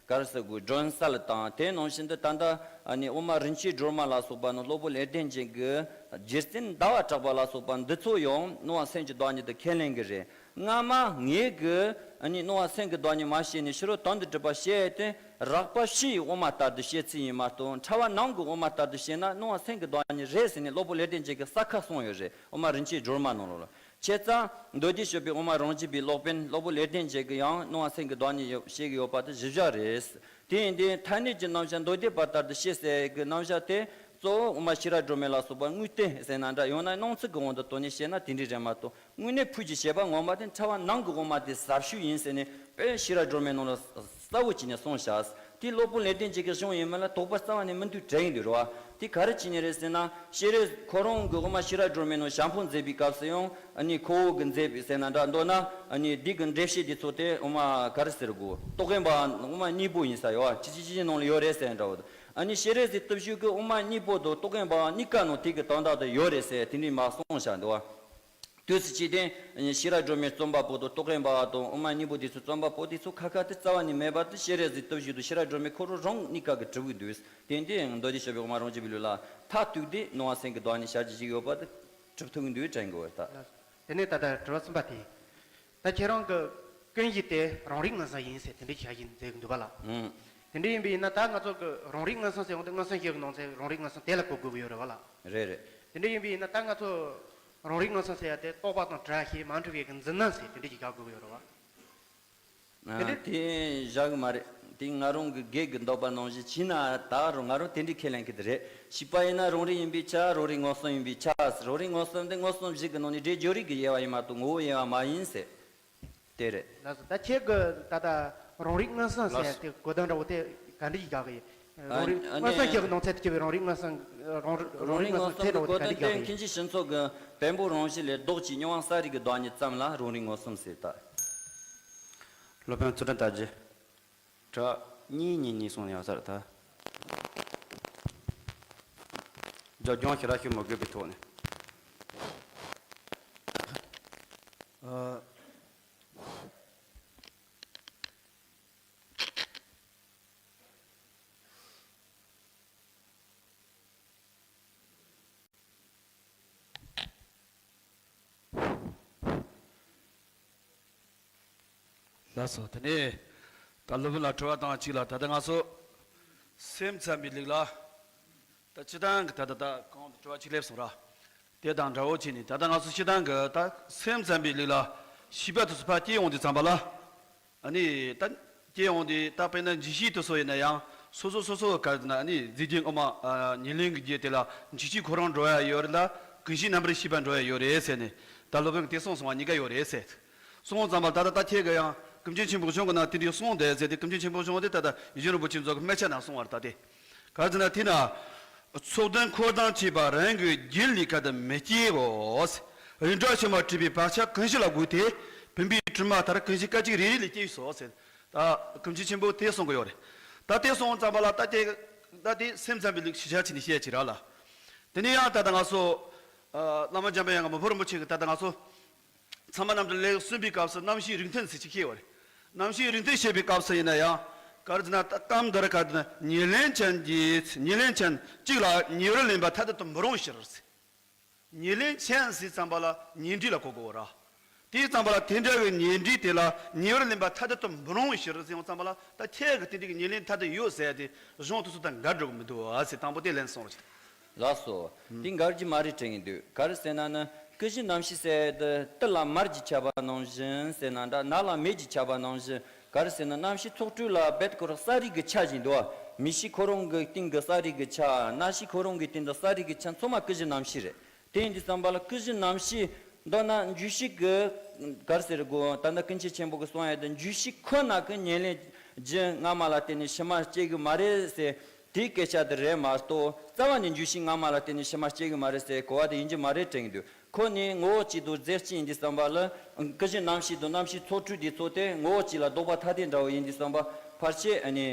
ག་རེ་ཟེར་དགོས་སྒྲོན་གསལ་དང་དེ་ནང་བཞིན་དུ་ད་ལྟ་ཨ་ནི་དབུ་མ་རིན་ཆེན་སྒྲོན་མ་ལ་སོགས་པ་ནི་སློབ་དཔོན་ལེགས་ལྡན་འབྱེད་ཀྱི་རྗེ་བཙུན་ཟླ་བ་གྲགས་པ་ལ་སོགས་པ་འདི་ཚོ་ཡང་སྣང་བ་སེམས་ཀྱི་བདག་ཉིད་དུ་ཁས་ལེན་གྱི་རེད། སྔ་མ་ངེད་ཀྱིས་ཨ་ནི་སྣང་བ་སེམས་ཀྱི་བདག་ཉིད་མ་བཤད་ནས་ཕྱི་རོལ་དོན་དུ་གྲུབ་པ་བཤད་དེ་རགས་པ་བཞིའི་དབུ་མ་ལྟར་དུ་བཤད་ཚུལ་ཡིན་མ་གཏོགས་ཕྲ་བ་ནང་གི་དབུ་མ་ལྟར་དུ་བཤད་ན་སྣང་བ་སེམས་ཀྱི་བདག་ཉིད་རེད་ཟེར་ནས་སློབ་དཔོན་ལེགས་ལྡན་འབྱེད་ཀྱིས་གསལ་ཁ་གསུངས་ཡོད་རེད། དབུ་མ་རིན་ཆེན་སྒྲོན་མ་ནང་ལོགས་ལ། བྱས་ཙང་མདོ་སྡེ་སྤྱོད་པའི་དབུ་མ་རང་རྒྱུད་པའི་སློབ་དཔོན་སློབ་དཔོན་ལེགས་ལྡན་འབྱེད་ཀྱིས་ཡང་སྣང་བ་སེམས་ཀྱི་བདག་ཉིད་ཡོད་བཤད་ཀྱི་ཡོད་པ་དེ་གཞི་བཞག་རེད། དེ་ཡིན་དུས་ཐ་སྙད་ཀྱི་རྣམ་གཞག་མདོ་སྡེ་པ་ལྟར་དུ་བཤད་ཟེར་གྱི་རྣམ་གཞག་དེ་གཙོ་བོ་དབུ་མ་ཤེས་རབ་སྒྲོན་མེ་ལ་སོགས་པ་དངོས་བསྟན་ཟེར་ན་འདྲ། ཡང་ན་སྣང་ཚུལ་གྱི་དབང་དུ་བཏང་ནས་བཤད་ན་དེ་འདྲའི་རེད་མ་གཏོགས་དངོས་གནས་ཕུགས་ཀྱི་བྱེད་པ་ངོ་མ་དེ་ཕྲ་བ་ནང་གི་དབུ་མ་དེ་ཟབ་ཤོས་ཡིན་ཟེར་ནས་དཔེ་ཤེས་རབ་སྒྲོན་མེའི་ནང་ལ་གསལ་བོ་བྱས་ནས་གསུངས་བཞག་དེ་སློབ་དཔོན་ལེགས་ལྡན་འབྱེད་ཀྱི་གཞུང་ཡིན་མིན་ལ་དོགས་པ་རྩ་བ་ནས་མི་འདུག་དྲན་གྱི་འདུག་རེད་བ། དེ་ག་རེ་བྱས་ནས་རེད་ཟེར་ན། སྤྱན་རས་ཁོ་རང་གི་དབུ་མ་ཤེས་རབ་སྒྲོན་མེ་ནང་ཞལ་འཕང་མཛད་པའི་སྐབས་སུ་ཡང་ཨ་ནི་ཁོ་བོ་གིས་མཛད་པའི་ཟེར་ན་འདྲ། མདོར་ན་ཨ་ནི་འདི་གི་འགྲེལ་བཤད་འདི་ཚོ་དེ་དབུ་མ་ག་རེ་ཟེར་དགོས། རྟོག་གེ་འབར་བ་དབུ་མ་གཉིས་པོ་ཡིན་ས་ཡོད་བ། ཅི་ཅི་ཅི་ཅི་ནང་ལ་ཡོད་རེད་ཟེར་འདྲ་བོ། ཨ་ནི་སྤྱན་རས་གཟིགས་སྟོབས་བཞུགས་ཀྱི་དབུ་མ་གཉིས་པོ་དང་རྟོག་གེ་འབར་བ་གཉིས་ཀ་ནང་དེ་གི་དོན་དག་དེ་ཡོད་རེད་ཟེར་དེ་འདྲའི་མ་གསུངས་བཞག་འདུག་བ། དུས་སུ་ཅི་སྟེ། ཤེས་རབ་སྒྲོན་མེ་རྩོམ་པ་པོ་དང་རྟོག་གེ་འབར་བ་དང་དབུ་མ་གཉིས་པོ་དེ་ཚོ་རྩོམ་པ་པོ་དེ་ཚོ་ཁ་ཁ་དེ་རྩ་བ་ནས་མེད་པ་དེ། སྤྱན་རས་གཟིགས་སྟོབས་བཞུགས་དང་ཤེས་རབ་སྒྲོན་མེ་ཁོ་རང་རང་གཉིས་ཀ་གིས་གྲུབ་ཀྱི་འདུག་དེ་འདི་མདོ་སྡེ་ཞབས་པའི་དབུ་མ་རང་རྒྱུད་པའི་ལུགས་ལ་མཐར་ཐུག་དེ་སྣང་བ་སེམས་ཀྱི་བདག་ཉིད་ཞལ་གྱིས་བཞེས་ཡོད་པ་དེ་གྲུབ་ཐུབ་ཀྱི་འདུག་དྲན་དགོས་པ་རེད་ད། དེ་ནས་ད་ལྟ་དྲི་བ་གསུམ་པ་དེ། ད་ཁྱེད་རང་གི་ཀུན་གཞི་དེ་རང་རིག་མངོན་སུམ་ཡིན་ཟེར་དེ་འདྲའི་བྱ་བཞིན་མཛད་ཀྱི་འདུག་པ་ལ། ཨང་། དེ་འདྲ་ཡིན་པ་ཡིན་ན་ད་ང་ཚོ་གི་རང་རིག་མངོན་སུམ་ཟེར་ཡོང་དུས་མངོན་སུམ་བཤད་ཀྱི་ནང་ཚན་རང་རིག་མངོན་སུམ་དེ་ལ་གོ་དགོས་ཀྱི་ཡོད་རེད་བ་ལ། རེད་རེད། དེ་འདྲ་ཡིན་པ་ཡིན་ན་ད་ང་ཚོ་རང་རིག་མངོན་སུམ་ཟེར་ཡ་དེ་རྟོག་པ་དང་བྲལ་ཞིང་མ་འདྲེས་པའི་གི་འཛིན་རྣམ་ཟེར་དེ་འདྲ་ཞིག་བཞག་དགོས་ཀྱི་ཡོད་རེད་བ། དེ་འདྲ། དེ་བཞག་གི་མ་རེད། དེ་ང་རང་གི་སྒེར་གྱི་འདོད་པ་ནང་བཞིན་བྱས་ན་ད་རུང་ང་རང་དེ་འདྲའི་ཁས་ལེན་གྱི་དེ་རེད། བྱས་པ་ཡིན་ན་རང་རིག་ཡིན་པའི་ཆ་རང་རིག་མངོན་སུམ་ཡིན་པའི་ཆ། རང་རིག་མངོན་སུམ་དེ་མངོན་སུམ་བཞི་གི་ནང་ནས་སྒྲས་སྦྱོར་བའི་གི་དབྱེ་བ་ཡིན་མ་གཏོགས་ངོ་བོའི་དབྱེ་བ་མ་ཡིན་ཟེར། དེ་རེད། ལགས་སོ། ད་ཁྱེད་ཀྱི་ད་ལྟ་རང་རིག་མངོན་སུམ་ཟེར་ཡ་དེ་གོ་དོན་འདྲ་བོ་དེ་ག་འདྲ་ཞིག་བཞག་གི་ཡོད། ཨ་རང་རིག་ཨ་མངོན་སུམ་ནི་ཞིག་གི་ནང་ཚན་དུ་གྱུར་པའི་རང་རིག་མངོན་སུམ་རང་རང་རིག་མངོན་སུམ་ཚད་འདྲ་བོ་དེ་ག་འདྲ་ཞིག་བཞག་གི་ཡོད། མཁན་ཆེན་ཞི་འཚོ་གི་བེམ་པོ་རང་བཞིན་ལས་ལྡོག་ཅིང་མྱོང་བ་གསལ་རིག་གི་བདག་ཉིད་ཙམ་ལ་རང་རིག་མངོན་སུམ་ཟེར་ད། སློབ་དཔོན་ཙུ་ཏྲ་ཏ་ཇི། དྲི་བ་གཉིས་གཉིས་གཉིས་གསུངས་ཡོད་ས་རེད་ད། རྒྱབ་ལྗོངས་ཞེ་དྲག་ཞིག་མ་དགོས་པའི་ཐོག་ནས། ཨ། ལགས་སོ། དེ་ནས་ད་སློབ་དཔོན་ལ་དྲི་བ་དང་གཅིག་ལ་ད་ལྟ་ང་ཚོ་སེམས་ཙམ་པའི་ལུགས་ལ་ད་སྤྱིར་བཏང་གི་ད་ལྟ་ད་གོང་དུ་དྲི་བ་གཅིག་སླེབས་སོང་ར། དེ་དང་འདྲ་བོ་བྱས་ནས་ད་ལྟ་ང་ཚོ་སྤྱིར་བཏང་གི་ད་སེམས་ཙམ་པའི་ལུགས་ལ་ཤེས་པ་དེ་ཚོ་ཕར་སྐྱེ་ཡོང་དུས་ཙམ་པ་ལ། ཨ་ནི་ད་སྐྱེ་ཡོང་དུས་ད་དཔེར་ན་འཇིགས་བྱེད་དེ་ཚོ་ཡིན་ན་ཡང་སོ་སོ་སོ་སོ་ག་རེ་ཟེར་ན་ཨ་ནི་རྫས་ཀྱི་དབུ་མ་ཨ་ཉེར་ལེན་གྱི་རྒྱུ་དེ་ལ་འཇིགས་བྱེད་ཁོ་རང་འགྲོ་ཡ་ཡོད་རེད་ལ་ཀུན་གཞིའི་རྣམ་པར་ཤེས་པ་འགྲོ་ཡ་ཡོད་རེད་ཟེར་ནས་ད་སློབ་དཔོན་གྱིས་དེ་གསུངས་སོང་བ་གཉིས་ཀ་ཡོད་རེད་ཟེར། སོང་ཙམ་པ་ད་ལྟ་ད་ཁྱེད་ཀྱིས་ཡང་ཀུན་མཁྱེན་ཆེན་པོ་གཞུང་གི་ནང་དེ་འདྲའི་གསུངས་བསྡད་ཟེར་ཏེ་ཀུན་མཁྱེན་ཆེན་པོ་གཞུང་དེ་ད་ལྟ་ཡིད་བཞིན་རིན་པོ་ཆེ་མཛོད་ཀྱི་སྨད་ཆ་ན་གསུངས་པ་རེད་ད་དེ། ག་རེ་ཟེར་ན་དེས་ན། ཚོགས་དོན་འཁོར་དང་བཅས་པ་རང་གི་རྒྱུད་ལས་ཀ་དུ་མི་སྐྱེའོ། རིགས་འདྲ་ཕྱི་མ་སྤྲུལ་པའི་བག་ཆགས་ཀུན་གཞི་ལ་བསྒོས་ཏེ་བུམ་པའི་དྲི་མ་མཐར་ཀུན་གཞི་སྐད་ཅིག་རེ་རེ་ལས་སྐྱེས་སོ་ཟེར། ད་ཀུན་མཁྱེན་ཆེན་པོས་དེ་གསུང་གི་ཡོད་རེད། ད་དེ་གསུང་ཙམ་པ་ལ་ད་དེ་ད་དེ་སེམས་ཙམ་པའི་ལུགས་ཤེས་བྱ་ཕྱིན་ནས་བཤད་ཅིག་ར་ལ། དེ་ནས་ཡང་ད་ལྟ་ང་ཚོ་བླ་མ་འཇམ་པའི་དབྱངས་ཀྱི་མི་ཕམ་རིན་པོ་ཆེ་གིས་ད་ལྟ་ང་ཚོ། ཚད་མ་རྣམ་འགྲེལ་ལེའུ་གསུམ་པའི་སྐབས་སུ་རྣམ་ཤེས་རིགས་མཐུན་ཟེར་ཅིག་བཤད་པ་རེད། རྣམ་ཤེས་རིགས་མཐུན་བཤད་པའི་སྐབས་སུ་ཡིན་ན་ཡང་ག་རེ་ཟེར་ན་ད་སྐབས་འདིར་ག་རེ་ཟེར་ན་ཉེར་ལེན་ཅན་གྱི་ཉེར་ལེན་ཅན་གཅིག་ལ་ཉེ་བར་ལེན་པ་ཐ་དད་དུ་མི་རུང་བའི་ཕྱིར་ཟེར། ཉེར་ལེན་ཅན་ཟེར་ཙམ་པ་ལ་ཉེར་འབྲེལ་ལ་གོ་དགོས་ར། དེའི་ཙམ་པ་ལ་དེ་འདྲ་བའི་ཉེར་འབྲེལ་དེ་ལ་ཉེ་བར་ལེན་པ་ཐ་དད་དུ་མི་རུང་བའི་ཕྱིར་ཟེར་ཡོང་ཙམ་པ་ལ་ད་ཁྱེད་ཀྱིས་དེ་འདྲའི་ཉེར་ལེན་ཐ་དད་ཡོད་ཟེར་ཏེ་གཞུང་དེ་ཚོ་དང་འགལ་འགྲོ་གི་མི་འདུག་ཨ་ཟེར་དང་པོ་དེ་ལན་གསུངས་རེད། ལགས་སོ། དེ་འགལ་གྱི་མ་རེད་དྲན་གྱི་འདུག་ག་རེ་ཟེར་ན་ནི་ཀུན་གཞི་རྣམ་ཤེས་ཟེར་དེ་ཏི་ལ་མར་གྱིས་ཁྱབ་པ་ནང་བཞིན་ཟེར་ན་འདྲ། ནག་ལ་མེ་གྱིས་ཁྱབ་པ་ནང་བཞིན་ག་རེ་ཟེར་ན་རྣམ་ཤེས་ཚོགས་དྲུག་ལ་རྦད་དེ་ཁོ་རང་གསལ་རིག་གི་ཆ་ཞིག་འདུག་མིག་ཤེས་ཁོ་རང་གི་སྟེང་གི་གསལ་རིག་གི་ཆ། རྣ་ཤེས་ཁོ་རང་གི་སྟེང་དུ་གསལ་རིག་གི་ཆ་ཚང་མ་ཀུན་གཞི་རྣམ་ཤེས་རེད། དེ་ཡིན་དུས་ཙམ་པ་ལ་ཀུན་གཞི་རྣམ་ཤེས། མདོར་ན་འཇུག་ཤེས་ཀྱི་ག་རེ་ཟེར་དགོས། ད་ལྟ་ཀུན་མཁྱེན་ཆེན་པོ་གིས་གསུང་ཡ་དེ་འཇུག་ཤེས་ཁོ་ན་གི་ཉེར་ལེན་རྒྱུ་སྔ་མ་ལ་བརྟེན་ནས་ཕྱི་མ་སྐྱེ་གི་མ་རེད་ཟེར། དེའི་སྐད་ཆ་དེ་རེད་མ་གཏོགས་རྩ་བ་ནས་འཇུག་ཤེས་སྔ་མ་ལ་བརྟེན་ནས་ཕྱི་མ་སྐྱེ་གི་མ་རེད་ཟེར་གོ་བ་དེ་ཡིན་གྱི་མ་རེད་དྲན་གྱི་འདུག་ཁོ་ནི་ངོ་བོ་གཅིག་དང་རྫས་གཅིག་ཡིན་དུས་ཙམ་པ་ལ་ཀུན་གཞི་རྣམ་ཤེས་དང་རྣམ་ཤེས་ཚོགས་དྲུག་དེ་ཚོ་དེ་ངོ་བོ་གཅིག་ལ་ལྡོག་པ་ཐ་དད་འདྲ་བོ་ཡིན་དུས་ཙམ་པ་ཕལ་ཆེར་ཨ་ནི།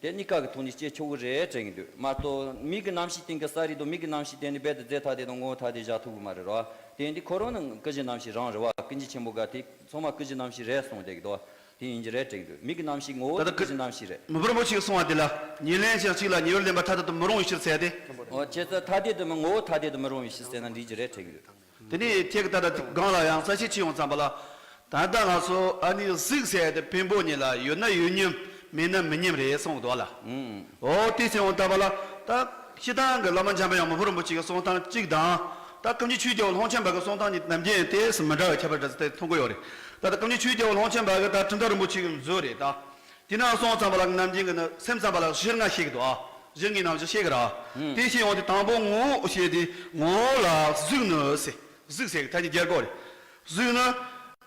དེ་གཉིས་ཀ་གི་ཐོག་ནས་སྐྱེ་ཆོག་གི་རེད་དྲན་གྱི་འདུག་མ་གཏོགས་མིག་གི་རྣམ་ཤེས་སྟེང་གི་གསལ་རིག་དང་མིག་གི་རྣམ་ཤེས་སྟེང་ནས་རྦད་དེ་རྫས་ཐ་དད་དང་ངོ་བོ་ཐ་དད་བཞག་ཐུབ་ཀྱི་མ་རེད་རོ། དེ་ཡིན་དུས་ཁོ་རང་ནི་ཀུན་གཞི་རྣམ་ཤེས་རང་རེད་བ། ཀུན་མཁྱེན་ཆེན་པོ་ག་དེ་ཚང་མ་ཀུན་གཞི་རྣམ་ཤེས་རེད་གསུངས་བསྡད་ཀྱི་འདུག་དེ་ཡིན་གྱི་རེད་དྲན་གྱི་འདུག་མིག་གི་རྣམ་ཤེས་ངོ་བོ་ད་དེ་ཀུན་གཞི་རྣམ་ཤེས་རེད། མི་ཕམ་རིན་པོ་ཆེས་གསུངས་པ་དེ་ལ་ཉེར་ལེན་ཅན་གཅིག་ལ་ཉེ་བར་ལེན་པ་ཐ་དད་དུ་མི་རུང་བའི་ཕྱིར་ཟེར་ཏེ། འོ་བྱས་ཙང་ཐ་དད་དུ་མི་ངོ་བོ་ཐ་དད་དུ་མི་རུང་བའི་ཕྱིར་ཟེར་ན་འགྲིག་གི་རེད་དྲན་གྱི་འདུག་དེ་ནས་ཁྱེད་ཀྱིས་ད་ལྟ་སྒང་ལ་ཡང་གསལ་བཤད་བྱས་ཡོང་ཙམ་པ་ལ། ད་ལྟ་ང་ཚོ་ཨ་ནི་གཟུགས་ཟེར་ཡ་དེ་བེམ་པོ་ཉིད་ལ་ཡོད་ན་ཡོད་མཉམ་མེད་ན་མེད་མཉམ་རེད་གསུངས་འདུག་ལ། ཨུམ། འོ་དེ་ཟེར་ཡོང་ཙམ་པ་ལ་ད་སྤྱིར་བཏང་གི་བླ་མ་འཇམ་པའི་དབྱངས་མི་ཕམ་རིན་པོ་ཆེ་གི་གསུང་སྟངས་གཅིག་དང་། ད་ཀུན་མཁྱེན་ཆོས་རྒྱལ་བ་ཀློང་ཆེན་པ་གི་གསུང་སྟངས་གཉིས་ནམ་རྒྱུན་དེ་སུ་མི་འདྲ་བའི་ཁྱད་པར་འདྲ་ཟེར་ཏེ་མཐོང་གི་ཡོད་རེད། ད་ལྟ་ཀུན་མཁྱེན་ཆོས་རྒྱལ་བ་ཀློང་ཆེན་པ་གི་ད་གྲུབ་མཐའ་རིན་པོ་ཆེ་གི་མཛོད་རེད་ད། དེ་ན་སོང་ཙམ་པ་ལ་ནམ་རྒྱུན་གྱི་ནི་སེམས་ཙམ་པ་ལ་གཞིར་ལྔ་བཤད་ཀྱི་འདུག་ཨ། གཞིར་ལྔའི་རྣམ་གཞག་བཤད་ཀྱི་ར། ཨུམ། དེ་བཤད་ཡོང་དུས་དང་པོ་ངོ་བོ་བཤད་དུས་ངོ་བོ་ལ་གཟུགས་ནི་ཟེར། གཟུགས་ཟེར་གྱི་ཐ་སྙད་རྒྱག་དགོས་རེད། གཟུགས་ནི་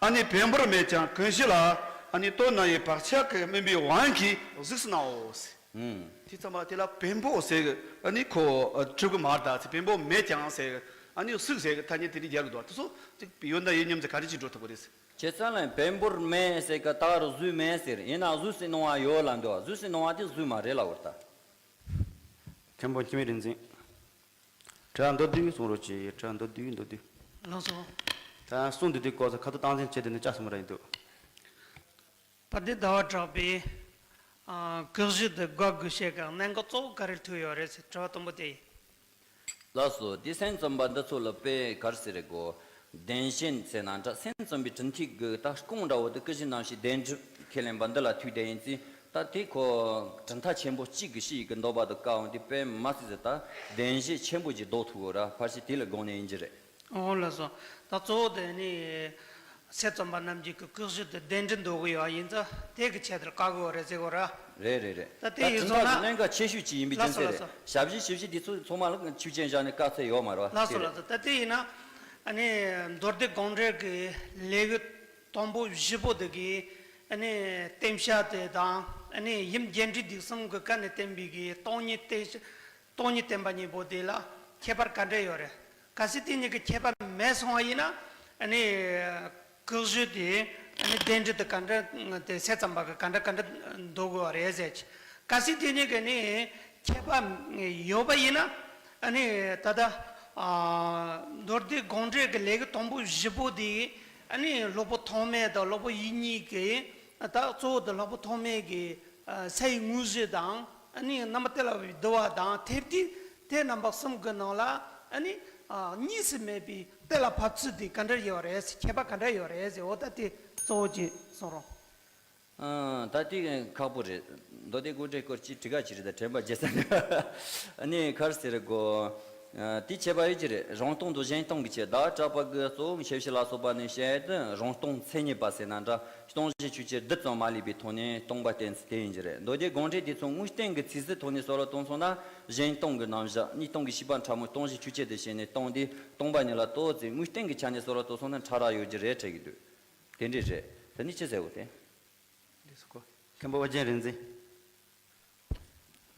ཨ་ནི་བེམ་པོར་མེད་ཀྱང་ཀུན་གཞི་ལ་ཨ་ནི་དོན་རྣམ་དབྱེ་བག་ཆགས་ཀྱིས་དམིགས་པའི་དབང་གིས་གཟུགས་སུ་སྣང་ངོ་ཟེར། ཨུམ། དེ་ཙམ་པ་དེ་ལ་བེམ་པོ་ཟེར་གི་ཨ་ནི་ཁོ་ཨ་གྲུབ་གི་མ་རེད་ད་ཟེར། བེམ་པོ་མེད་ཀྱང་ཟེར་གི་ཨ་ནི་སུག་ཟེར་གི་ཐ་སྙད་དེ་འདྲ་རྒྱག་གི་འདུག་དེ་ཚོ་ཅིག་ཡོན་ཏན་ཡོད་མཉམ་ཟེར་ག་རེ་ཅིག་འགྲོ་ཐུབ་གི་རེད་ཟེར། ཁྱེད་ཚང་ལ་བེམ་པོར་མེད་ཟེར་གི་ད་རུ་གཟུགས་མེད་ཟེར། ཡིན་ན་གཟུགས་སུ་སྣང་བ་ཡོད་ལབ་འདུག་གཟུགས་སུ་སྣང་བ་དེ་གཟུགས་མ་རེད་ལབ་བར་ད། མཁན་པོ་འཆི་མེད་རིག་འཛིན། དྲི་བ་མདོར་བསྡུས་གསུང་རོགས་གྱིས། དྲི་བ་མདོར་བསྡུས་མདོར་བསྡུས། ལགས་སོ། ད་གསུང་དུས་དེ་སྐོར་ས་ཁ་ཐུག་སྟངས་འཛིན་བྱེད་དུས་ནི་ལྕགས་སུ་མ་ར་ཡིན་འདུག་བར་དེ་ཟླ་བ་གྲགས་པས། ཨ། ཀུ་ཤུ་དེ་དགག་དགོས་ཤེས་ཀྱི་གནད་འགག་གཙོ་བོ་ག་རེ་ཐུག་ཡོད་རེད་ཟེར་དྲི་བ་དང་པོ་དེ་ཡིན། ལགས་སོ། དེ་སེམས་ཙམ་པ་འདི་ཚོ་ལ་དཔེ་ག་རེ་ཟེར་རེད་གོ། བདེན་ཞེན་ཟེར་ན་འདྲ། སེམས་ཙམ་པའི་གྲུབ་མཐའི་གི་ད་རྐང་འདྲ་བོ་དེ་ཀུན་གཞི་རྣམ་ཤེས་བདེན་གྲུབ་ཁས་ལེན་པ་འདི་ལ་ཐུག་བསྡད་ཡིན་ཙི། ད་དེ་ཁོ་གྲུབ་མཐའ་ཆེན་པོ་གཅིག་གི་ཕྱི་ཡི་གི་འདོད་པ་དང་བཀག་འོང་དེ་དཔེ་མ་སྲིད་ཟེར། ད་བདེན་ཞེན་ཆེན་པོ་ཅིག་ལྡོག་ཐུབ་གོ་ར། ཕལ་ཆེར་དེ་ལ་དགོངས་ནས་ཡིན་གྱི་རེད། ཨོ་ལགས་སོ། ད་གཙོ་བོ་དེ་ནི་སེམས་ཙམ་པ་རྣམས་ཀྱིས་ཀྱི་ཀུན་གཞི་དེ་བདེན་འགྲིབ་འདོད་གི་ཡོད་ཡིན་ཙང་དེ་གི་ཆེད་དུ་བཀག་གི་ཡོད་རེད་ཟེར་གོ་ར། རེད་རེད་རེད། ད་དེ་ད་ཡིན་གྲུབ་སོང་མཐའ་ན། གི་གནད་འགག་ཆེ་ཤོས་ཅིག་ཡིན་པའི་རྒྱུ་ལགས་སོ་མཚན་ལགས་རེད། སོ། ཞབས་ཕྱི་ཞིབ་ཕྱི་དེ་ཚོ་ཚང་མ་ལ་ཆོས་ཅན་བཞག་ནས་བཀག་ཚད་ཡོད་མ་རེད་བ། ལགས་སོ་དེ་རེད། ལགས་སོ། ད་དེ་ཡིན་ན་ཨ་ནི་མདོ་སྡེ་དགོངས་འགྲེལ་གི་ལེའུ་དང་པོ་བཞི་པོ་དེ་གི་ཨ་ནི་བསྟན་བྱ་དེ་དང་ཨ་ནི་ཡུམ་རྒྱས་འབྲིང་བསྡུས་གསུམ་གི་སྐབས་ནས་བསྟན་པའི་གི་སྟོང་ཉིད་བསྟན་སྟོང་ཉིད་བསྟན་པ་གཉིས་པོ་དེ་ལ་ཁྱད་པར་ག་འདྲ་ཡོད་རེད། གལ་སྲིད་དེ་གཉིས་ཀྱི་ཁྱད་པར་མེད་སོང་བ་ཡིན་ན་ཨ་ནི་ཀུན་གཞི་དེ་ཨ་ནི་བདེན་འགྲིབ་དེ་ག་འདྲ་དེ་སེམས་ཙམ་པ་གི་ག་འདྲ་ག་འདྲ་འདོད་དགོས་པ་རེད་ཟེར་གྱི། གལ་སྲིད་དེ་གཉིས་ཀྱི་ནི་ཁྱད་པར་ཡོད་པ་ཡིན་ན་ཨ་ནི་ད་ལྟ་ཨ་མདོ་སྡེ་དགོངས་འགྲེལ་གྱི་ལེའུ་དང་པོ་བཞི་པོ་དེ་ཨ་ནི་སློབ་དཔོན་ཐོགས་མེད་དང་སློབ་དཔོན་ཡིད་གཉིས་ཀྱི་ད་གཙོ་བོ་དེ་སློབ་དཔོན་ཐོགས་མེད་ཀྱི་ཨ་སའི་དངོས་གཞི་དང་ཨ་ནི་རྣམ་པར་དེ་ལ་བའི་བསྡུ་བ་དང་ཐེབས་དེ་དེ་རྣམ་པ་གསུམ་གྱི་ནང་ལ་ཨ་ནི་ཨ་གཉིས་སུ་མེད་པའི་དེ་ལ་བབ་ཚུལ་དེ་ག་འདྲ་ཡོད་རེད། ཁྱད་པར་ག་འདྲ་ཡོད་རེད་ཟེར། འོ་ད་དེ་གཙོ་བོ་གཅིག་གསུང་རོགས། ཨ་ད་དེ་ཁག་པོ་རེད། མདོ་སྡེ་དགོངས་འགྲེལ་སྐོར་གྱི་དྲི་ག་ཅི་རེད། ད་དྲན་པ་བརྗེད་ས་ནས་ཨ་ནི་ག་རེ་ཟེར་དགོས། ཨ་དེ་ཁྱད་པར་ཡོད་ཀྱི་རེད། རང་སྟོང་དང་གཞན་སྟོང་གི་ཁྱད། ཟླ་བ་གྲགས་པ་གི་གཙོ་བོ་ཤེས་བྱ་ལ་སོགས་པ་ནི་བཤད་དུས་རང་སྟོང་མཚན་ཉིད་པ་ཟེར་ན་འདྲ། སྟོང་གཞི་ཆོས་ཅན་རྡུལ་ཙམ་མ་ལུས་པའི་ཐོག་ནས་སྟོང་པ་བསྟན་ཚུལ་དེ་ཡིན་གྱི་རེད། མདོ་སྡེ་དགོངས་འགྲེལ་དེ་ཚོ་དངོས་བསྟན་གྱི་ཚིག་ཟིན་ཐོག་ནས་གསལ་བོ་བཏང་སོང་ན་གཞན་སྟོང་གི་རྣམ་གཞག་གཉིས་སྟོང་གི་ཤེས་པ་ཕྲ་མོ་སྟོང་གཞི་ཆོས་ཅན་དུ་བྱས་ནས་སྟོང་དེ་སྟོང་པ་ཉིད་ལ་ལྟོས་ཟེར། དངོས་བསྟན་གྱི་ཆ་ནས་གསལ་བོ་བཏང་སོང་ན་ཕྲ་རགས་ཡོད་ཀྱི་རེད་དྲན་གྱི་འདུག་དེ་འདྲས་རེད། དེ་ནི་ཅི་ཟེར་བོ་དེ། འདི་སུ་གོ། མཁན་པོ་ཨོ་རྒྱན་རིག་འཛིན།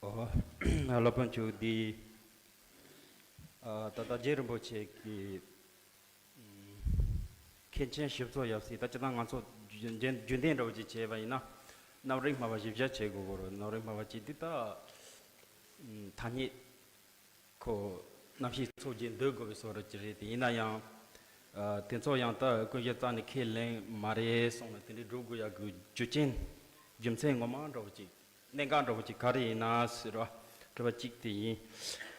ཨོ། སློབ་དཔོན་མཆོག་འདི། ཨ་ད་ལྟ་རྗེ་རིན་པོ་ཆེ་གི་མཁན་ཆེན་ཞིག་གཙོ་ཡབ་སྲས། ད་སྤྱིར་བཏང་ང་ཚོ་རྒྱུན་རྒྱུན་ལྡན་འདྲ་བོ་ཅིག་བྱས་པ་ཡིན་ན་རྣམ་རིག་སྨྲ་བ་བཞི་བརྒྱ་བྱེད་དགོས་གོ་རོ། རྣམ་རིག་སྨྲ་བ་གཅིག་འདི་ད་ཐ་སྙད། ཁོ་རྣམ་ཤེས་ཚོགས་བརྒྱད་འདོད་དགོས་པའི་བཟོ་འདྲ་ཅིག་རེད་དེ། ཡིན་ན་ཡང་། ཨ་དེ་ཚོ་ཡང་ད་ཀུན་གཞི་རྩ་ནས་ཁས་ལེན་མ་རེད་གསུངས་ནས་དེ་འདྲའི་སྒྲུབ་དགོས་ཡག་གི་རྒྱུ་རྐྱེན་རྒྱུ་མཚན་ངོ་མ་འདྲ་བོ་ཅིག་གནད་འགག་འདྲ་བོ་ཅིག་ག་རེ་ཡིན་ན་ཟེར་བ་དྲི་བ་གཅིག་དེ་ཡིན།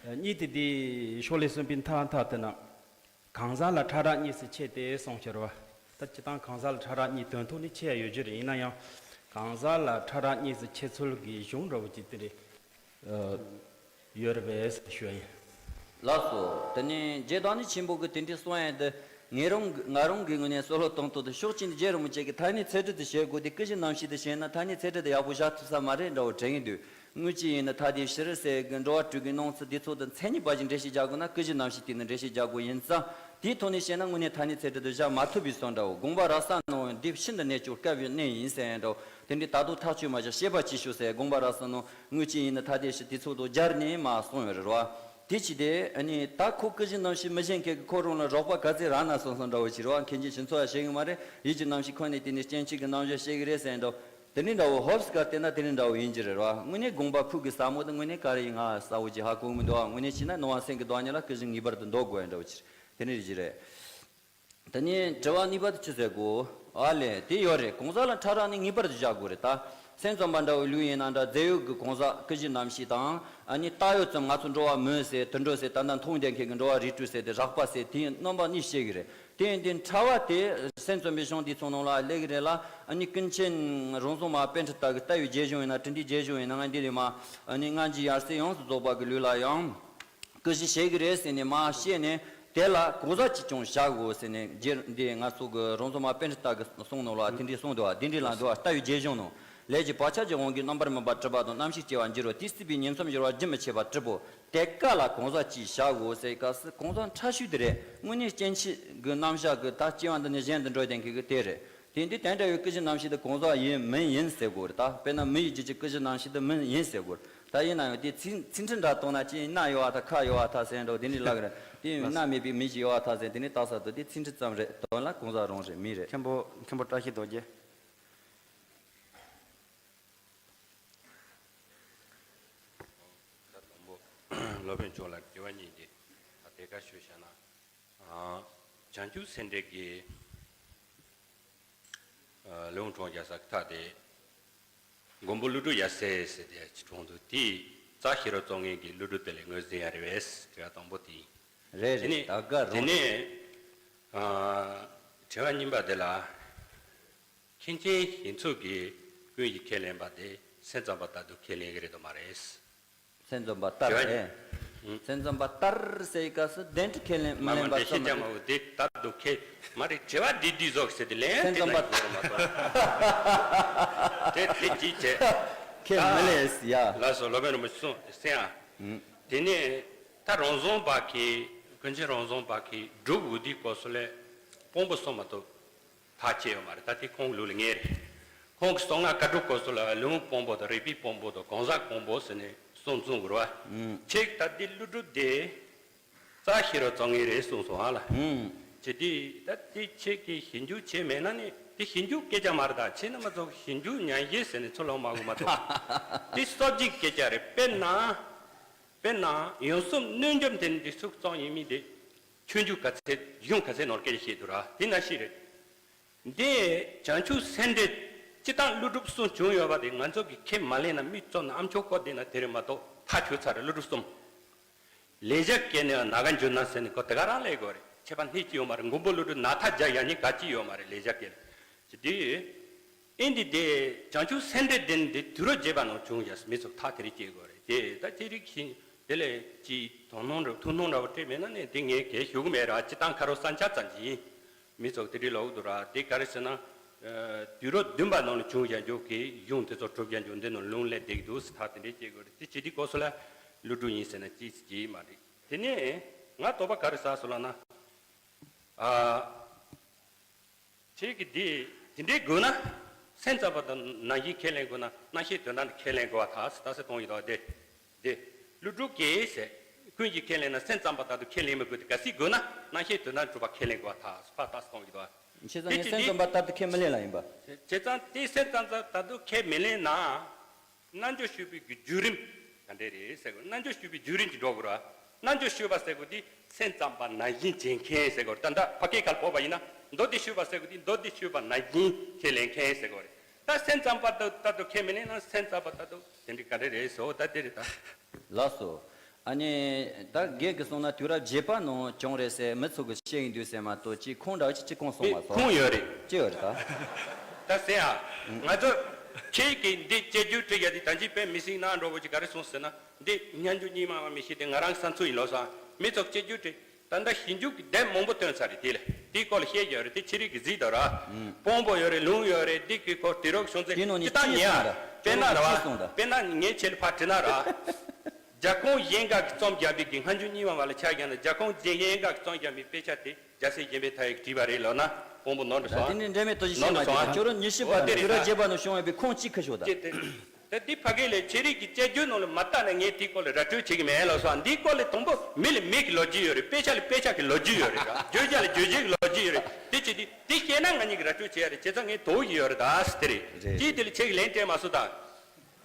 ཨ་གཉིས་དེ་དེ་ཕྱོགས་ལས་གསུངས་པའི་མཐའ་མཐའ་དེ་ན་གང་ཟག་ལ་ཕྲ་རགས་གཉིས་སུ་ཕྱེ་སྟེ་གསུངས་ཤར་བ། ད་སྤྱིར་བཏང་གང་ཟག་ལ་ཕྲ་རགས་གཉིས་དོན་ཐོག་ནས་ཕྱེ་ཡ་ཡོད་རྒྱུ་རེད། ཡིན་ན་ཡང་གང་ཟག་ལ་ཕྲ་རགས་གཉིས་སུ་ཕྱེ་ཚུལ་གྱི་གཞུང་འདྲ་བོ་ཅིག་དེ་རེད། ཡོད་རེད་པས་ཞུ་ཡ་ཡིན། ལགས་སོ། དེ་ནས་རྗེ་བདག་ཉིད་ཆེན་པོ་གིས་དེ་འདྲའི་གསུང་ཡ་དེ་ང་རང་ང་རང་གི་ངོས་ནས་གསོལ་བ་གཏོང་སྟངས་དེ་ཕྱོགས་གཅིག་ནས་རྗེ་རིན་པོ་ཆེ་གིས་ཐ་སྙད་ཚད་གྲུབ་ཏུ་བྱེད་དགོས་དེ། ཀུན་གཞི་རྣམ་ཤེས་དེ་བྱས་ན་ཐ་སྙད་ཚད་གྲུབ་དེ་ཡག་པོ་བཞག་ཐུབ་ས་མ་རེད་འདྲ་བོ་དྲན་གྱི་འདུག་དངོས་གཞི་ཡིན་ན་ཐ་དད་སྤྱི་ཟེར་གི་འགྲོ་བ་དྲུག་གི་སྣང་ཚུལ་དེ་ཚོ་དང་མཚན་ཉིད་པ་ཞིག་འགྲེལ་བཤད་རྒྱག་དགོས་ན་ཀུན་གཞི་རྣམ་ཤེས་དེ་ནི་འགྲེལ་བཤད་རྒྱག་དགོས་ཡིན་ཙང་། དེའི་ཐོག་ནས་བཤད་ན་དངོས་གནས་ཐ་སྙད་ཚད་གྲུབ་དེ་བཞག་མ་ཐུབ་པའི་བཟོ་འདྲ་བོ། དགོངས་པ་རབ་གསལ་ནང་འདི་ཤིན་ཏུ་གནད་གཅོད་དཀའ་བའི་གནད་ཡིན་ཟེར་ཡ་འདྲ་བོ། དེ་འདྲའི་ད་དུང་ཐག་གཅོད་མ་བྱས་ཤེས་པ་ཅིག་ཞུ་ཟེར། དགོངས་པ་རབ་གསལ་ནང་དངོས་གཞི་ཡིན་ན་ཐ་དད་སྤྱི་དེ་ཚོ་དང་སྦྱར་ནས་མ་གསུངས་ཡོད་རེད་བ། དེ་ཅི་སྟེ་ཨ་ནི་ད་ཁོ་ཀུན་གཞི་རྣམ་ཤེས་མི་ཤེས་མཁན་གྱི་ཁོ་རང་ལ་རོགས་པ་ག་ཚད་རག་ན་སོང་སོང་འདྲ་བོ་ཅིག་རེད་བ། མཁན་ཆེན་ཕྱིན་ཚོགས་ཡ་བཤད་གི་མ་རེད། ཡིད་ཀྱི་རྣམ་ཤེས་ཁོ་ནས་དེ་ནི་སྐྱེ་མཆེད་ཀྱི་རྣམ་གཞག་བཤད་གི་རེད་ཟེར་འདྲ་བོ། དེ་འདྲའི་འདྲ་བོ་ཧོབ་སི་ཀ་བལྟས་ན་དེ་འདྲའི་འདྲ་བོ་ཡིན་གྱི་རེད་བ། དངོས་གནས་དགོངས་པ་ཕུགས་ཀྱི་ཟབ་མོ་དེ་དངོས་གནས་ག་རེ་ཡིན་ང་གསལ་བོ་ཅིག་ཧ་གོ་གི་མི་འདུག་བ། དངོས་གནས་བྱས་ན་སྣང་བ་སེམས་ཀྱི་བདག་ཉིད་ལ་ཀུན་གཞི་ངེས་པར་དུ་འདོད་དགོས་ཡ་འདྲ་བོ་ཅིག་དེ་འདྲ་རེད་ཀྱི་རེད། དེ་ནས་དྲི་བ་གཉིས་པ་དེ་ཅི་ཟེར་གོ། ཨ་ལས་དེ་ཡོད་རེད། གང་ཟག་ལ་ཕྲ་རགས་ནི་ངེས་པར་དུ་བཞག་དགོས་རེད་ད། སེམས་ཙམ་པ་འདྲ་བོའི་ལུགས་ཡིན་ན་འདྲ། རྫས་ཡོད་ཀྱི་གང་ཟག་ཀུན་གཞི་རྣམ་ཤེས་དང་ཨ་ནི་བཏགས་ཡོད་ཙམ་ང་ཚོ་འགྲོ་བ་མི་ཟེར་དུད་འགྲོ་ཟེར་ད་ལྟ་མཐོང་བསྡད་མཁན་གྱི་འགྲོ་བ་རིགས་དྲུག་ཟེར་དེ་རགས་པ་ཟེར་དེའི་རྣམ་པ་གཉིས་བཤད་ཀྱི་རེད། དེ་ཡིན་དུས་ཕྲ་བ་དེ་སེམས་ཙམ་པའི་གཞུང་དེ་ཚོ་ནང་ལ་སླེབས་ཀྱི་རེད་ལ། ཨ་ནི་ཀུན་མཁྱེན་རོང་ཟོམ་མ་པཎྜི་ཏ་གི་ལྟ་བའི་རྒྱས་གཞུང་ཡིན་ན་དྲི་འདིའི་རྒྱས་གཞུང་ཡིན་ན་ང་འདི་ལས་མ་ཨ་ནི་སྔ་འགྱུར་ཡར་སེང་ཡོངས་སུ་རྫོགས་པ་གི་ལུགས་ལ་ཡང་། ཀུན་གཞི་བྱེད་ཀྱི་རེད་ཟེར་ནས་མ་བཤད་ནས་དེ་ལ་གང་ཟག་ཅིག་ཀྱང་བཞག་དགོས་ཟེར་ནས་རྗེ་འདི་ང་ཚོ་གི་རོང་ཟོམ་མ་པཎྜི་ཏ་གི་གསུང་ནང་ལ་དེ་འདྲའི་གསུངས་འདུག་བ། དེ་འདྲའི་ལ་འདུག་བ། ལྟ་བའི་རྒྱས་གཞུང་ནང་ལས་ཀྱི་བག་ཆགས་ཀྱི་དབང་གིས་རྣམ་པར་སྨིན་པ་གྲུབ་པ་དང་རྣམ་ཤེས་སྐྱེ་བ་འགྱུར་བ་དེ་སྲིད་པའི་ཉིང་མཚམས་སྦྱོར་བ་རྒྱུན་མི་འཆད་པ་གྲུབ་བོ། དེ་ཀ་ལ་གང་ཟག་ཅིག་བཞག་དགོས་ཟེར་སྐབས་སུ་གང་ཟག་ཕྲ་ཤོས་དེ་རེད། དངོས་གནས་སྐྱེ་མཆེད་ཀྱི་རྣམ་གཞག་གི་ད་སྐྱེ་བ་འདི་ནས་གཞན་དུ་འགྲོ་བསྡད་མཁན་གྱི་དེ་རེད། དེ་འདི་དེ་འདྲ་བའི་ཀུན་གཞི་རྣམ་ཤེས་དེ་གང་ཟག་ཡིན་མིན་ཡིན་ཟེར་དགོས་རེད། ད་དཔེར་ན་མི་ཡི་རྒྱུད་ཀྱི་ཀུན་གཞི་རྣམ་ཤེས་དེ་མིན་ཡིན་ཟེར་དགོས་རེད། ད་ཡིན་ན་ཡང་དེ་ཚིག་ཚིག་འབྲུ་འདྲ་བཏང་ན་ཅི་ཡིན་ན་ཡོད་བ་ད་ཁ་ཡོད་བ་ད་ཟེར་འགྲོ་དེ་འདྲའི་ལབ་གི་རེད། དེ་ཡིན་ན་མེད་པའི་མི་ཞིག་ཡོད་བ་ད་ཟེར་དེ་ནི་རྟགས་གསལ་དུ་དེ་ཚིག་འབྲུ་ཙམ་རེད། དོན་ལ་གང་ཟག་རང་རེད་མི་རེད། མཁན་པོ་མཁན་པོ་བཀྲ་ཤིས་རྡོ་རྗེ། ད་དང་པོ་སློབ་དཔོན་མཆོག་ལ་དྲི་བ་གཉིས་ཀྱི་ད་དེ་ག་ཞུ་བྱ་ན། ཨ། བྱང་ཆུབ་སེམས་འགྲེལ་གྱི་ཨ་ལུང་དྲངས་རྒྱག་ས་ཀི་ཐག་དེ། མགོན་པོ་ཀླུ་སྒྲུབ་ཡབ་སྲས་ཟེར་ཏེ་ཅི་དྲངས་འདུག་དེ་རྩ་ཤེས་རབ་རྩོམ་མཁན་གྱི་ཀླུ་སྒྲུབ་དེ་ལས་ངོས་ཟིན་ཡ་རེད་པས། དྲི་བ་དང་པོ་དེ་ཡིན། རེད་དེ་ནས་རེད་ད་ག་དེ་རང་ནས་ཨ་དྲི་བ་གཉིས་པ་དེ་ལ། མཁན་ཆེན་ཞིག་མཚུངས་ཀྱི་ཀུན་གྱིས་ཁས་ལེན་པ་དེ་སེམས་ཙམ་པ་ལྟར་དུ་ཁས་ལེན་གྱི་རེད་དམ་མ་རེད། སེམས་ཙམ་པ་ལྟར་དེ། ཨུ། སེམས་ཙམ་པ་ལྟར་ཟེར་བའི་སྐབས་སུ་གདན་དུ་ཁས་ལེན་མ་མ་ལེན་པ་དེ་ཤེས་ཙམ་ཀྱང་མ་འོ་དེ་ལྟར་དུ་ཁས་མ་རེད། དྲི་བ་འདི་འདི་ཟོག་ཟེར་དེ་ལན་དེ་སེམས་ཙམ་ན་པ་ཟོག་མ་གཏོགས། དེ་དེ་ཅི་བྱེད། ཁས་མི་ལེན་ཡ། ལགས་སོ་སློབ་དཔོན་རིན་པོ་ཆེ་གསུངས་ཟེར་ཡ། ཨུ། དེ་ནས་ད་རང་བཟང་པ་གི་ཀུན་མཁྱེན་རང་བཟང་པ་གི་སྒྲུབ་འོ་དེའི་སྐབས་སུ་ལས་དཔང་པོ་གསུམ་མ་གཏོགས། ཐག་བཅད་ཡོད་མ་རེད། ད་དེ་ཁོང་གི་ལུགས་ལ་ངེས་རེད། ཁོང་གི་གསང་སྔགས་བཀའ་སྒྲུབ་སྐབས་སུ་ལ་ལུང་དཔང་པོ་དང་རིགས་པའི་དཔང་པོ་དང་གང་ཟག་དཔང་པོ་ཟེར་ནས་གསུམ་གསུངས་དགོས་རེད་བ། ཨུམ། ཁྱེད་ད་འདི་ཀླུ་སྒྲུབ་དེ་རྩ་ཤེས་རབ་རྩོམ་མཁན་རེད་གསུངས་སོང་ཨ་ལ། ཨུམ། ཅི་སྟེ་ད་དེ་ཁྱེད་ཀྱིས་ཞིབ་འཇུག་བྱས་མེད་ན་ནི་དེ་ཞིབ་འཇུག་སྐད་ཆ་མ་རེད། ད་ཁྱེད་རྣམ་པ་ཚོ་ཞིབ་འཇུག་ཉན་ཤེས་ཟེར་ནས་ཚུར་ལོག་མ་དགོས་མ་གཏོགས། དེ་གསར་བརྗེའི་སྐད་ཆ་རེད། དཔེར་ན། དཔེར་ན་ཡོངས་སུ་གནོད་འཇོམས་དེ་འདི་ཚུགས་གཙང་ཡིན་མིན་དེ། ཆོས་འབྱུང་ག་ཚད་གཞུང་ག་ཚད་ནང་སྐད་ཆ་བཤད་འདུག་ར་དེ་ན་ཤི་རེད། འདི་བྱང་ཆུབ་སེམས་འགྲེལ་སྤྱི་བཏང་ཀླུ་སྒྲུབ་གསུམ་བྱུང་ཡོད་པ་དེ་ང་ཚོ་གི་ཁས་མ་ལེན་ན་མི་བཙོག་ན་ཨམ་ཆོག་ཀོ་དེ་ན་དེ་རེད་མ་གཏོགས་ཐག་ཆོད་ཚར་རེད་ཀླུ་སྒྲུབ་གསུམ། ལེགས་སྦྱར་སྐད་ནས་ནཱ་ག་འབྱོར་ན་ཟེར་ནས་ཁོ་དེ་ག་རང་ལས་དགོས་རེད། ཁྱད་པར་སྣེ་གཅིག་ཡོད་མ་རེད། མགོན་པོ་ཀླུ་སྒྲུབ་ནཱ་ཐ་རྒྱ་ཡ་གཉིས་ག་གཅིག་ཡོད་མ་རེད་ལེགས་སྦྱར་སྐད་ལ། ཅི་སྟེ། ཨིན་དི་དེ་བྱང་ཆུབ་སེམས་འགྲེལ་ལྡན་དེ་དུས་རབས་བརྒྱད་པ་ནང་བྱུང་ཡ་མི་ཚོ་ཐག་དེ་རིགས་སྐྱེ་དགོས་རེད་དེ་ད་དེ་རིགས་ཤིང་དེ་ལས་ཅི་དོ་སྣང་འདྲ་ཐུགས་སྣང་འདྲ་བ་སྤྲད་མེད་ན་ནི་དེ་ངས་གལ་ཞུ་གི་མེད་ར་སྤྱི་བཏང་ཁ་རོག་ས་འཆར་ཙམ་གྱིས་ཡིན། མི་ཚོ་དེ་རིགས་ལོག་འདུག་ར་དེ་ག་རེ་ཟེར་ན། དུས་རབས་བདུན་པ་ནང་ལ་བྱུང་ཡ་འཇོག་གི་གཞུང་དེ་ཚོ་གྲུབ་ཡ་འཇོག་འདི་ནང་ལུང་ལས་འདེགས་འདུག་ཟེར་ཐག་དེ་འདྲས་སྐྱེ་དགོས་རེད་དེ་ཅི་དེ་ལྐོག་སོ་ལ་ཀླུ་སྒྲུབ་ཡིན་ཟེར་ན་ཅི་ཅི་མ་རེད་དེ་ནས་ང་དོགས་པ་ག་རེ་ཟ་སོ་ལ་ན། ཨ། ཁྱེད་ཀྱིས་འདི་དེ་འདྲའི་དགོས་ན། སེམས་ཙམ་པ་དང་ནང་བཞིན་ཁས་ལེན་དགོས་ན་རྣམ་ཤེས་དོན་དམ་ཁས་ལེན་དགོས་པ་ཐག་ཟེར་ད་ཟེར་གཏོང་ཡོད་དོ་དེ། དེ། ཀླུ་སྒྲུབ་ཀྱིས་ཟེར། ཀུན་གྱིས་ཁས་ལེན་ན་སེམས་ཙམ་པ་ལྟར་དུ་ཁས་ལེན་མི་དགོས་ཏེ་གལ་སྲིད་དགོས་ན་རྣམ་ཤེས་དོན་དམ་གྲུབ་པ་ཁས་ལེན་དགོས་པ་ཐག་ཟེར་ཕར་ད་ཟེར་གཏོང་ཡོད་དོ། བྱས་ཙང་ངས་སེམས་ཙམ་པ་ལྟར་དུ་ཁས་མི་ལེན་ལ་ཡིན་པ། བྱས་ཙང་དེ་སེམས་ཙམ་པ་ལྟར་དུ་ཁས་མི་ལེན་ན། རྣལ་འབྱོར་སྤྱོད་པའི་གི་བརྒྱུད་རིམ་ག་འདྲས་རེད་ཟེར་དགོས། རྣལ་འབྱོར་སྤྱོད་པའི་བརྒྱུད་རིམ་གྱི་འགྲོ་དགོས་ར། རྣལ་འབྱོར་སྤྱོད་པ་ཟེར་དགོས་དེ་སེམས་ཙམ་པ་ནང་བཞིན་བྱེད་མཁན་ཟེར་དགོས་ར། ད་ལྟ་ཕ་སྐད་ཁ་ལ་ཕོག་པ་ཡིན་ན་མདོ་སྡེ་སྤྱོད་པ་ཟེར་དགོས་དེ་མདོ་སྡེ་སྤྱོད་པ་ནང་བཞིན་ཁས་ལེན་མཁན་ཟེར་དགོས་རེད། ད་སེམས་ཙམ་པ་ལྟ་བུ་ཁས་མི་ལེན་ན་སེམས་ཙམ་པ་ལྟ་བུ་དེ་འདྲས་ག་འདྲས་རེད་ཟེར་འོ་ད་དེ་རེད་ད། ལགས་སོ། ཨ་ནི། ད་རྒན་གྱིས་གསུངས་ན་དུས་རབས་བརྒྱད་པ་ནང་བྱུང་རེད་ཟེར་མི་ཚོ་གིས་བཤད་ཡིན་དུས་ཟེར་མ་གཏོགས་ཅིག་ཁུངས་འདྲ་ཅིག་ཅིག་ཁུངས་སོང་མ་སོང་། ཁུངས་ཡོད་རེད། ཅི་ཡོད་རེད་ད། ད་ཟེར་ཨ། ང་ཚོ་ཁྱེད་ཀྱིས་འདི་དཔྱད་བརྗོད་བྲིས་ཡ་དེ་ད་ཅི་དཔེ་མི་སྲིད་ན་འགྲོ་བོ་ཅིག་ག་རེ་གསུངས་ཟེར་ན་འདི་སྙན་བརྒྱུད་རྙིང་མ་མ་མི་ཤེས་ཏེ་ང་རང་བསམ་ཚུལ་ཡིན་ལོ་སོང་མི་ཚོ་དཔྱད་བརྗོད་བྲིས་ད་ལྟ་ཞིབ་འཇུག་གི་དེབ་མང་པོ་བཏོན་ཚར་རེད་དེ་ལས་དེའི་སྐོར་ལ་བཤད་ཡོད་རེད་དེ་ཕྱི་རིགས་ཀྱི་གཟིགས་དང་ར། དཔང་པོ་ཡོད་རེད་ལུང་ཡོད་རེད་འདི་གི་སྐོར་དུས་རབས་བྱུང་ཚེ་དེ་ནང་ནས་ཅི་ལྟར་ཉེ་ཡ་དཔེར་ན་ར་བ་དཔེར་ན་ངས་ཁྱེད་ལ་ཕར་བྲིས་ན་ར། རྒྱལ་ཁོངས་གཞན་འགའ་གིས་རྩོམ་རྒྱག་པའི་གི་སྔ་འགྱུར་རྙིང་མ་བ་ལ་ཆ་བཞག་ན་རྒྱལ་ཁོངས་གཞན་གཞན་འགའ་གིས་རྩོམ་རྒྱག་པའི་དཔེ་ཆ་དེ་རྒྱལ་སྲས་གཞན་ཕན་མཐའ་ཡས་ཀྱིས་བྲིས་པ་རེད་ལབ་ན་དཔང་པོ་ནོར་འགྲོ་ད་སོང་དེ་ནི་འབྲེལ་མེད་དོ་ཞིག་ནོར་བཤད་མ་འགྲོ་སོང་ཁྱོད་རང་ཉི་ཤུ་པ་ཨོ་དེ་དུས་རབས་རེད་བརྒྱད་པ་ནང་བྱུང་བའི་ཁུངས་གཅིག་ཁ་ཤོག་ད། ཅེས་ཏེ། ད་འདི་ཕ་གི་ལས་ཆེ་རིགས་ཀྱི་དཔྱད་བརྗོད་ནང་ལ་མ་བལྟས་ན་ངས་དེའི་སྐོར་ལ་ར་སྤྲོད་བྱེད་ཀྱི་མེད་ལབ་སོང་འདིའི་སྐོར་ལ་དང་པོ་མི་ལ་མི་གི་ལོ་རྒྱུས་ཡོད་རེད་དཔེ་ཆ་ལ་དཔེ་ཆ་གི་ལོ་རྒྱུས་ཡོད་རེད་བརྗོད་བྱ་ལ་བརྗོད་བྱའི་གི་ལོ་རྒྱུས་ཡོད་རེད་དེ་ཅི་སྟེ་དེ་ཤེས་ན་ང་གཉིས་ཀྱིས་ར་སྤྲོད་བྱེད་ཡ་རེད་བྱས་ཙང་ངས་དོགས་ཀྱི་ཡོད་རེད་ད་ཟེར་དེ་རེད། རེད། ཅིའི་དེ་ལ་ཁྱེད་ཀྱིས་ལན་སྤྲད་མ་སོང་ད།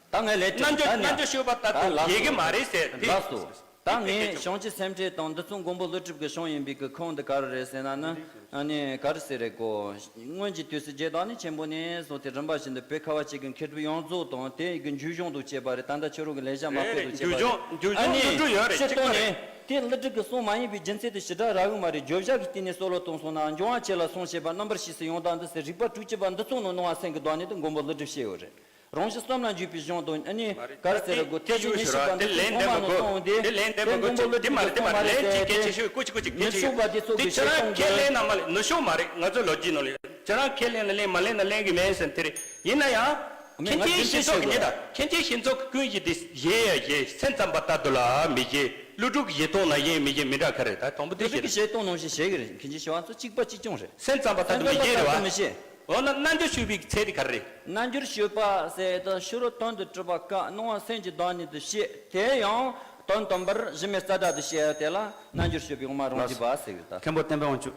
ད་ངས་ལན་སྤྲད་རྣལ་འབྱོར་ད་ནི་རྣལ་འབྱོར་སྤྱོད་པ་ལྟར་ད་དུ་ལགས་ཡེ་གི་སོ། མ་རེད་ཟེར་དེ། ལགས་སོ། ད་ངས་བྱང་ཆུབ་སེམས་འགྲེལ་དང་འདི་ཚོ་མགོན་པོ་ཀླུ་སྒྲུབ་ཀྱིས་བྱུང་ཡིན་པའི་གི་ཁུངས་འདི་ག་རེ་རེད་ཟེར་ན་ནི། ཨ་ནི་ག་རེ་ཟེར་རེད་གོ། སྔོན་གྱི་དུས་སུ་རྗེ་བདག་ཉིད་ཆེན་པོ་ནས་བཟུང་སྟེ་རིམ་པ་བཞིན་དུ་བོད་ཁ་བ་ཅན་གྱི་མཁས་གྲུབ་ཡོངས་རྫོགས་དང་དེ་ཡི་གི་མཇུག་གཞུང་དུ་བཅས་པ་རེད་ད་ལྟ་ཁྱོད་རང་གི་ལས་བྱ་མ་རེད་དཔེ་རེད་དུ་བཅས་པ་མཇུག་གཞུང་མཇུག་གཞུང་ཨ་ནི་ཀླུ་སྒྲུབ་ཡོད་རེད་སྤྱིར་གཅིག་པ་བཏང་རེད། ནས་དེ་ཀླུ་སྒྲུབ་ཀྱིས་གསུངས་མ་ཡིན་པའི་རྒྱུ་མཚན་དེ་ཞེ་དྲག་རག་གི་མ་རེད། བརྗོད་བྱ་གི་སྟེང་ནས་སྲོལ་ལ་བཏང་སོང་ན་འབྱུང་བ་ཆེ་ལ་གསུངས་ཞེས་པ་རྣམ་པར་ཤེས་སུ་ཡོང་སྟངས་འདི་ཟེར་རིགས་པ་དྲུག་ཅུ་པ་འདི་ཚོ་ནང་སྣང་བ་སེམས་ཀྱི་བདག་ཉིད་དུ་མགོན་པོ་ཀླུ་སྒྲུབ་བཤད་ཡོད་རེད། རང་བཞིན་གསུམ་ལ་འཇུག་པའི་གཞུང་དང་ཨ་ནི་མ་རེད། ག་རེ་ཟེར་དགོས་ཐེ་ཞུ་ཞུ་ར་དེ་ལན་འདེབས་མི་དགོས་དེ་ལན་འདེབས་མི་དགོས་ཅི་དེ་མ་རེད་དེ་མ་རེད་ལན་ཅི་སྐད་ཆ་ཤོད་ཀུ་ཅི་ཀུ་ཅི་ཀྱི་མི་ཚུགས་པ་དེ་ཚོ་གི་ཁྱེད་རང་ཁས་ལེན་ན་མ་ལེན་ནུ་ཤོ་མ་རེད་ང་ཚོ་ལོ་རྒྱུས་ནང་ལ་ཁྱེད་རང་ཁས་ལེན་ན་ལེན་མ་ལེན་ན་ལེན་གི་མེད་ཟེར་དེ་རེད་ཡིན་ན་ཡང་མཁན་ཆེན་ཞིག་ཚོགས་ཀྱི་ཉེ་ད་མཁན་ཆེན་ཞིག་ཚོགས་ཀྱི་ཀུན་གྱི་དེ་ཡེ་ཡ་ཡེ་སེམས་ཙམ་པ་ལྟར་དུ་ལ་མི་ཡེ་ཀླུ་སྒྲུབ་ཀྱི་ཡེ་སྟོང་ན་ཡེ་མི་ཡེ་མི་འདྲ་ག་རེད་ད་དང་པོ་དེ་ཀླུ་སྒྲུབ་ཀྱི་ཡེ་སྟོང་ནང་བཞིན་བྱེད་གི་རེད་མཁན་ཆེན་ཞིག་བ་ཚོ་གཅིག་པ་གཅིག་རྐྱང་རེད་སེམས་ཙམ་པ་ལྟར་དུ་མི་ཡེ་རེད་བ། མི་ཤེས། འོ་ན་རྣལ་འབྱོར་སྤྱོད་པའི་ཚད་དེ་ག་རེ་རེད། རྣལ་འབྱོར་སྤྱོད་པ་ཟེར་དུས་ཕྱི་རོལ་དོན་དུ་གྲུབ་པ་ཀ་སྣང་བ་སེམས་ཀྱི་བདག་ཉིད་དུ་བཤད་དེ་ཡང་དོན་དམ་པར་གཞི་མེད་རྩ་བྲལ་དུ་བཤད་དེ་ལ་རྣལ་འབྱོར་སྤྱོད་པའི་དབུ་མ་རང་རྒྱུད་པ་ཟེར་གི་ད། མཁན་པོ་བསྟན་པའི་དབང་ཕྱུག་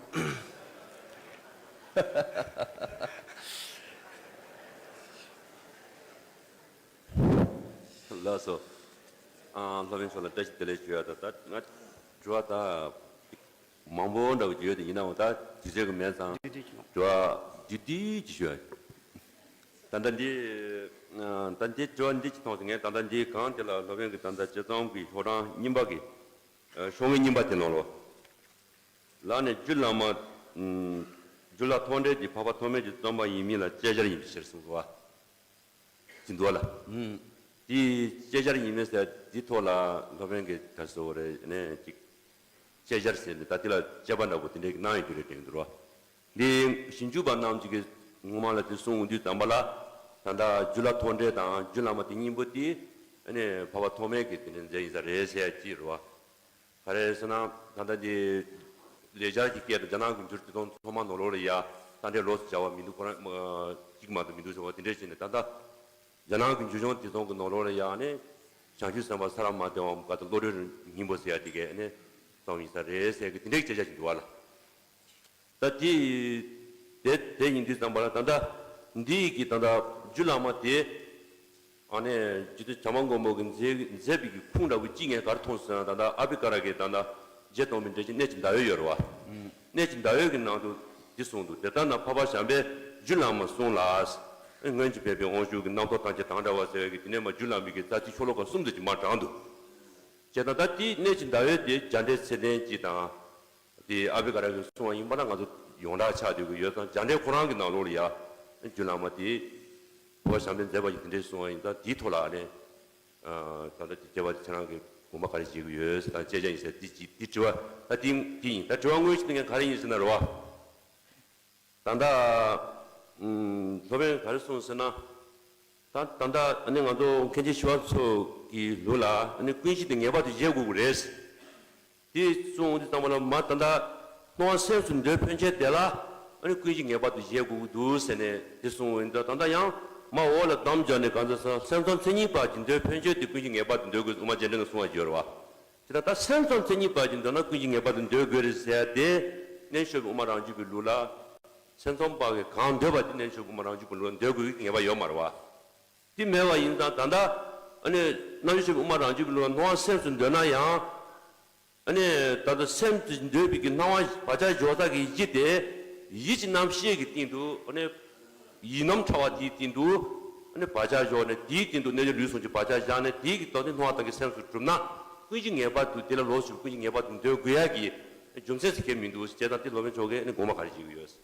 ལགས་སོ། ཨ། སློབ་དཔོན་མཆོག་ལ་བཀྲ་ཤིས་བདེ་ལེགས་ཞུ་ཡ་ད་ད་ང་དྲི་བ་ད་མང་པོ་འདྲ་བོ་ཡོད་དེ་ཡིན་ནའང་ད་དུས་ཚོད་ཀྱི་མེད་ཙང་དྲི་བ་བསྡུས་བསྡུས་ཀྱིས་ཞུ་ཡ། ད་ལྟ་འདི་ད་འདི་དྲི་བ་འདི་ཅིག་མཐོང་སོང་ངས། ད་ལྟ་འདི་གང་དེ་ལ་སློབ་དཔོན་གྱིས་ད་ལྟ་དཔྱད་རྩོམ་གྱི་ཤོག་གྲངས་རྙིང་པ་གི་ཤོག་ངོས་རྙིང་པ་དེ་ནང་ལོ་ལ་ནས་རྒྱུད་བླ་མ་རྒྱུད་བླ་ཐོག་འགྲེལ་འདི་འཕགས་པ་ཐོགས་མེད་ཀྱི་རྩོམ་པ་ཡིན་མིན་ལ་དཔྱད་བྱར་ཡིན་པའི་ཕྱིར་གསུངས་སོ། ཅི་འདུག་བ་ལ། དེའི་དཔྱད་བྱར་ཡིན་མིན་ཟེར་འདི་ཐོག་ལ་སློབ་དཔོན་གྱིས་ག་རེ་ཟེར་བ་རེད་ནས་ཅིག་དཔྱད་བྱར་ཟེར་ནས་ད་དེ་ལ་དཔྱད་པ་འདྲ་པོ་དེ་འདྲའི་གནང་ཡོད་རྒྱུ་རེད་དྲན་འདུག་བ། འདི་ཞིབ་འཇུག་པ་རྣམས་ཀྱིས་སྔོན་མ་ལ་དེ་གསུང་འོང་དུས་ཙམ་པ་ལ་ད་ལྟ་རྒྱུད་བླ་ཐོག་འགྲེལ་དང་རྒྱུད་བླ་མ་དེ་གཉིས་པོ་དེ་ནས་འཕགས་པ་ཐོགས་མེད་ཀྱི་དེ་འདྲའི་མཛད་ཡིན་ས་རེད་ཟེར་ཡ་ཅིག་རེད་བ། ག་རེ་ཟེར་ན་ད་ལྟ་འདི་ལེགས་སྦྱར་གྱི་སྐད་དུ་རྒྱ་ནག་གི་འགྱུར་དེ་དང་ཚང་མ་ནང་ལོགས་ལ་ཡ་ད་ལྟའི་ལོགས་སུ་སྦྱར་བ་མི་འདུག་ཁོ་རང་གཅིག་མ་གཏོགས་མི་འདུག་ཟེར་བ་དེ་འདྲས་བྱས་ནས་ད་ལྟ་རྒྱ་ནག་གི་འགྱུར་སྦྱོང་དེ་དང་གི་ནང་ལོགས་ལ་ཡ་ནི་བྱང་ཆུབ་སེམས་དཔའ་ས་ལ་མ་སྟེ་བ་ག་ད་བློ་གྲོས་སྙིང་པོ་ཟེར་ཡ་དེ་གས་ནི་གསུངས་ཡིན་ས་རེད་ཟེར་གི་དེ་འདྲས་ཀྱི་དཔྱད་བྱ་ཞིག་འདུག་བ་ལ། ད་དེ་དེ་དེ་ཡིན་དུས་ཙམ་པ་ལ་ད་ལྟ་འདི་ཡི་གི་ད་ལྟ་རྒྱུད་བླ་མ་དེ་ཨ་ནི་རྗེ་བཙུན་བྱམས་པ་མགོན་པོ་གི་མཛད་མཛད་པའི་གི་ཁུངས་འདྲ་བོ་གཅིག་ངས་ག་རེ་མཐོང་ཟེར་ན་ད་ལྟ་ཨ་བྷི་ཀ་ར་གི་ད་ལྟ་རྗེ་སྟོན་པའི་འགྲེལ་གྱི་གནས་ཀྱི་ཟླ་འོད་ཡོད་རེད་བ། གནས་ཀྱི་ཟླ་འོད་ཀྱི་ནང་དུ་འདི་གསུངས་འདུག་དེ་ལྟར་ན་འཕགས་པ་བྱམས་པས་རྒྱུད་བླ་མ་གསུངས་ལ། སྔོན་གྱི་ཕན་པའི་དབང་ཕྱུག་གི་རྣམ་རྟོག་ཐམས་ཅད་དང་བྲལ་བ་ཟེར་བའི་གི་དེ་ནས་མ་རྒྱུད་བླ་མའི་གི་རྩ་ཚིག་ཤོ་ལོ་ཀ་གསུམ་དུ་ཅིག་མར་དྲངས་འདུག་བྱས་ཙང་ད་དེའི་གནས་ཀྱི་ཟླ་འོད་དེ་རྒྱ་འགྲེལ་ཚད་ལྡན་གཅིག་དང་། དེ་ཨ་བྷི་ཀ་ར་གིས་གསུངས་པ་ཡིན་པ་ན་ང་ཚོ་ཡོངས་གྲགས་ཆགས་སྡོད་ཀྱི་ཡོད་ཙང་རྒྱ་འགྲེལ་ཁོ་རང་གི་ནང་ལོགས་ལ་ཡ་རྒྱུད་བླ་མ་དེ་འཕགས་པ་བྱམས་པས་མཛད་པ་ཡིན་དེ་འདྲས་གསུངས་པ་ཡིན་ཙང་དེའི་ཐོག་ལ་ཨ་ནི་ད་ལྟ་དེ་དཔྱད་པ་དེ་ཁྱེད་རང་གིས་དགོངས་པ་ག་རེ་བཞེས་ཀྱི་ཡོད་ཟེར་དང་དཔྱད་བྱ་ཡིན་ཟེར་དེ་ཅི་དེ་དྲི་བ་ད་དེ་དེ་ཡིན། ད་དྲི་བ་དངོས་གཞི་དེ་ངས་ག་རེ་ཡིན་ཟེར་ན་རེད་བ། ད་ལྟ་ཨུམ་སློབ་དཔོན་ག་རེ་གསུངས་ཟེར་ན། ད་ད་ལྟ་ཨ་ནི་ང་ཚོ་མཁན་ཆེན་ཞི་བ་འཚོ་གི་ལུགས་ལ་ཨ་ནི་ཀུན་གཞི་དེ་ངེས་པར་དུ་བཞེད་དགོས་ཀྱི་རེད། དེ་གསུངས་འོང་དུས་ཙམ་པ་ལ་མ་ད་ལྟ་སྣང་བ་སེམས་སུ་འདོད་ཕན་ཆད་དེ་ལ་ཨ་ནི་ཀུན་གཞི་ངེས་པར་དུ་བཞེད་དགོས་ཀྱི་འདུག་ཟེར་ནས་དེ་གསུངས་འོང་དུས་ད་ལྟ་ཡང་མ་འོག་ལ་གདམས་བརྒྱབ་ནས་གང་ཟེར་ན་སེམས་ཙམ་མཚན་ཉིད་པ་ཅིག་འདོད་ཕན་ཆད་དེ་ཀུན་གཞི་ངེས་པར་དུ་འདོད་དགོས་དབུ་མ་རྒྱས་འབྲིང་ལ་གསུངས་པ་ཡོད་རེད་བ། དེ་ལྟར་ད་སེམས་ཙམ་མཚན་ཉིད་པ་ཅིག་འདོད་ན་ཀུན་གཞི་ངེས་པར་དུ་འདོད་དགོས་རེད་ཟེར་ཏེ་རྣལ་འབྱོར་པའི་དབུ་མ་རང་རྒྱུད་ཀྱི་ལུགས་ལ། སེམས་ཙམ་པ་གིས་གང་འདོད་པ་དེ་རྣལ་འབྱོར་པའི་དབུ་མ་རང་རྒྱུད་ཀྱི་ལུགས་ལ་འདོད་དགོས་ཀྱི་ངེས་པ་ཡོད་མ་རེད་བ། དེ་མེད་པ་ཡིན་ཙང་ད་ལྟ་ཨ་ནི་རྣལ་འབྱོར་པའི་དབུ་མ་རང་རྒྱུད་ཀྱི་ལུགས་ལ་སྣང་བ་སེམས་སུ་འདོད་ན་ཡང་། ཨ་ནི་ད་ལྟ་སེམས་སུ་འདོད་པའི་གི་སྣང་བ་བག་ཆགས་འཇོག་ས་གི་གཞི་དེ་ཡིད་ཀྱི་རྣམ་ཤེས་ཀྱི་སྟེང་དུ་ཨ་ནི། ཡིད་རྣམ་ཕྲ་བ་དེའི་སྟེང་དུ་ཨ་ནི་བག་ཆགས་བཞག་ནས་དེའི་སྟེང་དུ་རྣལ་འབྱོར་ལུས་གསུམ་གྱི་བག་ཆགས་བཞག་ནས་དེའི་གི་ད་ལྟའི་སྣང་བ་དང་གི་སེམས་སུ་གྲུབ་ན་ཀུན་གཞི་ངེས་པར་དུ་དེ་ལ་ལོགས་སུ་ཀུན་གཞི་ངེས་པར་དུ་འདོད་དགོས་ཡ་གི་རྒྱུ་མཚན་ཟེར་མཁན་མི་འདུག་ཅེས་དང་དེ་སློབ་དཔོན་མཆོག་གིས་ཨ་ནི་དགོངས་པ་ག་རེ་བཞེས་ཀྱི་ཡོད།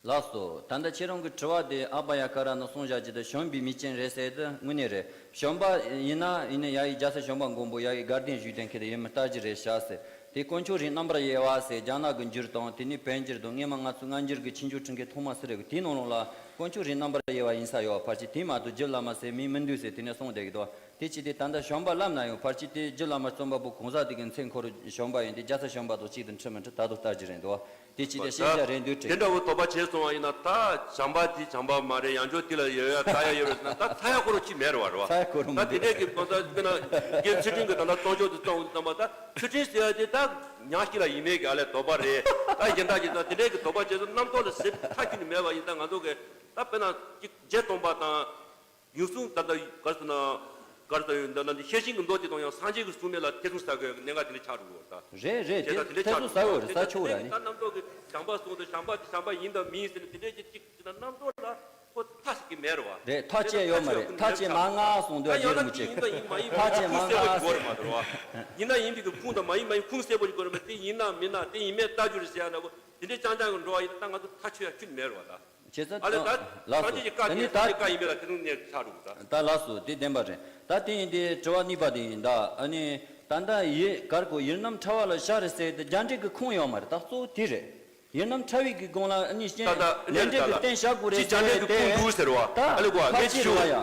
ལགས་སོ། ད་ལྟ་ཁྱེད་རང་གི་དྲི་བ་དེ་ཨ་བྷ་ཡ་ཀ་ར་ནས་གསུངས་བཞག་རྒྱུ་དེ་བྱམས་པའི་མིག་ཅན་རེད་ཟེར་དུས་དངོས་གནས་རེད། བྱམས་པ་ཡིན་ན་ཡིན་ན་ཡ་ཡི་རྒྱལ་སྲས་བྱམས་པ་མགོན་པོ་ཡ་ཡི་དགའ་ལྡན་བཞུགས་གདན་ཁྱེད་དེ་ཡིན་མིན་ལྟ་རྒྱུ་རེད་ཤག་ཟེར། དེ་དཀོན་མཆོག་རིགས་རྣམ་པར་དབྱེ་བ་ཟེར་རྒྱ་ནག་གི་འགྱུར་དང་དེ་ནས་བོད་འགྱུར་དང་སྔས་མ་ང་ཚོའི་སྔ་འགྱུར་གྱི་ཕྱིན་ཅི་ཁྲིམས་ཀྱི་ཐོག་མ་ཟེར་རེད་གི་དེའི་ནང་ལོགས་ལ་དཀོན་མཆོག་རིགས་རྣམ་པར་དབྱེ་བ་ཡིན་ས་ཡོད་པ་ཕལ་ཆེར་དེ་མ་གཏོགས་རྒྱུད་བླ་མ་ཟེར་མིང་མི་འདུག་ཟེར་དེ་ནས་གསུངས་བསྡད་ཀྱི་འདུག་དེ་ཅི་སྟེ་ད་ལྟ་བྱམས་པ་ལབ་ན་ཡང་ཕལ་ཆེར་དེ་རྒྱུད་བླ་མ་རྩོམ་པ་པོ་གང་ཟག་དེ་གི་མཚན་ཁོ་རང་བྱམས་པ་ཡིན་ཏེ་རྒྱལ་སྲས་བྱམས་པ་དང་གཅིག་ཏུ་འཁྲིལ་མི་འཁྲིལ་ད་དུང་ལྟ་རྒྱུ་རེད་འདུག་དེ་ཅི་སྟེ་ད་ཤེས་བྱ་རེད་འདུག་དེ་འདྲ་བོ་དོགས་པ་བྱས་སོང་བ་ཡིན་ན་ད་བྱམས་པ་དེ་བྱམས་པ་མ་རེད། ཡང་བསྐྱར་དེ་ལ་ཡོད་ཡ་ལྟ་ཡ་ཡོད་རེད་ཟེར་ན་ད་ལྟ་ཡ་ཁོ་རང་ཅི་མེད་རེད་བ་རེད་བ། ལྟ་ཡ་ཁོ་རང་ད་མི་དེ་འདྲས་ཀྱི་གང་ཟག་དཔེར་ན་རྒན་ཚུལ་ཁྲིམས་ཀྱི་ད་ལྟ་གཏོང་ཕྱོགས་དེ་གཏོང་དུས་ཙམ་པ་ད་ཚུལ་ཁྲིམས་ཟེར་ཡ་དེ་ད་ཉག་གཅིག་ལ་ཡིན་མེད་ཀྱི་ཨ་ལས་དོགས་པ་རེད། ད་གཞན་དག་ཅིག་ད་དེ་འདྲས་ཀྱི་དོགས་པ་བྱས་ཙང་རྣམ་རྟོག་ལ་ཟེར་མཐའ་ཁྱོན་ནས་མེད་པ་ཡིན་ད་ང་ཚོ་གི་ད་དཔེར་ན་ཅིག་རྗེ་སྟོན་པ་དང་། ཡུལ་སྲུང་ད་ལྟ་ག་རེ་ཟེར་ན། ག་རེ་ཟེར་ཡོད་འདི་ན་འདི་ཤེར་ཕྱིན་གྱི་མདོ་དེ་དང་ཡང་སངས་རྒྱས་ཀྱི་གསུང་མེད་ལ་ཐེ་ཚོམ་ཟ་དགོས་གནད་འགག་དེ་འདྲ་ཆགས་འགྲོ་གི་ཡོད་ད། རེད་རེད། དེ་ད་དེ་འདྲ་ཐེ་ཚོམ་ཟ་དགོས་རེད་ས་ཆོག་ར་ནི། ད་རྣམ་རྟོག་གི་བྱམས་པ་གསུང་དུ་བྱམས་པ་དེ་བྱམས་པ་ཡིན་དང་མིན་ཟེར་ནས་དེ་འདྲ་ཅིག་ཅིག་ཅིག་ན་རྣམ་རྟོག་ལ་ཁོ་མཐའ་ཞིག་གི་མེད་རེད་བ། རེད་མཐའ་དཔྱད་ཡོད་མ་རེད། མཐའ་དཔྱད་མ་ང་གསུང་འདོད་ཡོད་མི་ཅིག་མཐའ་དཔྱད་མ་ང་ཟེར་ཡིན་ན་ཡིན་པའི་གི་ཁུངས་དང་མ་ཡིན་མ་ཡིན་ཁུངས་གསལ་པོ་ཞིག་དགོས་རེད་མ་དེ་ཡིན་ན་མིན་ན་དེ་ཡིན་མེད་ལྟ་རྒྱུ་རེད་ཟེར་ཡ་འདྲ་བོ་དེ་འདྲའི་ཅང་ཅང་གི་འགྲོ་བ་ཡིན་ན་ད་ང་ཚོ་མཐའ་ཆོད་ཡ་ཁྱོན་ནས་མེད་རེད་བ་ད། བྱས་ཙང་ཨ་ལས་ད་ལགས་སོ། སངས་རྒྱས་ཀྱི་བཀའ་ཨ་ནི་དེ་ད་སངས་རྒྱས་བཀའ་ཡིན་པས་ལ་དེ་ཚོ་ནས་ཆགས་འགྲོ་གི་ད། ད་ལགས་སོ་དེ་བདེན་པ་རེད། ད་དེ་ཡིན་དེ་དྲི་བ་གཉིས་པ་དེ་ཡིན་ད་ཨ་ནི་ད་ལྟ་ཡི་གར་གོ་ཡིར་རྣམས་ཕྲ་བ་ལ་བཞག་རེད་ཟེར་དེ་རྒྱ་འགྲེལ་གྱི་ཁུངས་ཡོད་མ་རེད་ད་གཙོ་བོ་དེ་རེད། ཡིར་རྣམས་ཕྲ་བའི་གི་སྒང་ལ་ཨ་ནི་ད་ད་ལེགས་རེད་ད་ལ་ལེགས་འགྲེལ་གྱི་རྟེན་བཞག་དགོས་རེད་ཅི་རྒྱ་འགྲེལ་གྱི་ཁུངས་འདུག་ཟེར་བ་ད་ཨ་ལས་གོ་ངས་ཅི་ཞུ་བ་ཡ་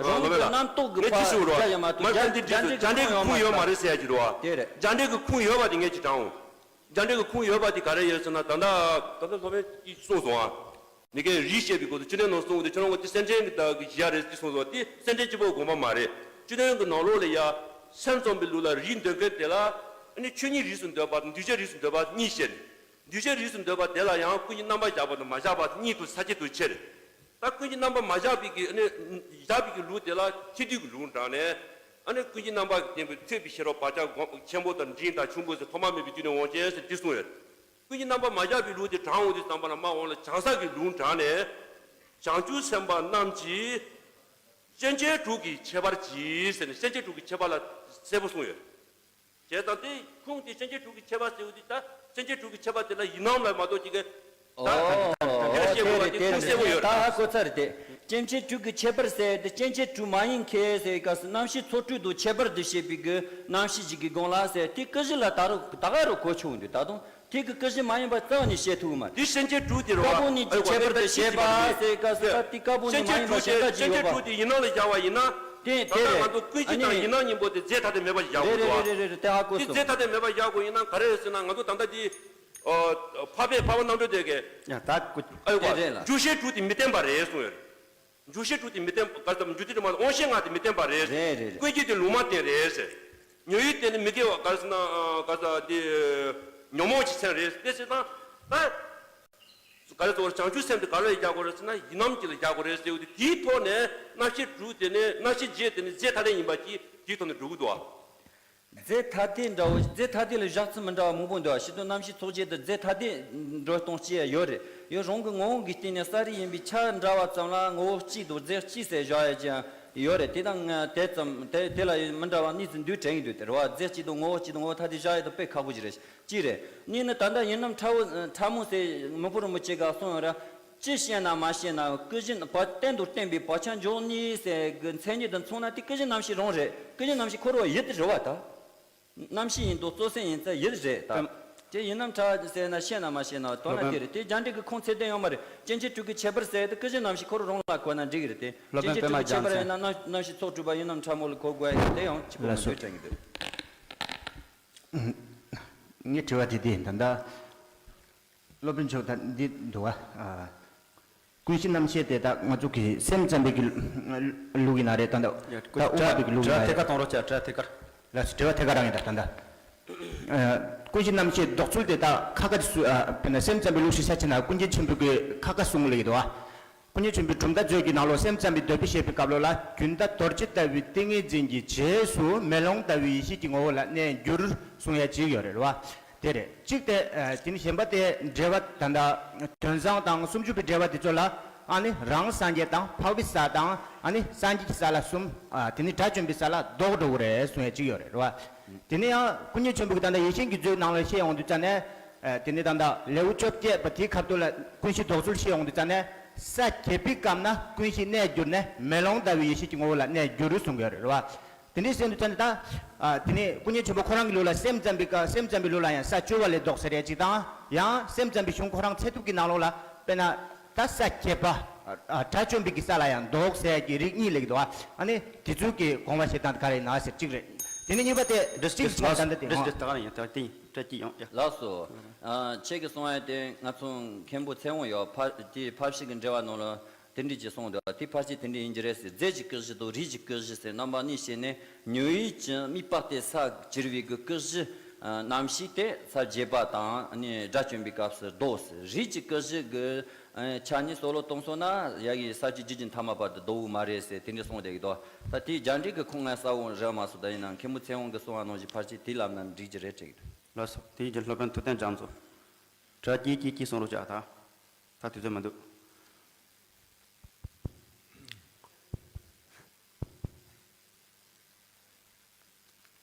རང་གི་རྣམ་རྟོག་གི་ངས་ཅི་ཞུ་བ་རྒྱ་ཡ་མ་གཏོགས་རྒྱ་འགྲེལ་གྱི་ཁུངས་ཡོད་མ་རེད་ཟེར་ཡ་ཅི་རེད་བ། དེ་རེད། རྒྱ་འགྲེལ་གྱི་ཁུངས་ཡོད་པ་དེ་ངས་ཅི་དྲང་འོང་། རྒྱ་འགྲེལ་གྱི་ཁུངས་ཡོད་པ་དེ་ག་རེ་ཡོད་ཟེར་ན་ད་ལྟ་ད་ལྟ་སློབ་དཔོན་གྱིས་གསུངས་སོང་ཨ། དེ་གའི་རིགས་བཤད་པའི་སྐོར་དུ་བཅུད་ལེན་ནང་གསུངས་ཏེ། ཁྱོད་རང་གི་དེ་སེམས་ཅན་གྱི་བདག་གི་གཞི་རེད་ཅེས་གསུངས་སོ། དེ་སེམས་ཅན་གཅིག་པོ་དགོངས་པ་མ་རེད། བཅུད་ལེན་གྱི་ནང་ལོགས་ལ་ཡ་སེམས་ཙམ་པའི་ལུགས་ལ་རིགས་འདོད་མཁན་དེ་ལ། ཨ་ནི་ཆོས་ཉིད་རིགས་སུ་འདོད་པ་དང་འདུས་བྱས་རིགས་སུ་འདོད་པ་གཉིས་བཤད་ནས། འདུས་བྱས་རིགས་སུ་འདོད་པ་དེ་ལ་ཡང་ཀུན་གྱིས་རྣམ་པར་གཞག་པ་དང་མ་བཞག་པ་གཉིས་དུ་ས་བཅད་དུ་ཕྱེ། ད་ཀུན་གྱིས་རྣམ་པར་མ་བཞག་པའི་གི་ཨ་ནི་བཞག་པའི་གི་ལུགས་དེ་ལ་ཕྱི་དུས་ཀྱི་ལུང་དྲངས་ནས། ཨ་ནི་ཀུན་གྱིས་རྣམ་པར་བརྟེན་པའི་ཐོས་པའི་ཤེས་རབ་བག་ཆགས་སྒོམ་ཆེན་པོ་དང་འབྲིང་དང་ཆུང་ངུ་ཟེར་ཐོག་མ་མེད་པའི་རྒྱུ་ནས་འོངས་ཤིང་ཟེར་འདི་གསུངས་ཡོད། ཀུན་གྱིས་རྣམ་པར་མ་བཞག་པའི་ལུགས་དེ་དྲངས་འོང་དུས་ཙམ་པ་ལ་མར་འོང་ལ་བྱང་ས་གི་ལུང་དྲངས་ནས། བྱང་ཆུབ་སེམས་དཔའ་རྣམས་ཀྱིས་སྐྱེ་མཆེད་དྲུག་གི་ཁྱད་པར་གྱིས་ཟེར་ནས། སྐྱེ་མཆེད་དྲུག་གི་ཁྱད་པར་ལ་གསལ་པོ་གསུངས་ཡོད། བྱས་ཙང་དེ་ཁུངས་དེ་སྐྱེ་མཆེད་དྲུག་གི་ཁྱད་པར་ཟེར་བ་དེ། ད་སྐྱེ་མཆེད་དྲུག་གི་ཁྱད་པར་དེ་ལ་ཡིན་ནམ་ལ་མ་གཏོགས་ཅིག་གི། ད་ཨོ་དེ་ལ་ཨོ་བཤད་དེ་དགོས་པ་རེད། དེ་དེ་ཁུངས་གསལ་པོ་ཡོད་རེད། ད་ཧ་གོ་ཚར་རེད། དེ་སྐྱེ་མཆེད་དྲུག་གི་ཁྱད་པར་ཟེར་དེ། སྐྱེ་མཆེད་དྲུག་མ་ཡིན་མཁན་ཟེར་སྐབས་སུ་རྣམ་ཤེས་ཚོགས་དྲུག་དང་ཁྱད་པར་དུ་བཤད་པའི་གི་རྣམ་ཤེས་ཀྱི་གི་སྒང་ལ་ཟེར། དེ་ཀུན་གཞི་ལ་ད་རུང་ད་ག་རུ་གོ་ཆོག་འདུག་ད་དུང་དེ་གི་ཀུན་གཞི་མ་ཡིན་པ་རྩ་བ་ནས་བཤད་ཐུབ་ཀྱི་མ་རེད། དེ་སྐྱེ་མཆེད་དྲུག་དེ་རེད་བ། ཀ་པོ་ནི་ཀྱི་ཁྱད་པར་དུ་བཤད་པ་ཟེར་སྐབས་སུ། ད་དེ་ཀ་པོ་ནི་མ་ཡིན་པ་གཞན་དག་ཅིག་ཡོད་པ། སྐྱེ་མཆེད་དྲུག་དེ་ཡིན་ནམ་ལ་བཞག་པ་ཡིན་ན། དེ་ད་དེ་ལྟ་རེད། ང་ཚོ་ཀུན་གཞི་དང་ཨ་ནི་ཡིན་ནམ་གཉིས་པོ་དེ་རྫས་ཐ་དད་མེད་པ་ཞིག་བཞག་རེད་དགོས་རེད་རེད་རེད། དེ་ཧ་གོ་དེ་སོང་། རྫས་ཐ་དད་མེད་པ་བཞག་དགོས་ཡིན་ན་ག་རེ་རེད་ཟེར་ན། ང་ཚོ་ད་ལྟ་དེ་འཕགས་པའི་འཕགས་པ་རྣམ་གྲོལ་དེ་གས། ཡ་ད་ཀུ་ཨ་ཡོ་དེ་རེད་ལ། འཇུག་ཤེས་དྲུག་དེ་མི་བརྟན་པ་རེད་གསུངས་ཡོད། འཇུག་ཤེས་དྲུག་དེ་མི་བརྟན་པ། ག་རེ་ཟེར། འཇུག་དེ་དྲུག་མ་དབང་ཤེས་ལྔ་དེ་མི་བརྟན་པ་རེད། རེད་རེད་རེད། ཀུན་གཞི་དེ་ལུང་མ་བསྟན་རེད་ཟེར། ཉོན་ཡིད་དེ་ནི་མི་དགེ་བ། ག་རེ་ཟེར་ན། ག་རེ་ཟེར། དེ་ཉོན་མོངས་ཀྱི་མཚན་རེད། དེ་ཟེར་ན་ད། ག་རེ་ཟེར། བྱང་ཆུབ་སེམས་དེ་ག་ལ་རྒྱག་དགོས་རེད་ཟེར་ན། ཡིན་ནམ་གྱི་ལ་རྒྱག་དགོས་རེད་ཟེར་བ་དེ། དེའི་ཐོག་ནས་རྣམ་ཤེས་དྲུག་དེ་ནི། རྣམ་ཤེས་བརྒྱད་དེ་ནི་རྫས་ཐ་དད་ཡིན་པ་གྱིས་དེའི་ཐོག་ནས་འགྲོ་གི་འདུག་ཨ། རྫས་ཐ་དད་འདྲ་བོ། རྫས་ཐ་དད་ལ་བཞག་ཚུལ་མི་འདྲ་བ་མང་པོ་འདུག་ཨ། སྤྱིར་བཏང་རྣམ་ཤེས་ཚོགས་བརྒྱད་དུ་རྫས་ཐ་དད་འགྲོ་སྟངས་གཅིག་ཡོད་རེད། ཡང་རང་གི་ངོ་བོ་གི་སྟེང་ནས་ས་རིག་ཡིན་པའི་ཆ་འདྲ་བ་ཙམ་ལ་ངོ་བོ་གཅིག་དང་རྫས་གཅིག་ཟེར་བཞག་ཡ་ཅིག་ཡང་ཡོད་རེད། དེ་དང་དེ་ཙམ་དེ་དེ་ལ་མི་འདྲ་བ་གཉིས་ཙམ་འདུས་དྲན་གྱི་འདུག་དེ་རེད་བ། རྫས་གཅིག་དང་ངོ་བོ་གཅིག་དང་ངོ་བོ་ཐ་དད་བཞག་ཡ་དང་དཔེ་ཁག་པོ་ཞིག་རེད། གཅིག་རེད། གཉིས་ནི་ད་ལྟ་ཡིན་ནམ་ཕྲ་བོ་ཕྲ་མོ་ཟེར་མི་ཕོ་རིན་པོ་ཆེ་ག་གསུངས་ཡོད་ར། ཅི་བཤད་ན་མ་བཤད་ན་ཀུན་གཞི་བ་གཏན་དུ་བརྟན་པའི་བག་ཆགས་འཇོག་གཉིས་ཟེར་གི་མཚན་ཉིད་དུ་མཚོན་ན། དེ་ཀུན་གཞི་རྣམ་ཤེས་རང་རེད། ཀུན་གཞི་རྣམ་ཤེས་ཁོ་རང་ཡུལ་དེ་རེད་བ་ད། རྣམ་ཤེས་ཡིན་དང་གཙོ་སེམས་ཡིན་ཚད་ཡུལ་རེད་ད། དེ་ཡིན་ནམ་ཕྲ་ཟེར་ན་བཤད་ན་མ་བཤད་ན་དོན་ན་དེ་རེད། དེ་རྒྱ་འགྲེལ་གྱི་ཁུངས་ཚད་ལྡན་ཡོད་མ་རེད། སྐྱེ་མཆེད་དྲུག་གི་ཁྱད་པར་ཟེར་དེ་ཀུན་གཞི་རྣམ་ཤེས་ཁོ་རང་རང་ལ་གོ་ན་འགྲིག་གི་རེད་དེ། སྐྱེ་མཆེད་དྲུག་གི་ཁྱད་པར་ཡིན་ན་རྣམ་རྣམ་ཤེས་ཚོགས་དྲུག་པ་ཡིན་ནམ་ཕྲ་མོ་ལ་གོ་དགོས་ཡ་དེ་ཡང་གཅིག་པོ་མི་འདུག་དྲན་གྱི་འདུག་ངའི་དྲི་བ་དེ་དེ་ཡིན། ད་ལྟ་སློབ་དཔོན་མཆོག་ད་འདི་འདུག་བ། ཨ། ཀུན་གཞི་རྣམ་ཤེས་དེ་དག་ང་ཚོ་གི་སེམས་ཙམ་པའི་གི་ལུགས་ཡིན་ན་རེད། ད་ལྟ་ད་དབུ་མ་པའི་གི་ལུགས་ཡིན་ན་རེད། ཐད་ཀར་གཏོང་རོགས་བྱ། དྲ་ཐད་ཀར། ལགས་སོ། དྲི་བ་ཐད་ཀར་རང་ཡིན་ད། ད་ལྟ་ཨ། ཀུན་གཞི་རྣམ་ཤེས་འདོགས་ཚུལ་དེ་དག་ཁ་ཁ་སུ། ཨ། དཔེར་ན་སེམས་ཙམ་པའི་ལུགས་ཤིག་ཆ་བཞག་ན་ཀུན་མཁྱེན་ཆེན་པོའི་གི་ཁ་ཁ་གསུང་ལེགས་འདུག་བ། ཀུན་མཁྱེན་ཆེན་པོའི་གྲུབ་མཐའ་མཛོད་ཀྱི་ནང་ལོགས་སེམས་ཙམ་པའི་འདོད་པས་དཔྱད་པའི་སྐབས་ལོ་ལ། རྒྱུན་མཐའ་རྡོ་རྗེ་ལྟ་བུའི་ཏིང་ངེ་འཛིན་གྱི་རྗེས་སུ་མེ་ལོང་ལྟ་བུའི་ཡེ་ཤེས་ཀྱི་ངོ་བོ་ལ་གནས་འགྱུར་གསུང་ཡ་ཅིག་ཡོད་རེད་བ། དེ་རེད། གཅིག་དེ། ཨ། དེ་ནི་གཞན་པ་དེ་འགྲེལ་པ་ད་ལྟ་དོན་བཟང་དང་སུམ་ཅུ་པའི་འགྲེལ་པ་དེ་ཚོ་ལ། ཨ་ནི་རང་སངས་རྒྱས་དང་འཕགས་པའི་ས་དང་། ཨ་ནི་སངས་རྒྱས་ཀྱི་ས་ལ་གསུམ། ཨ། དེ་ནི་དགྲ་བཅོམ་པའི་ས་ལ་ལྡོག་འགྲོ་གི་རེད་གསུང་ཡ་ཅིག་ཡོད་རེད་བ། དེ་ནི་ཡང་ཀུན་མཁྱེན་ཆེན་པོ་གི་ད་ལྟ་ཡེ་ཤེས་ཀྱི་མཛོད་ནང་ལ་བཤད་ཡོང་དུས་ཙ་ནས། ཨ། དེ་ནི་ད་ལྟ་ལེའུ་བཅོ་བརྒྱད་པ་དེའི་ཁ་ཐུག་ལ་ཀུན་གཞི་འདོགས་ཚུལ་བཤད་ཡོང་དུས་ཙ་ནས། ས་བརྒྱད་པའི་སྐབས་ན་ཀུན་གཞི་གནས་འགྱུར་ནས་མེ་ལོང་ལྟ་བུའི་ཡེ་ཤེས་ཀྱི་ངོ་བོ་ལ་གནས་འགྱུར་གསུང་གི་ཡོད་རེད་བ། དེ་འདྲའི་ཟེར་དུས་ཙམ་ནས་ད། ཨ། དེ་ནས་ཀུན་མཁྱེན་ཆེན་པོ་ཁོ་རང་གི་ལུགས་ལ་སེམས་ཙམ་པའི་སྐབས། སེམས་ཙམ་པའི་ལུགས་ལ་ཡང་ས་བཅུ་པ་ལས་ལྡོག་ཟེར་ཡ་གཅིག་དང་། ཡང་སེམས་ཙམ་པའི་གཞུང་ཁོ་རང་ཚད་ཐུབ་ཀྱི་ནང་ལོགས་ལ། དཔེར་ན་ད་ས་བརྒྱད་པ། ཨ། དགྲ་བཅོམ་པའི་གི་ས་ལ་ཡང་ལྡོག་ཟེར་ཡ་གི་རིགས་གཉིས་ལེགས་འདུག་བ། ཨ་ནི་དེ་ཚོའི་གི་དགོངས་པ་བཞེས་སྟངས་དེ་ག་རེ་ཡིན་ན་ཟེར་གཅིག་རེད། དེ་ནས་གཉིས་པ་དེ། འདྲི་གཅིག་འདྲི་གཅིག་སོང་། ད་འདི་དེ་འདྲི་ཧང་། གཅིག་ད་ག་རེ་ཡིན། ད་དེ་ཡིན། ད་དེ་ཡང་ཡ། ལགས་སོ། ཨ། ཁྱེད་ཀྱིས་གསུང་ཡ་དེ་ང་ཚོ་མཁན་པོ་ཚེ་དབང་ཡོད་ཕ་དེའི་ཕར་ཕྱིན་གྱི་འགྲེལ་པ་ནང་ལ། དེ་འདྲ་ཅིག་གསུངས་འདུག་དེ་ཕལ་ཆེར་དེ་འདྲ་ཡིན་གྱི་རེད་ཟེར། རྫས་ཀྱི་ཀུན་གཞི་དང་རིགས་ཀྱི་ཀུན་གཞི་ཟེར་རྣམ་པ་གཉིས་བཤད་ནས། ཉོན་ཡིད་ཀྱི་དམིགས་པ་དེ་ས་གྱུར་པའི་གི་ཀུན་གཞི་རྣམ་ཤེས་དེ་ས་བརྒྱད་པ་དང་ནི་དགྲ་བཅོམ་པའི་སྐབས་སུ་ལྡོག་ཟེར། རིགས་ཀྱི་ཀུན་གཞི་གི་ཆ་ནས་སོ་ལོ་གཏོང་སོང་ན་ཡ་གི་ས་བཅུ་རྒྱུད་ཀྱི་མཐའ་མ་བར་དུ་ལྡོག་གི་མ་རེད་ཟེར་དེ་འདྲ་གསུངས་བསྡད་ཀྱི་འདུག་ད་དེའི་རྒྱ་འགྲེལ་གྱི་ཁུངས་ང་གསལ་བོ་རག་མ་སོང་། ད་ཡིན་ནའང་མཁན་པོ་ཚེ་དབང་གིས་གསུངས་པ་ནང་བཞིན་ཕལ་ཆེར་དེ་ལབ་ན་འགྲིག་གི་རེད་དྲན་གྱི་འདུག་ལགས་སོ། དེའི་རྗེས་སློབ་དཔོན་ཐུབ་བསྟན་རྒྱ་མཚོ། དྲི་བ་གཅིག་གཅིག་གཅིག་གསུང་རོགས་བྱ། ད་ད་དུས་ཚོད་མི་འདུག་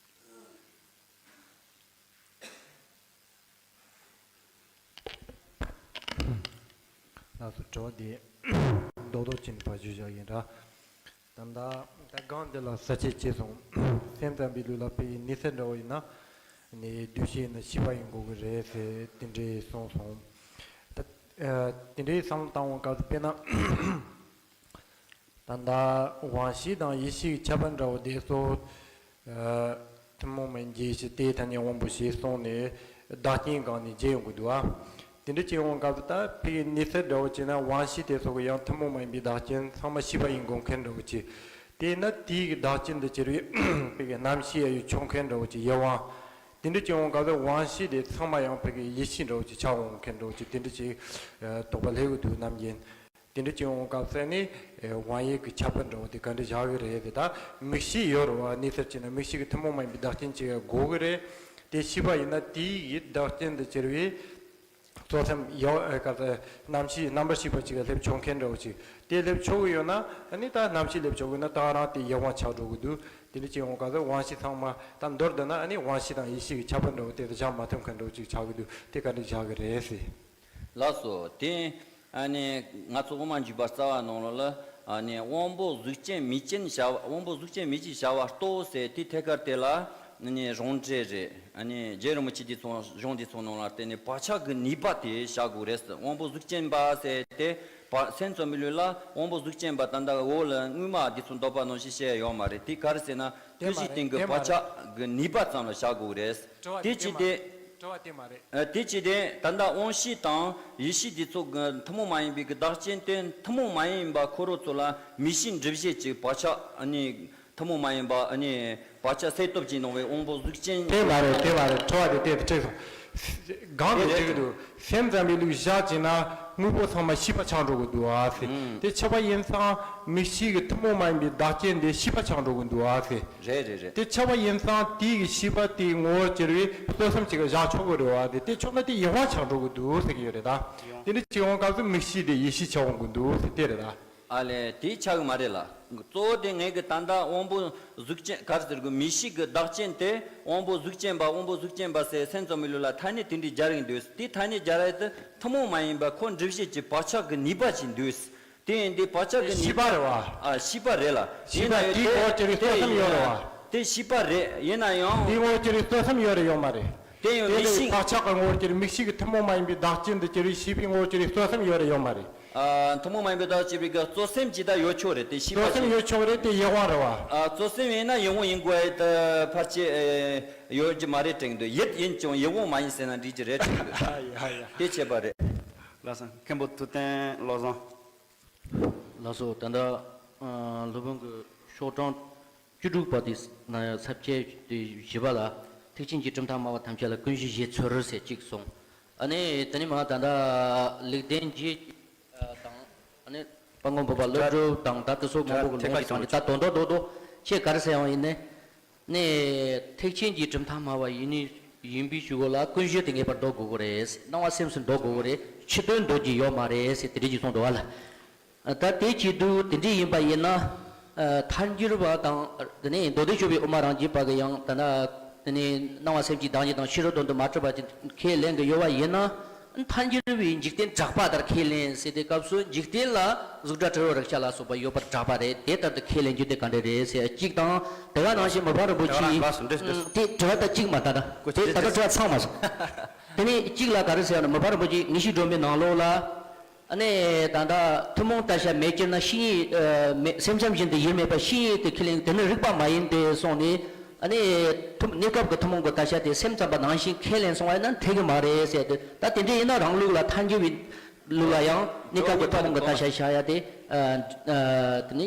ལགས་སོ། དྲི་བ་འདི་རྡོག་རྡོག་བྱས་ནས་ཕར་ཞུས་བཞག་ཡིན་ར། ད་ལྟ་ད་སྒང་འདི་ལ་ས་བཅད་བྱས་སོང་། སེམས་ཙམ་པའི་ལུགས་ལ་དཔེ་ཡི་ནི་ཚད་འདྲ་བོ་ཡིན་ན། ནི་འདུས་བྱས་ནི་ཤེས་པ་ཡིན་དགོས་ཀྱི་རེད་ཟེར་དེ་འདྲའི་གསུངས་སོང་། ད་ཨ་དེ་འདྲའི་བསམ་བློ་བཏང་བའི་སྐབས་སུ་དཔེར་ན། ད་ལྟ་དབང་ཤེས་དང་ཡེ་ཤེས་ཀྱི་ཁྱད་པར་འདྲ་བོ་དེ་ཚོ། ཨ་ཐུན་མོང་མ་ཡིན་གྱི་ཡེ་ཤེས་དེ་ཐ་སྙད་དབང་པོ་ཞེས་གསུངས་ནས་བདག་རྐྱེན་སྒང་ནས་བརྗོད་ཡོང་གི་འདུག་ཨ། དེ་འདྲ་བྱེད་ཡོང་སྐབས་སུ་ད་ཕ་གི་གནས་ཚུལ་འདྲ་བོ་བྱས་ན་དབང་ཤེས་དེ་ཚོ་གི་ཡང་ཐུན་མོང་མ་ཡིན་པའི་བདག་རྐྱེན་ཚང་མ་ཤེས་པ་ཡིན་དགོས་མཁན་འདྲ་བོ་ཅིག་དེས་ན་དེའི་གི་བདག་རྐྱེན་དུ་གྱུར་བའི་ཕ་གི་རྣམ་ཤེས་ཡ་ཡི་ཆོག་མཁན་འདྲ་བོ་ཅིག་ཡིད་དབང་། དེ་འདྲ་བྱེད་ཡོང་སྐབས་སུ་དབང་ཤེས་དེ་ཚང་མ་ཡང་ཕ་གི་ཡེ་ཤེས་འདྲ་བོ་ཅིག་ཆགས་འོང་མཁན་འདྲ་བོ་ཅིག་དེ་འདྲ་ཅིག་དོགས་པ་སླེབས་ཀྱི་འདུག་ནམ་རྒྱུན། དེ་འདྲ་བྱེད་ཡོང་སྐབས་སུ་ནི་དབང་ཡུལ་གྱི་ཁྱད་པར་འདྲ་བོ་དེ་ག་འདྲ་བཞག་གི་རེད་དེ། ད་མིག་ཤེས་ཡོད་རེད་བ། གནས་ཚུལ་བྱས་ན་མིག་ཤེས་ཀྱི་ཐུན་མོང་མ་ཡིན་པའི་བདག་རྐྱེན་ཅིག་དགོས་གི་རེད། དེ་ཤེས་པ་ཡིན་ན་དེའི་གི་བདག་རྐྱེན་དུ་གྱུར་བའི་རྩོལ་སེམས་ཡོད་ཨ་ག་ཚོད་རྣམ་ཤེས་རྣམ་པར་ཤེས་པ་ཅིག་སླེབས་ཆོག་མཁན་འདྲ་བོ་ཅིག་དེ་སླེབས་ཆོག་གི་ཡོད་ན་ཨ་ནི་ད་རྣམ་ཤེས་སླེབས་ཆོག་གི་ཡོད་ན་ད་རང་དེ་ཡིད་དབང་ཆགས་འགྲོ་གི་འདུག་དེ་འདྲ་བྱེད་ཡོང་སྐབས་སུ་དབང་ཤེས་ཚང་མ་ད་མདོར་བསྡུ་ན་ཨ་ནི་དབང་ཤེས་དང་ཡེ་ཤེས་ཀྱི་ཁྱད་པར་འདྲ་བོ་དེ་ཚོ་བཞག་མ་ཐུབ་མཁན་འདྲ་བོ་ཅིག་ཆགས་གི་འདུག་དེ་ག་འདྲ་བཞག་གི་རེད་ཟེར། ལགས་སོ། དེ་ཨ་ནི་ང་ཚོ་དབུ་མ་འཇུག་པ་རྩ་བ་ནང་ལོགས་ལ་ཨ་ནི་དབང་པོ་གཟུགས་ཅན་མིག་ཅན་བྱ་བ། དབང་པོ་གཟུགས་ཅན་མིག་ཅན་བྱ་བ་རྟོགས་ཟེར་དེ་ཐད་ཀར་དེ་ལ་ཨ་ནི་རང་འགྲེལ་རེད། ཨ་ནི་རྗེ་རིན་པོ་ཆེ་དེ་ཚོ་གཞུང་དེ་ཚོ་ནང་ལ་བརྟེན་ནས་བག་ཆགས་ཀྱི་ནུས་པ་དེ་བཞག་དགོས་རེད། དབང་པོ་གཟུགས་ཅན་པ་ཟེར་དེ་བ་སེམས་ཙམ་མི་ལུས་ལ་དབང་པོ་གཟུགས་ཅན་པ་ད་ལྟ་འོག་ལ་སྔོན་མ་དེ་ཚོ་འདོད་པ་ནང་བཞིན་བཤད་ཡོད་མ་རེད། དེ་ག་རེ་ཟེར་ན་དེ་ཀུན་མ་གཞིའི་རེད། སྟེང་གི་དེ་མ་བག་རེད། ཆགས་ཀྱི་ནུས་པ་ཙམ་ལ་བཞག་དགོས་རེད། དྲི་བ་དེ་དེ་ཅི་དེ་དྲི་བ་དེ་མ་རེད། ཨ། དེ་ཅི་སྟེ་ད་ལྟ་དབང་ཤེས་དང་ཡེ་ཤེས་འདི་ཚོ་གི་ཐུན་མོང་མ་ཡིན་པའི་གི་བདག་རྐྱེན་དེ་ཐུན་མོང་མ་ཡིན་པ་ཁོ་རང་ཚོ་ལ་མིག་ཤེས་འགྲུབ་བྱེད་ཀྱི་བག་ཆགས་ཨ་ནི་ཐུན་མོང་མ་ཡིན་པ་ཨ་ནི་བག་ཆགས་སད་སྟོབས་ཀྱིས་སྣང་བའི་དབང་པོ་གཟུགས་ཅན། དེ་མ་རེད། དེ་མ་རེད། དྲི་བ་དེ་དེ་དེ་འཕྲད་སོང་། གང་དེ་དེ་འགྲིག་གི་རེད། འདུག་སེམས་ཙམ་པའི་ལུགས་བཞག་བྱས་ན་དངོས་པོ་ཚང་མ་ཤེས་པ་ཆགས་འགྲོ་གི་འདུག་ཨ་ཟེར། ཨང་། དེ་ཆགས་པ་ཡིན་ཙང་མིག་ཤེས་ཀྱི་ཐུན་མོང་མ་ཡིན་པའི་བདག་རྐྱེན་དེ་ཤེས་པ་ཆགས་འགྲོ་གི་འདུག་ཨ་ཟེར། རེད་རེད་རེད། དེ་ཆགས་པ་ཡིན་ཙང་དེའི་གི་ཤེས་པ་དེའི་ངོ་བོར་གྱུར་བའི་རྩོལ་སེམས་ཅིག་བཞག་ཆོག་གི་རེད་བ། དེ་དེ་ཆོག་ན་དེ་ཡིད་དབང་ཆགས་འགྲོ་གི་འདུག་ཟེར་གྱི་ཡོད་རེད་ད། དེ་འདྲ་བྱེད་འོང་སྐབས་སུ་མིག་ཤེས་དེ་ཡེ་ཤེས་ཆགས་འོང་གི་འདུག་ཟེར་དེ་རེད་ད། ཨ་ལས་དེ་ཆགས་གི་མ་རེད་ལ། གཙོ་བོ་དེ་ངས་གི་ད་ལྟ་དབང་པོ་གཟུགས་ཅན་ག་རེ་ཟེར་དགོས། མིག་ཤེས་ཀྱི་བདག་རྐྱེན་དེ་དབང་པོ་གཟུགས་ཅན་པ་དབང་པོ་གཟུགས་ཅན་པ་ཟེར་སེམས་ཙམ་མི་ལུས་ལ་ཐ་སྙད་དེ་འདྲའི་སྦྱར་ཡིན་འདུག་དེ་ཐ་སྙད་སྦྱར་ཡ་དེ་ཐུན་མོང་མ་ཡིན་པ་ཁོ་འགྲུབ་བྱེད་ཀྱི་བག་ཆགས་ཀྱི་ནུས་པ་ཞིག་འདུག་དེ་ཡིན་དུས་བག་ཆགས་ཀྱི་ནུས་པ། ཤེས་པ་རེད་བ། ཨ། ཤེས་པ་རེད་ལ། ཤེས་པ་ཡིན་ན་ཡང་དེའི་དེ་སྐོར་གྱི་རིགས་དེ་སོ་སོ་ཡིན་ཡོད་རེད་ན་བ། དེ་ཤེས་པ་རེད། ཡིན་ན་ཡང་། དེའི་ངོ་བོར་གྱུར་རིགས་རྩོལ་སེམས་ཡོད་རེད་ཡོད་མ་རེད། དེ་ཡང་དེ་མིག་ལས་ཤེས། བག་ཆགས་ཀྱི་ངོ་བོར་གྱུར་རིགས་མིག་ཤེས་ཀྱི་ཐུན་མོང་མ་ཡིན་པའི་བདག་རྐྱེན་དུ་གྱུར་རིགས་ཤེས་པའི་ངོ་བོར་གྱུར་རིགས་རྩོལ་སེམས་ཡོད་རེད་ཡོད་མ་རེད། ཨ། ཐུན་མོང་མ་ཡིན་པའི་བདག་ཅེས་པའི་གི་རྩོལ་སེམས་ཇི་ལྟར་ཡོད་ཆོག་རེད། དེ་ཤེས་པ་རྩོལ་སེམས་ཅིག་ཡོད་ཆོག་རེད། དེ་ཡིད་དབང་རེད་བ། ཨ། རྩོལ་སེམས་ཡིན་ན་ཡིད་དབང་ཡིན་དགོས་ཡ་དེ་ཕལ་ཆེར་ཡོད་ཀྱི་མ་རེད་དྲན་གྱི་འདུག་ཡིད་ཡིན་ཀྱང་ཡིད་དབང་མ་ཡིན་ཟེར་ན་འགྲིག་གི་རེད་དྲན་གྱི་འདུག་ཡ་ཡ་ཡ། དེ་བྱས་པ་རེད། ལགས་སོ། མཁན་པོ་ཐུབ་བསྟན་བློ་བཟང་། ལགས་སོ། ད་ལྟ་ཨ་སློབ་དཔོན་གྱི་ཤོག་གྲངས་བཅུ་དྲུག་པ་དེ་ན་ས་བཅད་དེ་བཞི་པ་ལ་ཐེག་ཆེན་གྱི་གྲུབ་མཐའ་སྨྲ་བ་ཐམས་ཅད་ལ་ཀུན་གཞི་བཞེས་ཚུལ་ཟེར་གཅིག་གསུངས། ཨ་ནི་དེ་ནས་མ་ད་ལྟ་ལེགས་ལྡན་འབྱེད་དང་། ཨ་ནི་དཔལ་མགོན་འཕགས་པ་ཀླུ་སྒྲུབ་དང་ད་དེ་སོགས་མང་པོ་གི་ལུང་བ་ཞིག་དང་ད་དོན་དག་རྡོག་རྡོག་ཁྱེད་ག་རེ་ཟེར་ཡང་ཡིན་ནི། ནས་ཐེག་ཆེན་གྱི་གྲུབ་མཐའ་སྨྲ་བ་ཡིན་ནི་ཡིན་པའི་ཕྱོགས་ལ་ཀུན་གཞི་དེ་ངེས་པར་འདོད་དགོས་ཀྱི་རེད། སྣང་བ་སེམས་སུ་འདོད་དགོས་ཀྱི་རེད། ཕྱི་དོན་འདོད་ཀྱི་ཡོད་མ་རེད་ཟེར་དེ་འདྲ་ཞིག་གསུངས་འདུག་བ་ལ། ད་དེ་བྱེད་དུས་དེ་འདྲ་ཡིན་པ་ཡིན་ན། ཐལ་འགྱུར་བ་དང་དེ་ནས་མདོ་སྡེ་སྤྱོད་པའི་དབུ་མ་རང་རྒྱུད་པ་གི་ཡང་ད་ལྟ་དེ་ནས་སྣང་བ་སེམས་ཀྱི་བདག་ཉིད་དང་ཕྱི་རོལ་དོན་དུ་མ་གྲུབ་པ་དེ་ཁས་ལེན་གྱི་ཡོད་པ་ཡིན་ན། ཐལ་འགྱུར་བའི་འཇིག་རྟེན་གྲགས་པ་ལྟར་ཁས་ལེན་ཟེར་དེ་སྐབས་སུ་འཇིག་རྟེན་ལ་གཟུགས་སྒྲ་དྲི་རོ་རེག་བྱ་ལ་སོགས་པ་ཡོད་པར་གྲགས་པ་རེད། དེ་ལྟར་དུ་ཁས་ལེན་རྒྱུ་དེ་ག་འདྲ་རེད་ཟེར་གཅིག་དང་། དེ་ག་ནང་བཞིན་མི་ཕམ་རིན་པོ་ཆེས། དེ་དྲི་བ་ད་གཅིག་མ་ད་ད། དེ་ད་ལྟ་དྲི་བ་ཚང་མ་སོང་། དེ་ནས་གཅིག་ལ་ག་རེ་ཟེར་ཡང་ན་མི་ཕམ་རིན་པོ་ཆེས་ངེས་ཤེས་སྒྲོན་མེའི་ནང་ལོགས་ལ། ཨ་ནི་ད་ལྟ་ཐུན་མོང་བལྟ་བྱ་མེད་ཀྱི་ན་ཤེས་ཡིན། མེད་སེམས་ཙམ་བཞིན་དུ་ཡུལ་མེད་པ་ཤེས་ཡིན་དེ་ཁས་ལེན་དེ་ནི་རིགས་པ་མ་ཡིན་ཏེ་གསུངས་ནས། ཨ་ནི་ཐུན་གནས་སྐབས་ཀྱི་ཐུན་མོང་གི་བལྟ་བྱ་དེ་སེམས་ཙམ་པ་ནང་བཞིན་ཁས་ལེན་སོང་བ་ཡིན་ན་འཐད་ཀྱི་མ་རེད་ཟེར་ཏེ། ད་དེ་འདྲ་ཡིན་ན་རང་ལུགས་ལ་ཐལ་འགྱུར་བའི་ལུགས་ལ་ཡང་གནས་སྐབས་ཀྱི་ཐུན་མོང་གི་བལྟ་བྱ་བཞག་ཡ་དེ། དེ་ནི་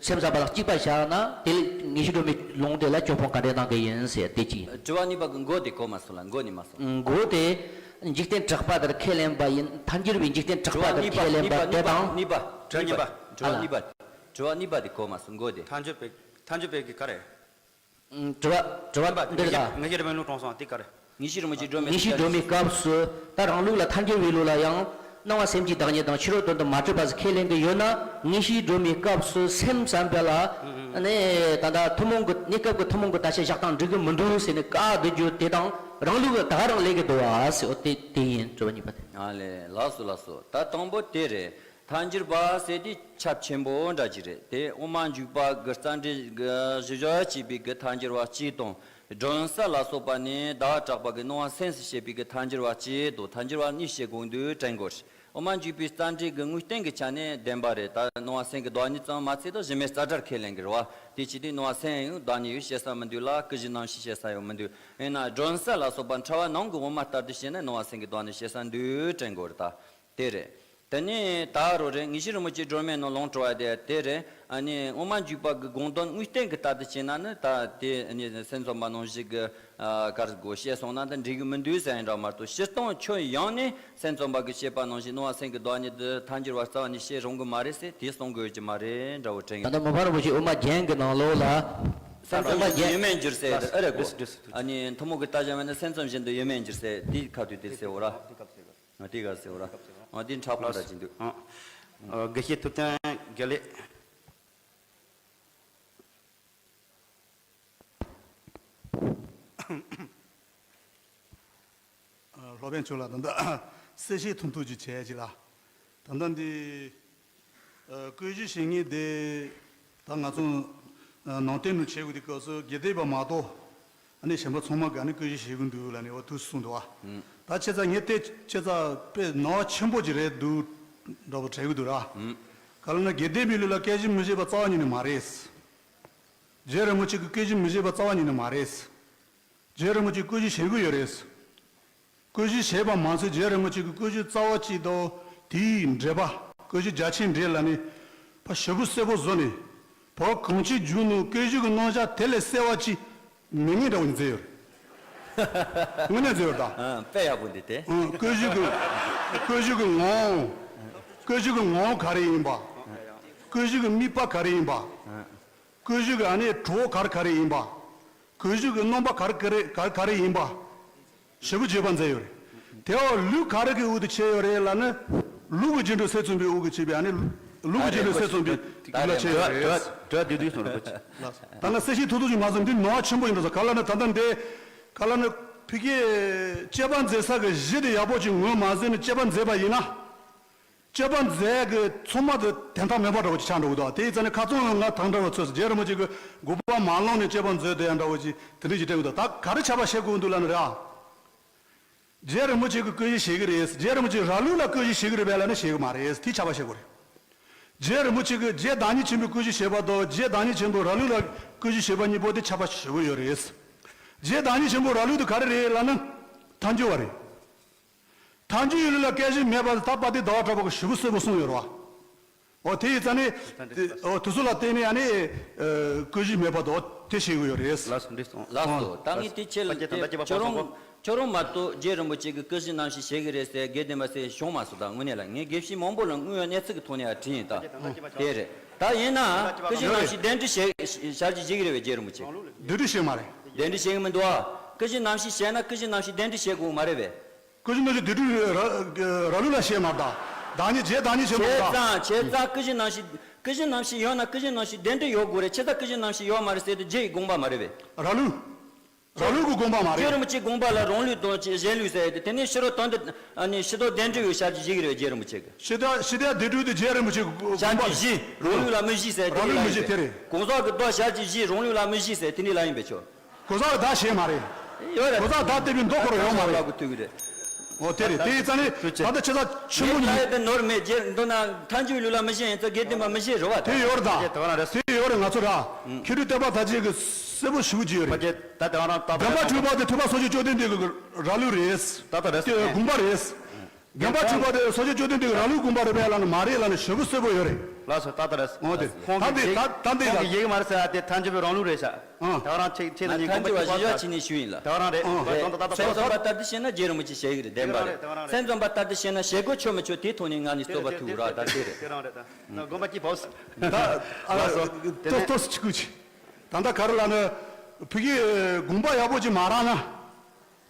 སེམས་ཙམ་པ་དང་གཅིག་པ་བཞག་ན་དེ་ངེས་ཤེས་སྒྲོན་མེའི་ལུང་དེ་ལ་གྱོད་དཔང་ག་འདྲ་གནང་གི་ཡིན་ཟེར་དེ་གཅིག་ཡིན། དྲི་བ་གཉིས་པ་གི་མགོ་དེ་གོ་མ་སོང་ལ། མགོ་ནི་མ་སོང་། མགོ་དེ་འཇིག་རྟེན་གྲགས་པ་ལྟར་ཁས་ལེན་པ་ཡིན། ཐལ་འགྱུར་བའི་འཇིག་རྟེན་གྲགས་པ་ལྟར་ཁས་ལེན་པ་དེ་དང་། དྲི་བ་གཉིས་པ། དྲི་བ་གཉིས་པ། དྲི་བ་གཉིས་པ། དྲི་བ་གཉིས་པ་དེ་གོ་མ་སོང་། མགོ་དེ། ཐལ་འགྱུར་བའི་ཐལ་འགྱུར་བའི་གི་ག་རེ། དྲི་བ་དྲི་བ་འདི་རེད་ད། ངེས་ཤེས་སྒྲོན་མེ་ལུང་དྲངས་སོང་དེ་ག་རེ། ངེས་ཤེས་སྒྲོན་མེ་གཅིག་སྒྲོན་མེ། ངེས་ཤེས་སྒྲོན་མེའི་སྐབས་སུ་ད་རང་ལུགས་ལ་ཐལ་འགྱུར་བའི་ལུགས་ལ་ཡང་སྣང་བ་སེམས་ཀྱི་བདག་ཉིད་དང་ཕྱི་རོལ་དོན་དུ་མ་གྲུབ་པ་ཟེར་ཁས་ལེན་གྱི་ཡོད་ན། ངེས་ཤེས་སྒྲོན་མེའི་སྐབས་སུ་སེམས་ཙམ་པ་ལ་ནི་ད་ལྟ་ཐུན་མོང་གི་གནས་སྐབས་ཀྱི་ཐུན་མོང་གི་བལྟ་བྱ་བཞག་སྟངས་འགྲིག་གི་མི་འདུག་ཟེར་ནས་བཀག་སྡོད་རྒྱུ་དེ་དང་རང་ལུགས་ལ་ད་ག་རང་ལས་ཀྱི་འདུག་བ་ཟེར། འོ་དེ་དེ་ཡིན། དྲི་བ་གཉིས་པ་དེ། ཨ་ལས། ལགས་སོ་ལགས་སོ། ད་དང་པོ་དེ་རེད། ཐལ་འགྱུར་བ་ཟེར་དེ་ཁྱབ་ཆེན་པོ་འདྲ་ཅིག་རེད། དེ་དབུ་མ་འཇུག་པ་གི་རྩ་འགྲེལ་གི་བཞི་བཞག་བྱས་པའི་གི་ཐལ་འགྱུར་བ་གཅིག་དང་། སྒྲོན་གསལ་ལ་སོགས་པ་ནི་བདག་གྲགས་པ་གི་སྣང་བ་སེམས་སུ་བྱེད་པའི་གི་ཐལ་འགྱུར་བ་གཅིག་དང་། ཐལ་འགྱུར་བ་གཉིས་བྱེད་དགོས་འདུག་དྲན་དགོས། དབུ་མ་འཇུག་པའི་རྩ་འགྲེལ་གྱི་དངོས་བསྟན་གྱི་ཆ་ནས་བདེན་པ་རེད། ད་སྣང་བ་སེམས་ཀྱི་བདག་ཉིད་ཙམ་མ་ཚད་དུ་གཞི་མེད་རྩ་བྲལ་ཁས་ལེན་གྱི་རེད་བ། དེ་བྱས་དུས་སྣང་བ་སེམས་ཡང་བདག་ཉིད་ཡོད་བཤད་ས་མི་འདུག་ལ། སྐུ་བཞི་རྣམ་བཞི་བཤད་ས་ཡང་མི་འདུག་ཡིན་ན་སྒྲོན་གསལ་ལ་སོགས་པ་ཕྲ་བ་ནང་གི་དབུ་མ་ལྟར་དུ་བཤད་ན་སྣང་བ་སེམས་ཀྱི་བདག་ཉིད་བཤད་ས་འདུག་དྲན་དགོས་རེད། ད་དེ་རེད། དེ་ནས་ད་རོ་རེད། དངོས་གཞི་རིན་པོ་ཆེ་སྒྲོན་མེ་ནང་ལུང་དྲངས་པ་དེ་དེ་རེད། ཨ་ནི་དབུ་མ་འཇུག་པ་གི་དགོངས་དོན་དངོས་བསྟན་གྱི་ལྟར་དུ་བྱས་ན་ནི། ད་དེ་ཨ་ནི་སེམས་ཙམ་པ་ནང་བཞིན་གྱི་ཨ་གར་དགོས་བཤད་སོང་ན་ད་འགྲིག་གི་མི་འདུག་ཟེར་ཡིན་འདྲ་མ་གཏོགས། སྤྱིར་བཏང་ཁྱོན་ཡོངས་ནས་སེམས་ཙམ་པ་གི་བཤད་པ་ནང་བཞིན་སྣང་བ་སེམས་ཀྱི་བདག་ཉིད་དུ་ཐལ་འགྱུར་བ་རྩ་བ་ནས་བཤད་རུང་གི་མ་རེད་ཟེར། དེ་གསུང་དགོས་ཀྱི་མ་རེད་འདྲ་བོ་དྲན་ད་ཡོད། ལྟ་མ་ཕར་རིན་པོ་ཆེ་དབུ་མ་རྒྱན་གྱི་ནང་ལོགས་ལ། སེམས་ཙམ་པ་ཡོད་མེད་འགྱུར་ཟེར་ཨེ་རེད་གོ། ཨ་ནི་ཐུན་མོང་གི་ལྟ་བྱ་མེད་ན་སེམས་ཙམ་བཞིན་དུ་ཡོད་མེད་འགྱུར་ཟེར། དེའི་ཁ་ཐུག་དེ་ཟེར་བ་ར། ཨ་དེ་ག་ཟེར་བ་ར། ཨ་དེ་འཁྲབ་ཁོང་འདྲ་ཅིག་འདུག་ཨ། ཨ་དགེ་བཤེས་ཐུབ་བསྟན་དགེ་ལེགས། ཨ་སློབ་དཔོན་མཆོག་ལ་ད་ལྟ་གསལ་བཤད་ཐུང་ཐུང་ཅིག་བྱས་ཅིག་ལ། ད་ལྟ་འདི་ཨ་བཀོད་ཞིབ་བྱེད་མཁན་དེ་ད་ང་ཚོ་ཨ་ནང་བསྟན་ནང་བྱེད་དགོས་དུས་སྐབས་སུ་དགེ་ལྡན་པ་མ་གཏོགས། ཨ་ནི་གཞན་པ་ཚང་མ་གིས་ཨ་ནི་བཀོད་ཞིབ་བྱེད་ཀྱི་འདུག་ལབ་ནས་འོ་ཐུགས་སུ་གསུངས་འདུག་བ། ད་ཁྱེད་ཚ་ངས་བལྟས་ཁྱེད་ཚ་དཔེ་ནོར་བ་ཆེན་པོ་ཅིག་རེད་འདུག་འདྲ་པོ་དྲན་གྱི་འདུག་ར། ག་ལ་ན་དགེ་ལྡན་པའི་ལུགས་ལ་བཀོད་ཞིབ་མི་བྱེད་པ་རྩ་བ་ཉིད་ནས་མ་རེད། རྗེ་རིན་པོ་ཆེ་གིས་བཀོད་ཞིབ་མི་བྱེད་པ་རྩ་བ་ཉིད་ནས་མ་རེད། རྗེ་རིན་པོ་ཆེས་བཀོད་ཞིབ་བྱེད་ཀྱི་ཡོད་རེད། བཀོད་ཞིབ་བྱས་པ་མ་ཟད་རྗེ་རིན་པོ་ཆེ་གི་བཀོད་ཞིབ་རྩ་བ་གཅིག་དང་དེའི་འགྲེལ་པ། བཀོད་ཞིབ་རྒྱ་ཆེན་འགྲེལ་ལ་ནི་ཕ་ཞེ་པོ་གསལ་པོ་བཟོ་ནས། བོད་གངས་ཅན་ལྗོངས་ནང་བཀོད་ཞིབ་ཀྱི་རྣམ་གཞག་དེ་ལས་གསལ་བ་ཅིག་མེད་ངེས་འདྲ་བོ་ཞིག་མཛད་ཡོད་རེད། དངོས་གནས་མཛད་ཡོད་རེད་ད། ཨ་དཔེ་ཡག་པོ་འདི་སྟེ། ཨང་། བཀོད་ཞིབ་ཀྱི་བཀོད་ཞིབ་ཀྱི་ངོ་བོ། བཀོད་ཞིབ་ཀྱི་ངོ་བོ་ག་རེ་ཡིན་པ། བཀོད་ཞིབ་ཀྱི་དམིགས་པ་ག་རེ་ཡིན་པ། བཀོད་ཞིབ་ཀྱི་ཨ་ནི་གྲོགས་ག་རེ་ག་རེ་ཡིན་པ། བཀོད་ཞིབ་ཀྱི་རྣམ་པ་ག་རེ་ག་རེ་ག་རེ་ག་རེ་ཡིན་པ། ཞེ་པོ་རྒྱས་པ་མཛད་ཡོད་རེད། དེ་འོག་ལུགས་ག་རེ་གི་འོག་ཏུ་ཕྱེ་ཡོད་རེད་ལབ་ན། ལུགས་ཀྱི་རྗེས་འགྲོའི་སྲོལ་མཚོན་པའི་འོག་གི་ཕྱེ་བའི་ཨ་ནི། ལུགས་ཀྱི་རྗེས་འགྲོའི་སྲོལ་མཚོན་པའི་རྒྱུད་ལ་ཕྱེ་ཡོད་རེད། ད་ང་གསལ་བཤད་ཐུང་ཐུང་ཞིག་མ་གསུངས་འདི་ནོར་བ་ཆེན་པོ་ཡིན་འགྲོ་ས། ག་ལ་ན་ད་ལྟ་འདི། ག་ལ་ན་ཕ་གིའི་དཔྱད་པ་མཛད་ས་གི་གཞི་དེ་ཡག་པོ་ཅིག་ངོས་མ་ཟིན་ནས་དཔྱད་པ་མཛད་པ་ཡིན་ན། དཔྱད་པ་མཛད་གི་ཚང་མ་དེ་དོན་དག་མེད་པ་འདྲ་བོ་ཅིག་ཆགས་འགྲོ་གི་འདུག་དེ་ཡིན་ཙང་ནི་ཁ་ཚང་ལ་ང་ཐང་འདྲ་བོ་ཚོས་རྗེ་རིན་པོ་ཆེ་གི་དགོངས་པ་མ་བླངས་ནས་དཔྱད་པ་མཛད་དེ་ཡང་འདྲ་བོ་ཅིག་དེ་འདྲ་ཅིག་དྲན་གི་འདུག་ད་ག་རེ་ཆགས་པ་བཤད་དགོས་འདུག་ལབ་ན་ར། རྗེ་རིན་པོ་ཆེ་གི་བཀོད་ཞིབ་བྱེད་གི་རེད། རྗེ་རིན་པོ་ཆེ་ར་ལུག་ལ་བཀོད་ཞིབ་བྱེད་གི་རེད་པས་ལབ་ན་བྱེད་གི་མ་རེད། དེ་ཆགས་པ་བཤད་དགོས་རེད། རྗེ་རིན་པོ་ཆེ་གི་རྗེ་བདག་ཉིད་ཆེན་པོའི་བཀོད་ཞིབ་བྱེད་པ་དང་རྗེ་བདག་ཉིད་ཆེན་པོ་ར་ལུག་ལ་བཀོད་ཞིབ་བྱེད་པ་གཉིས་པོ་དེ་ཆགས་པ་ཞེ་པོ་ཡོད་རེད། རྗེ་བདག་ཉིད་ཆེན་པོ་ར་ལུག་དེ་ག་རེ་རེད་ལབ་ན། ཐལ་འགྱུར་བ་རེད། ཐལ་འགྱུར་ཡུལ་ལ་བཀོད་ཞིབ་མེད་པ་ད་དཔལ་ལྡན་ཟླ་བ་གྲགས་པ་གིས་ཞེ་པོ་གསལ་པོ་གསུངས་ཡོད་རེད་བ། འོ་དེ་ཡིན་ཙང་ནི། འོ་དེ་ཚོ་ལ་བརྟེན་ནས་ཨ་ནི། བཀོད་ཞིབ་མེད་པ་དོ་དེ་བཤད་གི་ཡོད་རེད། ལགས་སོ། འགྲིག་སོང་། ལགས་སོ། ད་ངས་དེ་ཁྱེད་ལ་དེ་ཁྱོད་རང་མ་གཏོགས་རྗེ་རིན་པོ་ཆེ་གི་བཀོད་ཞིབ་རྣམ་བཞི་བྱེད་གི་རེད་ཟེར་དགེ་ལྡན་པ་ཟེར་བྱུང་མ་སོང་། ད་དངོས་གནས་ལ་ངས་དགེ་བཤེས་མང་པོ་ལ་དངོས་ཡོད་གནས་ཚུལ་གི་ཐོག་ནས་ཡང་དྲིས་ཡིན་ད། དེ་རེད། ད་ཡིན་ན་བཀོད་ཞིབ་རྣམ་བཞི་གདན་འདྲེན་བྱེད་བྱ་རྒྱུ་བྱེད་གི་རེད་པས་རྗེ་རིན་པོ་ཆེ། གདན་འདྲེན་བྱེད་མ་རེད། གདན་འདྲེན་བྱེད་གི་མི་འདུག་ཨ། བཀོད་ཞིབ་རྣམ་བཞི་བྱས་ན་བཀོད་ཞིབ་རྣམ་བཞི་གདན་འདྲེན་བྱེད་དགོས་མ་རེད་པས། བཀོད་ཞིབ་རྣམ་བཞི་གདན་འདྲེན་ར་ར་ལུག་ལ་བྱེད་མ་རེད་ད། བདག་ཉིད་རྗེ་བདག་ཉིད་ཆེན་པོ་བྱས་ད། ཙང་བྱས་ཙང་བཀོད་ཞིབ་རྣམ་བཞི། བཀོད་ཞིབ་རྣམ་བཞི་ཡོད་ན་བཀོད་ཞིབ་རྣམ་བཞི་གདན་འདྲེན་ཡོད་དགོས་རེད། བྱས་ཙང་བཀོད་ཞིབ་རྣམ་བཞི་ཡོད་མ་རེད་ཟེར་དུས་རྗེ་ཡི་དགོངས་པ་མ་རེད་པས། ར་ལུག་ར་ལུག་གི་དགོངས་པ་མ་རེད། རྗེ་རིན་པོ་ཆེའི་དགོངས་པ་ལ་རང་ལུགས་དང་གཞན་ལུགས་ཟེར་ཡོད་དེ། དེ་ནས་ཕྱི་རོལ་དོན་དུ་ཨ་ནི་ཕྱི་དོན་གདན་འདྲེན་ཡོད་བྱ་རྒྱུ་བྱེད་གི་རེད་པས་རྗེ་རིན་པོ་ཆེ་གིས། ཕྱི་དོན་ཕྱི་དོན་གདན་འདྲེན་དེ་རྗེ་རིན་པོ་ཆེ་གི་བྱ་རྒྱུ་བཞི་རང་ལུགས་ལ་མི་བཞི་ཟེར་དེ་རང་ལུགས་མི་བཞི་དེ་རེད། གོང་ས་གི་མདོ་བྱ་རྒྱུ་བཞི་རང་ལུགས་ལ་མི་བཞི་ཟེར་དེ་འདྲ་ལ་ཡིན་པས་ཆོག་གོང་ས་གི་བདག་བྱེད་མ་རེད། ཡོད་རེད། གོང་ས་བདག་བལྟས་པའི་མདོ་ཁོ་རང་ཡོད་མ་རེད། ལ་གི་ཐུག་གི་རེད། འོ་དེ་རེད། དེ་ཡིན་ཙང་ནི་ད་ལྟ་ཆེ་ས་ཆེན་པོ་ངས་ལ་ཡོད་དེ་ནོར་མེད་རྗེ་མདོར་ན་ཐལ་འགྱུར་ལུགས་ལ་མི་བཞི་ཡིན་ཙང་དགེ་ལྡན་པ་མི་བཞི་རེད་བ། དེ་ཡོད་རེད་ད། དེ་ཡོད་རེད། ང་ཚོ་ར་མཁས་གྲུབ་བསྟན་པ་དར་རྒྱས་ཀྱི་གསལ་པོ་ཞེ་པོ་ཅིག་ཡོད་རེད། ད་ལྟ་ང་རང་ད་ལྟ་བདེན་པ་འཁྲུལ་པ་དེ་ཐོས་པ་སངས་རྒྱས་བཅོམ་ལྡན་འདས་ཀྱི་ར་ལུགས་རེད། ད་ལྟ་རེད། དེ་དགོངས་པ་རེད། བདེན་པ་འཁྲུལ་པ་དེ་སངས་རྒྱས་བཅོམ་ལྡན་འདས་ཀྱི་ར་ལུགས་དགོངས་པ་རེད་པས་ལབ་ན་མ་རེད་ལབ་ན་ཞེ་པོ་གསལ་པོ་ཡོད་རེད། ལགས་སོ། ད་ལྟ་རེད། འོ་དེ་ད་འདི་ད་ད་འདི་ཁོང་གིས་ཡི་གེ་མ་རེད་ཟེར་ཡ་དེ་ཐལ་འགྱུར་བའི་རང་ལུགས་རེད་ཤག་ཨང་། ད་རང་ཁྱེད་ཁྱེད་ལ་ངས་དགོངས་པ་ཐལ་འགྱུར་བ་གཞི་བཞག་བྱས་ནས་ཞུས་ཡིན་ལ། ད་རང་རེད། ཨང་། ད་ད་ད་སེམས་ཙམ་པ་ལྟར་དུ་བཤད་ན་རྗེ་རིན་པོ་ཆེ་བྱེད་ཀྱི་རེད། བདེན་པ་རེད། ད་རང་རེད། སེམས་ཙམ་པ་ལྟར་དུ་བཤད་ན་བྱེད་དགོས་ཆོག་མི་ཆོག་དེའི་ཐོག་ནས་ང་གཉིས་རྩོད་པ་ཐུག་ར། ད་དེ་རེད། དེ་རང་རེད་ད། དགོངས་པ་གཅིག་བབས། ད་ལགས་སོ། དེ་ཏོག་ནས་ཏོག་ཙམ་ཅིག་སྐུ་མཁྱེན། ད་ལྟ་ག་རེ་ལབ་ན། ཕ་གིའི་དགོངས་པ་ཡག་པོ་ཅིག་མ་རག་ན།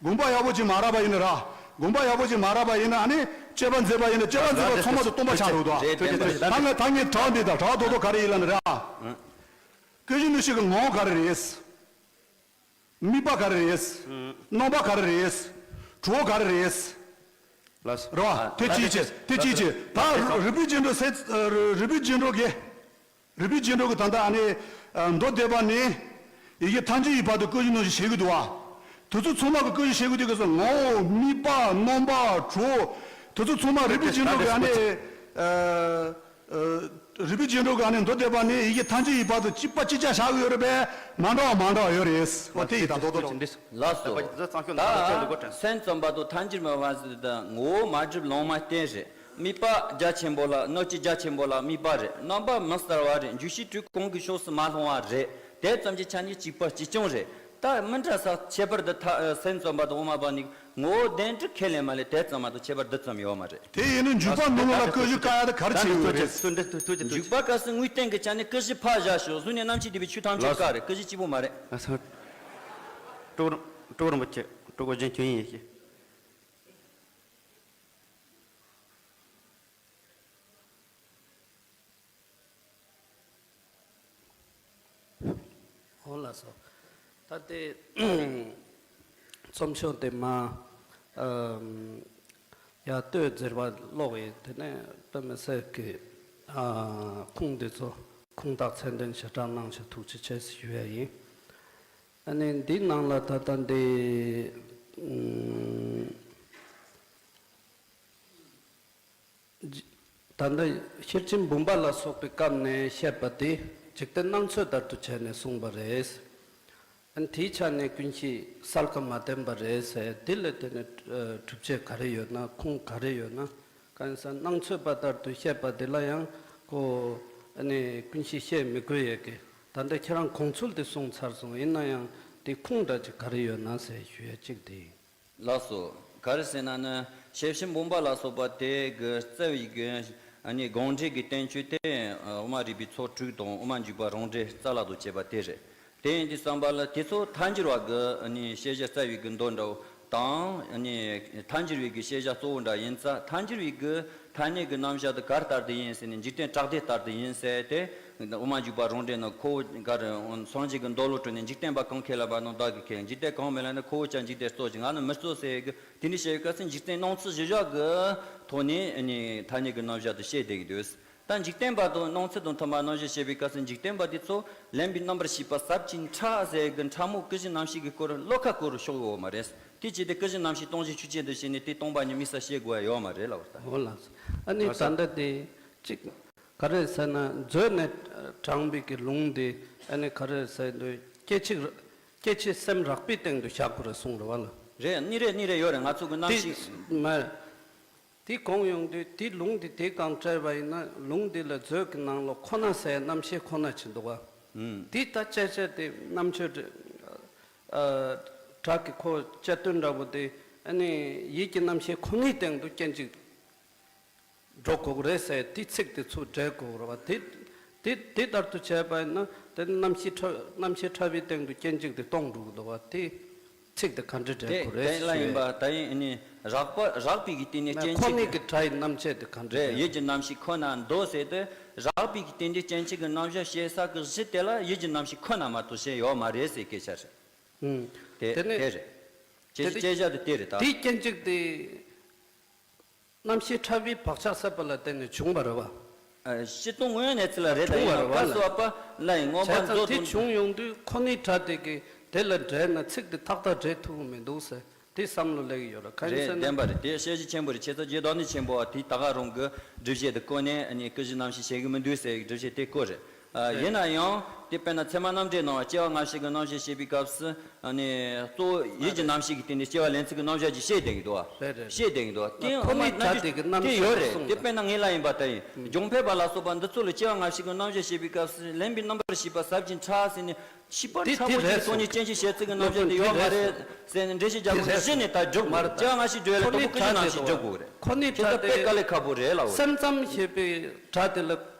དགོངས་པ་ཡག་པོ་ཅིག་མ་རག་པ་ཡིན་ན་ར། དགོངས་པ་ཡག་པོ་ཅིག་མ་རག་པ་ཡིན་ན་ཨ་ནི་དཔྱད་པ་མཛད་པ་ཡིན་ན་དཔྱད་པ་མཛད་པ་ཚང་མ་དེ་སྟོང་པ་ཆགས་འགྲོ་འདུག་རེད། བདེན་པ་རེད། ད་ངས་ད་ངས་དྲང་བདེན་དང་དྲང་ཐོག་ཐོག་ག་རེ་ཡིན་ལབ་ན་ར། བཀོད་ཞིབ་རྣམ་བཞི་གི་ངོ་བོ་ག་རེ་རེད། དམིགས་པ་ག་རེ་རེད། རྣམ་པ་ག་རེ་རེད། གྲོགས་ག་རེ་རེད། ལགས་སོ། རེད་བ། དེ་གཅིག་བྱས། དེ་གཅིག་བྱས། ད་རིག་པའི་རྗེས་འགྲོ་ཟེར། རིག་པའི་རྗེས་འགྲོ་གི། རིག་པའི་རྗེས་འགྲོ་གི་ད་ལྟ་ཨ་ནི། མདོ་སྡེ་པ་ནས་ཡི་གེ་ཐམས་ཅད་ཀྱི་བར་དུ་བཀོད་ཞིབ་རྣམ་བཞི་བྱེད་ཀྱི་འདུག་བ། དེ་ཚོ་ཚང་མ་གི་བཀོད་ཞིབ་བྱེད་དགོས་དུས་སྐབས་སུ་ངོ་བོ། དམིགས་པ། རྣམ་པ། གྲོགས། དེ་ཚོ་ཚང་མ་རིག་པའི་རྗེས་འགྲོ་གི་ཨ་ནི། ཨ། ཨ། རིག་པའི་རྗེས་འགྲོ་གི་ཨ་ནི་མདོ་སྡེ་པ་ནི་ཡི་གེ་ཐམས་ཅད་ཀྱི་བར་དུ་གཅིག་པ་གཅིག་རྐྱང་བཞག་གི་ཡོད་རེད་པས། མ་འདྲ་བ་མ་འདྲ་བ་ཡོད་རེད། འོ་དེ་ཡི་དང་རྡོག་རྡོག་རེད། ལགས་སོ། ད་སེམས་ཙམ་པ་དང་མཐའ་འགྱུར་མེད་པ་ཟེར་དུས་ངོ་བོ་མ་གྲུབ་ལོང་མ་བསྟན་རེད། དམིགས་པ་རྒྱ་ཆེན་པོ་ལ་གནོད་བྱེད་རྒྱ་ཆེན་པོ་ལ་དམིགས་པ་རེད། རྣམ་པ་མི་གསལ་བ་རེད། འཇུག་ཤེས་དྲུག་གང་གི་ཕྱོགས་སུ་མ་ལྷུང་བ་རེད། དེ་ཙམ་གྱི་ཆ་ནས་གཅིག་པ་གཅིག་རྐྱང་རེད། ད་མི་འདྲ་ས་ཁྱད་པར་འདི་ཐ་སེམས་ཙམ་པ་དང་དབུ་མ་པ་ནི་ངོ་བོ་བདེན་གྲུབ་ཁས་ལེན་མ་ལས་དེ་ཙམ་མ་གཏོགས་ཁྱད་པར་འདི་ཙམ་ཡོད་མ་རེད། དེ་ཡིན་ན་འཇུག་པ་ནང་ལ་ཀུན་གཞི་བཀག་ཡ་དེ་ག་རེ་བྱེད་ཡོད་རེད། འཇུག་པ་སྐབས་སུ་དངོས་བསྟན་གྱི་ཆ་ནས་ཀུན་གཞི་ཕར་བཞག་ཤོག་གཟུགས་ནས་རྣམ་ཤེས་སྡུད་པའི་ཆོས་ཐམས་ཅད་བཀག་རེད། ཀུན་གཞི་གཅིག་པོ་མ་རེད། ཨ་ས། ཀྲོག་ཀྲོག་རིན་པོ་ཆེ་ཀྲོག་གོ་རྒྱན་ཁྱོད་ཡིན་ཡིན་ཤེས། འོ་ལགས་སོ། ད་ལྟའི་རྩོམ་ཤོག་དེ་མ་ཨམ་ཡར་ལྟོས་ཟེར་བ་ཀློག་ཡིན། དེ་ནས་དཔེ་མི་སྲིད་ཀྱི་ཨ་ཁུངས་འདི་ཚོ་ཁུངས་དག་མཚན་ལྡན་ཞེ་དྲག་གནང་ཞེས་ཐུགས་རྗེ་ཆེ་ཞུ་ཡ་ཡིན། ཨ་ནི་འདིའི་ནང་ལ་ད་ལྟ་འདི་ཨམ། ད་ལྟ་ཤེར་ཕྱིན་འབུམ་པ་ལ་སོགས་པའི་སྐབས་ནས་བཤད་པ་དེ་འཇིག་རྟེན་སྣང་ཚོད་ལྟར་དུ་བྱས་ནས་གསུངས་པ་རེད། ཨ་ནི་དེའི་ཆ་ནས་ཀུན་གཞི་གསལ་ཁ་མ་བསྟན་པ་རེད་ཟེར། དེ་ལ་དེ་ནི་ཨ་སྒྲུབ་བྱེད་ག་རེ་ཡོད་ན། ཁུངས་ག་རེ་ཡོད་ན། གང་ཡིན་ཟེར་ན་སྣང་ཚོད་པ་ལྟར་དུ་བཤད་པ་དེ་ལ་ཡང་ཁོ་ཨ་ནི་ཀུན་གཞི་བཤད་མི་དགོས་ཡས་ཀྱི། ད་ལྟ་ཁྱེད་རང་གོང་ཚུལ་དེ་གསུངས་ཚར་སོང་། ཡིན་ན་ཡང་དེ་ཁུངས་འདྲ་ཅིག་ག་རེ་ཡོད་ན་ཟེར་ཞུ་ཡ་གཅིག་དེ་ཡིན། ལགས་སོ། ག་རེ་ཟེར་ན་ནི་ཤེར་ཕྱིན་འབུམ་པ་ལ་སོགས་པ་དེ་གི་རྩ་བའི་གི་ཨ་ནི་དགོངས་འགྲེལ་གྱི་བསྟན་བཅོས་དེ་དབུ་མ་རིག་པའི་ཚོགས་དྲུག་དང་དབུ་མ་འཇུག་པ་རང་འགྲེལ་རྩ་བརླག་ཏུ་བྱས་པ་དེ་རེད། དེ་ཡིན་དུས་ཙམ་པ་ལ་དེ་ཚོ་མཐའ་འགྱུར་བ་གི་ཨ་ནི་བཤད་བྱ་རྩ་བའི་གི་མདོ་འདྲ་བོ་དང་། ཨ་ནི་མཐའ་འགྱུར་བའི་གི་བཤད་བྱ་གཙོ་བོ་འདྲ་ཡིན་ཙང་། མཐའ་འགྱུར་བའི་གི་ཐ་སྙད་ཀྱི་རྣམ་གཞག་དེ་ག་རེ་ལྟར་དུ་ཡིན་ཟེར་ནས། འཇིག་རྟེན་བྲག་སྡེ་ལྟར་དུ་ཡིན་ཟེར་ཏེ། དབུ་མ་འཇུག་པ་རང་འགྲེལ་ནང་ཁོ་བོ་ག་རེ་སངས་རྒྱས་ཀྱི་མདོ་ལོ་དྲུག་ནས་འཇིག་རྟེན་པ་གང་ཁས་ལེན་པ་དང་བདག་གིས་ཁས་ལེན། འཇིག་རྟེན་གང་མི་ལེན་ན་ཁོ་བོ་ཀྱང་འཇིག་རྟེན་གཙོ་ཅིང་ང་ནི་མི་གཙོ་ཟེར་གི། དེ་འདྲ་བཤད་པའི་སྐབས་སུ་འཇིག་རྟེན་སྣང་ཚུལ་གཞི་བཞག་གི་ཐོག་ནས་ཨ་ནི་ཐ་སྙད་ཀྱི་རྣམ་གཞག་དེ་བཤད་བསྡད་ཀྱི་འདུག་ད་འཇིག་རྟེན་པ་དང་སྣང་ཚུལ་དང་མཐུན་པ་རྣམ་གཞག་བཤད་པའི་སྐབས་སུ་འཇིག་རྟེན་པ་དེ་ཚོ་ལེན་པའི་རྣམ་པར་ཤེས་པ་ཟབ་ཅིང་ཕྲ་ཟེར་གི་ཕྲ་མོ་ཀུན་གཞི་རྣམ་ཤེས་ཀྱི་སྐོར་བློ་ཁ་སྐོར་ཕྱོགས་ཡོད་མ་རེད། དེ་བྱས་ཏེ་ཀུན་གཞི་རྣམ་ཤེས་སྟོང་གཞི་ཆོས་ཅན་དུ་བྱས་ནས་དེ་སྟོང་པ་ཉིད་དམིགས་བསལ་བཤད་དགོས་ཡ་ཡོད་མ་རེད་ལབ་པ་རེད། འོ་ལགས་སོ། ཨ་ནི་ད་ལྟ་དེ་གཅིག་ག་རེ་ཟེར་ན་མཛོད་ནས་དྲངས་པའི་གི་ལུང་དེ་ཨ་ནི་ག་རེ་ཟེར་འདུག་སྐྱེ་འཆི་སྐྱེ་འཆི་སེམས་རགས་པའི་སྟེང་དུ་བཞག་དགོས་རེད་གསུངས་རེད་བ་ལ། རེད། གཉིས་རེད། གཉིས་རེད་ཡོད་རེད། ང་ཚོ་གི་རྣམ་ཤེས་མ་དེ་གང་ཡོང་དུས་དེ་ལུང་དེ་དེ་གང་སྤྲད་པ་ཡིན་ན། ལུང་དེ་ལ་མཛོད་ཀྱི་ནང་ལོགས་ཁོ་ན་ཟེར་རྣམ་ཤེས་ཁོ་ན་ཅིག་འདུག་བ། ཨུམ། དེ་ད་དཔྱད་བྱས་ཏེ་རྣམ་དཔྱོད་ཨ་བྲག་གི་ཁོ་དཔྱད་དོན་འདྲ་པོ་དེ་ཨ་ནི་ཡིད་ཀྱི་རྣམ་ཤེས་ཁོ་ནའི་སྟེང་དུ་སྐྱེ་འཆི་འགྲོ་དགོས་ཀྱི་རེད་ཟེར་དེ་ཚིག་དེ་ཚུར་འགྲེལ་དགོས་ཀྱི་རེད་བ། དེ་དེ་དེ་ལྟར་དུ་བྱས་པ་ཡིན་ན་དེ་རྣམ་ཤེས་ཕྲ་རྣམ་ཤེས་ཕྲ་བའི་སྟེང་དུ་སྐྱེ་འཆི་དེ་སྟོང་འགྲོ་གི་འདུག་བ། དེ་ཚིག་དེ་ག་འདྲ་འགྲེལ་དེ་དགོས་རེད་དེ་ལ་ཡིན་པ་ཟེར། ད་ཡིན་ཨ་ནི་རགས་པ་རགས་པའི་གི་སྟེང་ནས་སྐྱེ་འཆི་ཁོ་ནའི་གི་སྒྲ་ཡི་རྣམ་བཤད་དེ་ག་འདྲ་རེད། རེད། ཡིད་ཀྱི་རྣམ་ཤེས་ཁོ་ན་འདུག་ཟེར་ཏེ་རགས་པའི་གི་སྟེང་ནས་སྐྱེ་འཆི་གི་རྣམ་གཞག་བཤད་ས་གི་གཞི་དེ་ལ་ཡིད་ཀྱི་རྣམ་ཤེས་ཁོ་ན་མ་གཏོགས་གཞན་ཡོད་མ་རེད་ཟེར་སྐད་ཆ་རེད། ཨུམ། དེ་དེ་ནས་དེ་རེད། དེ་སྐད་ཆ་དེ་དེ་རེད་ད། དེའི་སྐྱེ་འཆི་དེ་རྣམ་ཤེས་ཕྲ་བའི་བག་ཆགས་ཟད་པ་ལ་བརྟེན་ནས་བྱུང་བ་རེད་བ། ཨ། སྤྱིར་བཏང་དངོས་ཡོད་གནས་ཚུལ་ལ་རེད། ད་ཡིན་ནའང་བཀའ་སྩལ་པ་ལ་ཡིན་མངོན་པ་མཛོད་དུ། བྱས་ཙང་དེ་བྱུང་ཡོང་དུས་ཁོ་ནའི་སྒྲ་དེ་གིས་དེ་ལ་འགྲེལ་ན་ཚིག་དེ་ཏག་ཏག་འགྲེལ་ཐུབ་ཀྱི་མི་འདུག་ཟེར་དེ་བསམ་བློ་སླེབས་ཀྱི་ཡོད་རེད། གང་ཡིན་ཟེར་ན། རེད། བདེན་པ་རེད། དེ་དཔྱད་གཞི་ཆེན་པོ་རེད། ཁྱེད་ཚོ་རྗེ་བདག་ཉིད་ཆེན་པོ་བ་དེས་ད་ག་རང་གི་སྒྲུབ་བྱེད་དེ་བཀོད་ནས་ཨ་ནི་ཀུན་གཞི་རྣམ་ཤེས་བཤད་ཀྱི་མི་འདུག་ཟེར་སྒྲུབ་བྱེད་དེ་བཀོད་རེད། ཨ། རེད། ཡིན་ན་ཡང་དེ་དཔེར་ན་ཚད་མ་རྣམ་འགྲེལ་ནང་བ་སྐྱེ་བ་སྔ་ཕྱི་གི་རྣམ་གཞག་བཤད་པའི་སྐབས་སུ། ཨ་ནི་གཙོ་བོ་ཡིད་ཀྱི་རྣམ་ཤེས་ཀྱི་སྟེང་ནས་སྐྱེ་བ་ལེན་ཚུལ་གྱི་རྣམ་གཞག་ཅིག་བཤད་བསྡད་ཀྱི་འདུག་བ། རེད་རེད། བཤད་བསྡད་ཀྱི་འདུག་བ། དེ་ཁོ་ནའི་སྒྲ་དེ་གི་རྣམ་གཞག་དེ་ཡོད་རེད། གསུངས་དེ་དཔེར་ན་ངེད་ལ་ཡིན་པ་ལྟ་ཡིན། ཨུམ། རྒྱང་འཕེན་པ་ལ་སོགས་པ་འདི་ཚོ་ལ་སྐྱེ་བ་སྔ་ཕྱི་གི་རྣམ་གཞག་བཤད་པའི་སྐབས་སུ་ལེན་པའི་རྣམ་པར་ཤེས་པ་ཟབ་ཅིང་ཕྲ་ཟེར་ནས་ཤེས་པ་ཕྲ་མོ་ཅིག་གི་ཐོག་ནས་སྐྱེ་འཆི་བཤད་ཚུལ་གྱི་རྣམ་གཞག་དེ་ཡོད་མ་རེད་ཟེར་ནས་འགྲེལ་བཤད་རྒྱག་དགོས་རེད། གཞི་ནས་ད་སྒྲུབ་དགོས་རེད། སྐྱེ་བ་སྔ་ཕྱི་བརྗོད་ཡ་ལ་དང་པོ་ཀུན་གཞི་རྣམ་ཤེས་སྒྲུབ་དགོས་རེད། ཁོ་ནའི་སྒྲ་དེ་དཔེ་དཀའ་ལས་ཁག་པོ་རེད་ལབ་དགོས་རེད། སེམས་ཙམ་ཞེས་པའི་སྒྲ་དེ་ལ།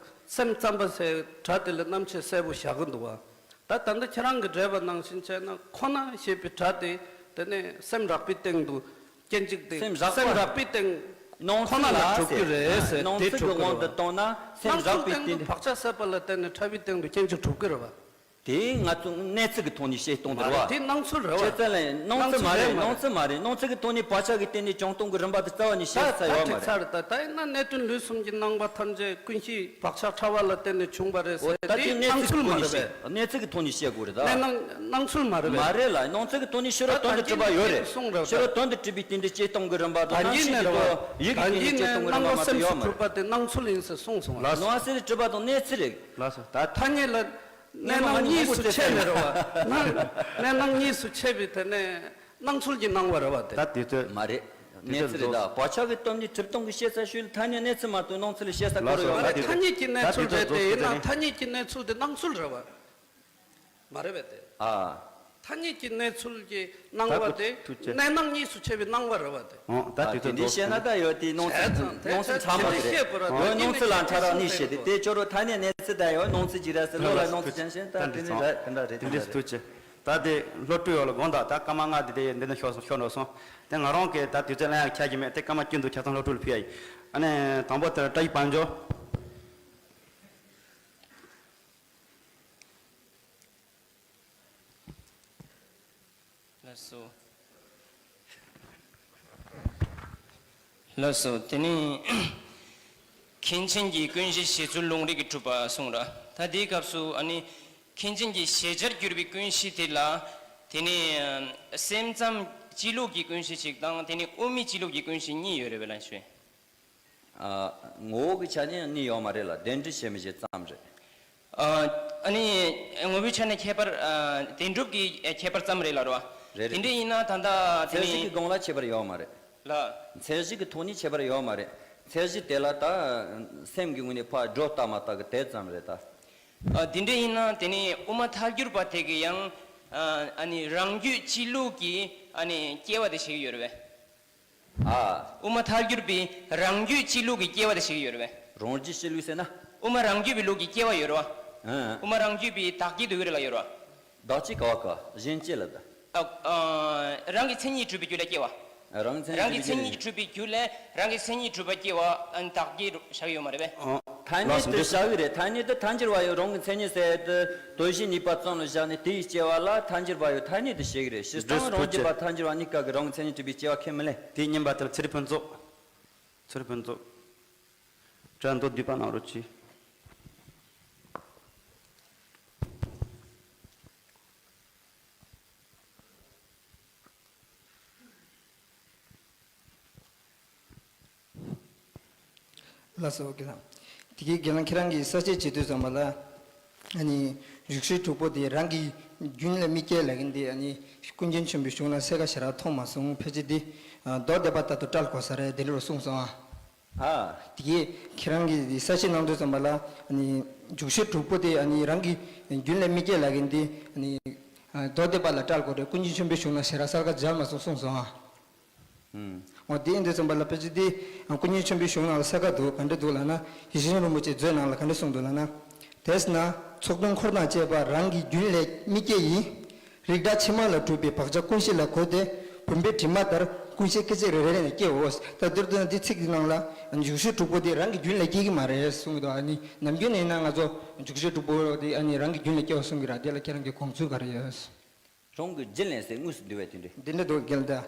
སེམས་ཙམ་པ་ཟེར་སྒྲ་དེ་ལ་རྣམ་བཤད་གསལ་པོ་བཞག་གི་འདུག་བ། ད་ད་ལྟ་ཁྱེད་རང་གིས་འགྲེལ་པ་ནང་བཞིན་བྱས་ན་ཁོ་ན་ཞེས་པའི་སྒྲ་དེ་དེ་ནས་སེམས་རགས་པའི་སྟེང་དུ་སྐྱེ་འཆི་དེ། སེམས་རགས་པ། སེམས་རགས་པའི་སྟེང་ཁོ་ན་ལ་གྲུབ་ཀྱི་རེད་ཟེར། སྣང་ཚུལ་གྱི་དབང་དུ་བཏང་ན་སེམས་རགས་པའི་སྟེང་དུ། བག་ཆགས་ཟད་པ་ལ་བརྟེན་ནས་ཕྲ་བའི་སྟེང་དུ་སྐྱེ་འཆི་གྲུབ་ཀྱི་རེད་བ། དེ་ང་ཚོ་གནས་ཚུལ་གྱི་ཐོག་ནས་བཤད་སྟངས་དེ་རེད་བ། དེ་སྣང་ཚུལ་རེད་བ། བྱས་ཙང་ལ་སྣང་ཚུལ་མ་རེད། སྣང་ཚུལ་མ་རེད། སྣང་ཚུལ་གྱི་ཐོག་ནས་བག་ཆགས་ཀྱི་སྟེང་ནས་བྱུང་སྟངས་ཀྱི་རིམ་པ་དེ་རྩ་བ་ནས་བཤད་ས་ཡོད་མ་རེད། ད་ད་ཡིན་ན་གནད་དོན་ལུས་གསུམ་གྱི་སྣང་བ་ཐམས་ཅད་ཀུན་གཞི་བག་ཆགས་ཕྲ་བ་ལ་བརྟེན་ནས་བྱུང་བ་རེད་ཟེར། ད་དེ་གནས་ཚུལ་གྱི་ཐོག་ནས་བཤད། གནས་ཚུལ་གྱི་ཐོག་ནས་བཤད་དགོས་རེད་ད། གནས་སྣང་སྣང་ཚུལ་མ་རེད་པས། མ་རེད་ལ། སྣང་ཚུལ་གྱི་ཐོག་ནས་ཕྱི་རོལ་དོན་དུ་གྲུབ་པ་ཡོད་རེད། ཕྱི་རོལ་དོན་དུ་གྲུབ་པའི་སྟེང་དུ་སྐྱེ་སྟངས་ཀྱི་རིམ་པ་དང་། ད་གིན་ནས་རེད་བ། ཡིད་ཀྱི་སྟེང་ནས་སྐྱེ་སྟངས་ཀྱི་རིམ་པ་མ་གཏོགས་ཡོད་མ་རེད། ད་གིན་ནས་སྣང་བ་སེམས་སུ་འཁྲུལ་པ་དེ་སྣང་ཚུལ་ཡིན་ཟེར་གསུངས་སོང་ལ། སྣང་བ་སེམས་སུ་འཁྲུལ་པ་དང་གནས་ཚུལ་རེད། ལགས་སོ། ད་ཐ་སྙད་ལ་གནས་སྣང་གཉིས་སུ་ཕྱེ་ནས་རེད་བ། གནས་སྣང་གཉིས་སུ་ཕྱེ་བའི་དེ་ནས་སྣང་ཚུལ་གྱི་སྣང་བ་རེད་བ་དེ། ད་དེ་ཚོ་མ་རེད། གནས་ཚུལ་རེད་ད། བག་ཆགས་ཀྱི་སྟོབས་ནི་གྲུབ་སྟངས་ཀྱི་ཤེས་ཚད་ཤུལ་ཐ་སྙད་གནས་ཚུལ་མ་གཏོགས་སྣང་ཚུལ་ལ་ཤེས་ཚད་ག་རེ་ཡོད་མ་རེད། ཐ་སྙད་ཀྱི་གནས་ཚུལ་རེད་དེ། ཡིན་ན་ཐ་སྙད་ཀྱི་གནས་ཚུལ་དེ་སྣང་ཚུལ་རེད་བ། མ་རེད་པས་དེ། ཨ། ཐ་སྙད་ཀྱི་གནས་ཚུལ་གྱི་སྣང་བ་དེ་གནས་སྣང་གཉིས་སུ་ཕྱེ་བའི་སྣང་བ་རེད་བ་དེ། ཨོ་ད་དེ་དེ་འདྲའི་བཤད་ན་ད་ཡོད་དེ་སྣང་ཚུལ་སྣང་ཚུལ་ཚང་མ་རེད། ཡོད་སྣང་ཚུལ་ལ་ཕྲ་རགས་གཉིས་བཤད་དེ། དེ་སྐྱོ་རོ་ཐ་སྙད་གནས་ཚུལ་ད་ཡོད་སྣང་ཚུལ་གྱི་ར་སི་ལོ་ལ་སྣང་ཚུལ་ཅན་ཞེན་ད་དེ་ནི་ར་དེ་འདྲ་རེད། དེ་འདྲའི་སྟོད་ཆེ། ད་དེ་སློབ་ཕྲུག་ཡོད་ལ་དགོངས་དག་ད་སྐར་མ་ལྔ་དེ་དེ་འདི་ནས་ཤོར་སོང་ཤོར་འགྲོ་སོང་། དེ་ང་རང་གིས་ད་དུས་ཚོད་ལེན་ཡག་ཆ་གི་མེད་དེ་སྐར་མ་བཅུ་འདུག་ཆ་ཚང་སློབ་ཕྲུག་ལ་ཕུལ་ཡ་ཡིན། ཨ་ནི་དང་པོ་དེ་བཀྲ་ཤིས་དཔལ་འབྱོར། ལགས་སོ། ལགས་སོ། དེ་ནི་མཁན་ཆེན་གྱི་ཀུན་གཞི་བཞེད་ཚུལ་ལུང་རིགས་ཀྱི་གྲུབ་པ་གསུངས་ར། ད་དེའི་སྐབས་སུ་ཨ་ནི་མཁན་ཆེན་གྱི་བཞེད་བྱར་གྱུར་པའི་ཀུན་གཞི་དེ་ལ་དེ་ནི་སེམས་ཙམ་སྤྱི་ལུགས་ཀྱི་ཀུན་གཞི་གཅིག་དང་དེ་ནི་དབུ་མའི་སྤྱི་ལུགས་ཀྱི་ཀུན་གཞི་གཉིས་ཡོད་རེད་པས་ལགས་ཞུ། ཨ། ངོ་བོ་གི་ཆ་ནས་གནས་ཡོད་མ་རེད་ལ་གདན་འདྲེན་བྱེད་མི་བྱེད་ཙམ་རེད། ཨ། ཨ་ནི་ངོ་བོའི་ཆ་ནས་ཁྱད་པར་ཨ། བདེན་གྲུབ་ཀྱི་ཁྱད་པར་ཙམ་རེད་ལ་རོ། རེད་རེད། དེ་འདྲ་ཡིན་ན་ད་ལྟ་དེ་མཚན་གཞི་ནི་གི་སྒང་ལ་ཁྱད་པར་ཡོད་མ་རེད། ལ། མཚན་གཞི་གི་ཐོག་ནས་ཁྱད་པར་ཡོད་མ་རེད། མཚན་གཞི་དེ་ལ་ད་སེམས་ཀྱི་ངོས་ནས་ཕར་སྒྲོ་བཏགས་མ་བཏགས་གི་དེ་ཙམ་རེད་ད། ཨ། དེ་འདྲ་ཡིན་ན་དེ་ནི་དབུ་མ་ཐལ་འགྱུར་བ་དེ་གི་ཡང་ཨ། ཨ་ནི་རང་རྒྱུད་སྤྱི་ལུགས་ཀྱི་ཨ་ནི་སྐྱེ་བ་དེ་བྱེད་ཀྱི་ཡོད་རེད་པས། ཨ། དབུ་མ་ཐལ་འགྱུར་བའི་རང་རྒྱུད་སྤྱི་ལུགས་ཀྱི་སྐྱེ་བ་དེ་བྱེད་ཀྱི་ཡོད་རེད་པས། རང་རྒྱུད་སྤྱི་ལུགས་ཟེར་ན། དབུ་མ་རང་རྒྱུད་པའི་ལུགས་ཀྱི་སྐྱེ་བ་ཡོད་རེད་པ། ཨ། དབུ་མ་རང་རྒྱུད་པའི་བདག་བསྐྱེད་དུ་ཡོད་རེད་ལ་ཡོད་རེད་པ། བདག་བསྐྱེད་ག་བ་ག་གཞན་བསྐྱེད་ལ་ད། ཨ། ཨ། རང་གི་མཚན་ཉིད་གྲུབ་པའི་རྒྱུ་ལས་སྐྱེ་བ། རང་གི་མཚན་ཉིད་རང་གི་མཚན་ཉིད་གྲུབ་པའི་རྒྱུ་ལས་རང་གི་མཚན་ཉིད་གྲུབ་པ་སྐྱེ་བ་ཨ་ནི་བདག་བསྐྱེད་བཞག་ཡོད་མ་རེད་པས། ཨོ། ཐ་སྙད་དུ་བཞག་གི་རེད། ཐ་སྙད་དུ་ཐལ་འགྱུར་བ་ཡོད་རང་གི་མཚན་ཉིད་ཟེར་དུས་དོན་གཞི་གཉིས་པ་ཙམ་ལ་བཞག་ནས་དེའི་སྐྱེ་བ་ལ་ཐལ་འགྱུར་བ་ཡོད་ཐ་སྙད་དུ་བཤད་གི་རེད། སྤྱིར་བཏང་རང་རྒྱུད་པ་ཐལ་འགྱུར་བ་གཉིས་ཀ་གི་རང་གི་མཚན་ཉིད་གྲུབ་པའི་སྐྱེ་བ་ཁས་མི་ལེན། དེའི་བསྙེན་པ་དེ་ལ་ཚེ་རིང་ཕུན་ཚོགས། ཚེ་རིང་ཕུན་ཚོགས། དྲ་མདོ་བསྡུས་པ་གནང་རོགས་གྱིས། ལགས་སོ། དགེ་ལགས། དེ་གའི་དགེ་ལགས་ཁྱེད་རང་གིས་ས་བཅད་བྱེད་དུས་ཙམ་པ་ལ། ཨ་ནི་བཞུགས་ཤེས་དྲུག་པོ་དེ་རང་གི་རྒྱུན་ལས་མི་སྐྱེ་ལབ་མཁན་དེ་ཨ་ནི་ཀུན་མཁྱེན་ཆེན་པོའི་གཞུང་ལ་གསལ་ཁ་ཞེ་དྲག་མཐོང་མ་སོང་། ཕལ་ཆེར་དེ་མདོ་སྡེ་པ་ལྟར་དུ་བཀྲལ་དགོས་ས་རེད་དེ་འདྲ་གསུངས་སོང་ཨ། ཨ། དེ་གས་ཁྱེད་རང་གིས་གསལ་བཤད་གནང་དུས་ཙམ་པ་ལ་ཨ་ནི་འཇུག་ཤེས་དྲུག་པོ་དེ་ཨ་ནི་རང་གི་རྒྱུན་ལས་མི་སྐྱེ་ལབ་མཁན་དེ་ཨ་ནི་མདོ་སྡེ་པ་ལ་བཀྲལ་དགོས་རེད། ཀུན་མཁྱེན་ཆེན་པོའི་གཞུང་ལ་ཞེ་དྲག་གསལ་ཁ་སྦྱར་མ་སོང་གསུངས་སོང་ཨ། ཨུམ། འོ་དེ་ཡིན་དུས་ཙམ་པ་ལ་ཕལ་ཆེར་དེ་ཀུན་མཁྱེན་ཆེན་པོའི་གཞུང་ནང་ལ་གསལ་ཁ་འདུག་ག་འདྲ་འདུག་ལབ་ན་ཡེ་ཤེས་མཚོ་རིན་པོ་ཆེའི་མཛོད་ནང་ལ་ག་འདྲ་གསུངས་འདུག་ལབ་ན། དེས་ན་ཚོགས་དོན་འཁོར་དང་བཅས་པ་རང་གི་རྒྱུན་ལས་མི་སྐྱེ་ཡིན། རིགས་འདྲ་ཕྱི་མ་ལ་གྲུབ་པའི་བག་ཆགས་ཀུན་གཞི་ལ་གོས་ཏེ་བུམ་པའི་དྲི་མ་ལྟར་ཀུན་གཞི་སྐད་ཅིག་རེ་རེ་ནས་སྐྱེའོ། ད་འདིར་འདོན་འདི་ཚིག་འདི་ནང་ལ་འཇུག་ཤེས་དྲུག་པོ་དེ་རང་གི་རྒྱུན་ལས་སྐྱེ་གི་མ་རེད་གསུང་གི་འདུག་ཨ་ནི་ནམ་རྒྱུན་ནས་ན་ང་ཚོ་འཇུག་ཤེས་དྲུག་པོ་དེ་ཨ་ནི་རང་གི་རྒྱུན་ལས་སྐྱེའོ་གསུང་གི་ར། དེ་ལ་ཁྱེད་རང་གི་དགོངས་ཚུལ་ག་རེ་ཡོད། རང་གི་རྒྱུན་ལས་ཟེར་དངོས་སུ་འདུལ་བའི་དེ་འདྲ། འདི་འདྲ་འདུག་གལ་ཏེ།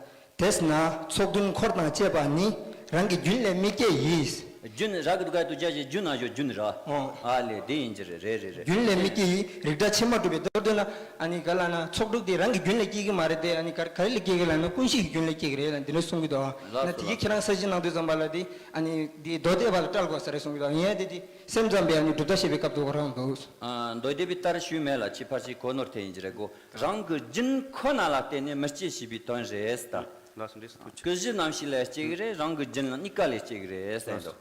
དེས་ན་ཚོགས་དོན་འཁོར་དང་བཅས་པ་ནི་རང་གི་རྒྱུན་ལས་མི་སྐྱེ་ཡིས། རྒྱུན་ར་གི་འདུག་ག་དུ་རྒྱ་ཞེས་རྒྱུན་ན་ཞོ་རྒྱུན་ར། ཨོ། ཨ་ལས་དེ་ཡིན་གྱི་རེད་རེད་རེད་རེད། རྒྱུན་ལས་མི་སྐྱེ་ཡིས་རིགས་འདྲ་ཕྱི་མ་གྲུབ་པའི་མདོར་བསྡུ་ན་ཨ་ནི་ག་ལ་ན་ཚོགས་དྲུག་དེ་རང་གི་རྒྱུན་ལས་སྐྱེ་གི་མ་རེད་དེ། ཨ་ནི་ག་ག་རེ་ལས་སྐྱེ་གི་ལ་ན་ཀུན་གཞི་གི་རྒྱུན་ལས་སྐྱེ་གི་རེད་ལ་འདི་འདྲ་གསུང་གི་འདུག་ལགས་ན་སོ་དེ་གི་ལགས། ཁྱེད་རང་ས་གཞི་ནང་དུ་ཙམ་པ་ལ་དེ་ཨ་ནི་དེ་མདོ་སྡེ་པ་ལ་བཀྲལ་དགོས་ས་རེད་གསུང་གི་འདུག་ཡིན་ཡང་དེ་དེ་སེམས་ཙམ་པའི་ཨ་ནི་གྲུབ་མཐའ་བཤད་པའི་སྐབས་དུ་གོ་རང་འདུག་ཨ། མདོ་སྡེ་པའི་ལྟར་ཞུས་མེད་ལ་ཕྱི་ཕར་ཕྱི་གོ་ནོར་དེ་ཡིན་གྱི་རེད་གོ། རང་གི་རྒྱུན་ཁོ་ན་ལ་བརྟེན་ནས་མི་སྐྱེ་ཞེས་པའི་དོན་རེད་ད། ལགས་སོ་འདི་སུ་ཐུགས་རྗེ། ཀུན་གཞི་རྣམ་ཤེས་ལས་སྐྱེ་གི་རེད། རང་གི་རྒྱུན་ལ་གཉིས་ཀ་ལས་སྐྱེ་གི་རེད་ཟེར་འདུག་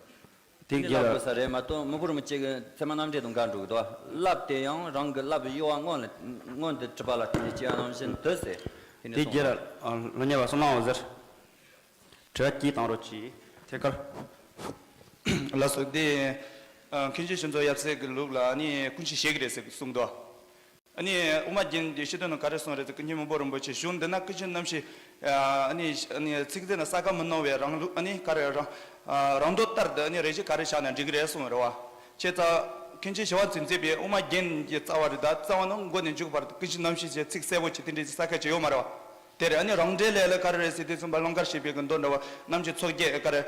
དེ་དེ་ནི་ལབ་དགོས་ས་རེད་མ་གཏོགས་མི་བུ་རུ་མི་གཅིག་གི་ཚད་མ་རྣམ་འགྲེལ་དང་འགལ་འགྲོ་གི་འདུག་ལབ་དེ་ཡང་རང་གི་ལབ་གཡོ་བ་སྔོན་ལ་སྔོན་དུ་གྲུབ་པ་ལ་བརྟེན་ནས་སྐྱེ་བ་ནང་བཞིན་དུ་ཟེར། དེ་ནི་དེ་གསུངས་རྒྱལ་ལ་ལོ་ཉེ་བ་སོ་མ་འོ་ཟེར། དྲི་བ་གཅིག་བཏང་རོགས་གྱིས། ཐད་ཀར། ལགས་སོ། འདི་ཨ་མཁན་ཆེན་ཆོས་མཚོ་ཡབ་སྲས་ཀྱི་ལུགས་ལ་ཨ་ནི་ཀུན་གཞི་བཞེད་ཀྱི་རེད་ཟེར་གསུངས་འདུག་ཨ་ནི་དབུ་མ་རྒྱན་གྱི་བཤད་དོན་ནང་ག་རེ་གསུངས་རེད་ཟེར། ཀུན་མཁྱེན་མི་འབོར་རིན་པོ་ཆེ་གཞུང་འདི་ན་ཀུན་གཞི་རྣམ་ཤེས་ཨ་ནི་ཨ་ནི་ཚིག་ཟིན་ན་ས་ཀ་མི་སྣང་བའི་རང་ལུགས་ཨ་ནི་ག་རེ་རང་ཨ་རང་འདོད་ལྟར་དུ་ཨ་ནི་རེ་ཞིག་ག་རེ་བཞག་ན་འགྲིག་གི་རེད་གསུངས་རེད་བ། བྱས་ཙང་ མཁན་ཆེན་ཞི་བ་འཚོས་མཛད་པའི་དབུ་མ་རྒྱན་གྱི་རྩ་བ་རེད། ད་རྩ་བ་ནི་མགོ་ནས་མཇུག་བར་དུ་ཀུན་གཞི་རྣམ་ཤེས་ཅེས་ཚིག་གསལ་པོ་ཅིག་དེ་འདྲའི་ས་ཁ་ཅིག་ཡོད་མ་རེད་བ། དེ་རེད། ཨ་ནི་རང་འགྲེལ་ལས་ལ་ག་རེ་རེད་ཟེར་དུས་ཙམ་པ་ཀློང་དཀར་ཞེས་པའི་གི་མདོ་འདྲ་བ་རྣམ་བཅུ་ཚོགས་བརྒྱད་ག་རེ།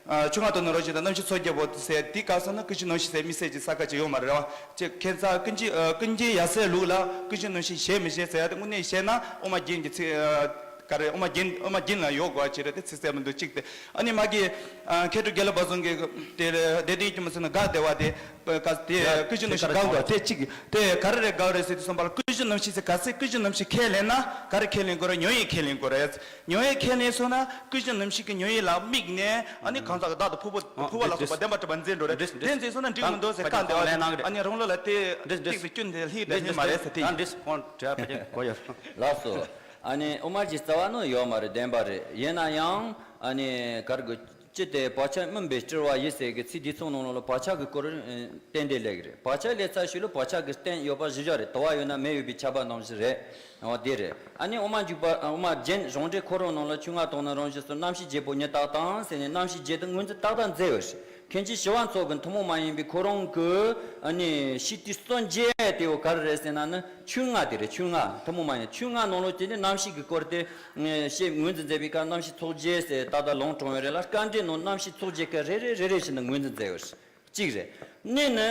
ཨ། ཆུ་མངར་དོན་ནི་རོ་བཞིན་དང་རྣམ་བཅུ་ཚོགས་བརྒྱད་པོ་ཟེར་དེ་ག་ས་ན་ཀུན་གཞི་རྣམ་ཤེས་ཟེར་དམིགས་བསལ་གྱི་ས་ཁ་ཅིག་ཡོད་མ་རེད་བ། ཅེས་ཁྱེད་ཚ་ཀུན་གཞི་ཨ། ཀུན་མཁྱེན་ཡབ་སྲས་ལུགས་ལ་ཀུན་གཞི་རྣམ་ཤེས་ཞེས་མི་བཞེད་ཟེར་ཡ་དེ་དངོས་གནས་བཤད་ན་དབུ་མ་རྒྱན་གྱི་ཚིག་ཨ། ག་རེ་དབུ་མ་རྒྱན་དབུ་མ་རྒྱན་ལ་ཡོད་དགོས་པ་ཅིག་རེད། དེ་ཚིག་གསལ་པོ་འདུག་གཅིག་དེ། ཨ་ནི་མ་གི་ཨ། མཁས་གྲུབ་དགེ་ལེགས་དཔལ་བཟང་གིས་དེ་ལས་བདེ་ལྡན་སྐྱིད་མོ་ཟེར་ན་དགའ་བདེ་བ་དེ་ག་དེ་ཀུན་གཞི་རྣམ་ཤེས་དགའ་བ་དེ་གཅིག་དེ་ག་རེ་རེད། དགའ་བ་རེད་ཟེར་དུས་ཙམ་པ་ལ་ཀུན་གཞི་རྣམ་ཤེས་ཟེར་ག་ཚད་ཀུན་གཞི་རྣམ་ཤེས་ཁས་ལེན་ན་ག་རེ་ཁས་ལེན་དགོས་རེད། ཉོན་ཡིད་ཁས་ལེན་དགོས་རེད། ཉོན་ཡིད་ཁས་ལེན་སོང་ན་ཀུན་གཞི་རྣམ་ཤེས་ཀྱི་ཉོན་ཡིད་ལ་དམིགས་ནས་ཨ་ནི་གང་ཟག་གི་བདག་དང་ཕུང་པོ་ཕུང་བ་ལ་སོགས་པ་བདེན་པར་གྲུབ་པ་འཛིན་འགྲོ་རེད། དེ་འཛིན་སོང་ན་འགྲིག་མི་འདུག་ཟེར་བཀག་འདེད་པ་རེད། ཨ་ནི་རང་ལུགས་ལ་དེ་ཏིག་ཙམ་སྐྱོན་དེ་ལྷིག་དེ་ནི་མ་རེད་ཟེར་དེ་ཡིན། ལགས་སོ། ཨ་ནི་དབུ་མ་གི་རྩ་བ་ནི་ཡོད་མ་རེད། བདེན་པ་རེད། ཡིན་ན་ཡང་ཨ་ནི་ག་རེ་དགོས། ཅི་སྟེ་བག་ཆགས་སྨིན་པའི་སྤྲུལ་བ་ཡིས་ཟེར་གི་ཚིག་འདི་ཚོ་ནང་ལོགས་ལ་བག་ཆགས་ཀྱི་སྐོར་བསྟན་ཏེ་ལེགས་རེད། བག་ཆགས་ལས་ཚར་ཞིག་ལ་བག་ཆགས་ཀྱི་རྟེན་ཡོད་པ་གཞི་བཞག་རེད། དུ་བ་ཡོད་ན་མེ་ཡོད་པའི་ཆར་པ་ནང་བཞིན་རེད། འོ་དེ་རེད། ཨ་ནི་དབུ་མ་འཇུག་པ་དབུ་མ་རྒྱན་གཞུང་འགྲེལ་ཁོ་རང་ནང་ལ་ཆོས་ལྔ་དང་ནི་རང་བཞིན་སོགས་རྣམ་ཤེས་བརྒྱད་པོ་ཉིད་རྟག་དང་ཟེར་ནས་རྣམ་ཤེས་བརྒྱད་དེ་ངོས་འཛིན་ཏག་ཏག་མཛད་ཡོད་རེད། མཁན་ཆེན་ཞི་བ་འཚོ་གི་ཐུན་མོང་མ་ཡིན་པའི་ཁོ་རང་གི་ཨ་ནི་ཤེས་བྱའི་སྲོལ་འབྱེད་དེ་བོ་ག་རེ་རེད་ཟེར་ན་ནི་ཆོས་ལྔ་དེ་རེད། ཆོས་ལྔ་ཐུན་མོང་མ་ཡིན། ཆོས་ལྔ་ནང་ལོགས་དེ་ནི་རྣམ་ཤེས་ཀྱི་སྐོར་དེ་ཞེས་ངོས་འཛིན་མཛད་པའི་སྐབས་རྣམ་ཤེས་ཚོགས་བརྒྱད་ཟེར་ཏག་ཏག་ལུང་དྲངས་ཡོད་རེད་ལ། སྐབས་འགྲེལ་ནང་རྣམ་ཤེས་ཚོགས་བརྒྱད་ཀ་རེ་རེ་རེ་རེ་བཞིན་དུ་ངོས་འཛིན་མཛད་ཡོད་རེད། གཅིག་རེད། གཉིས་ནི།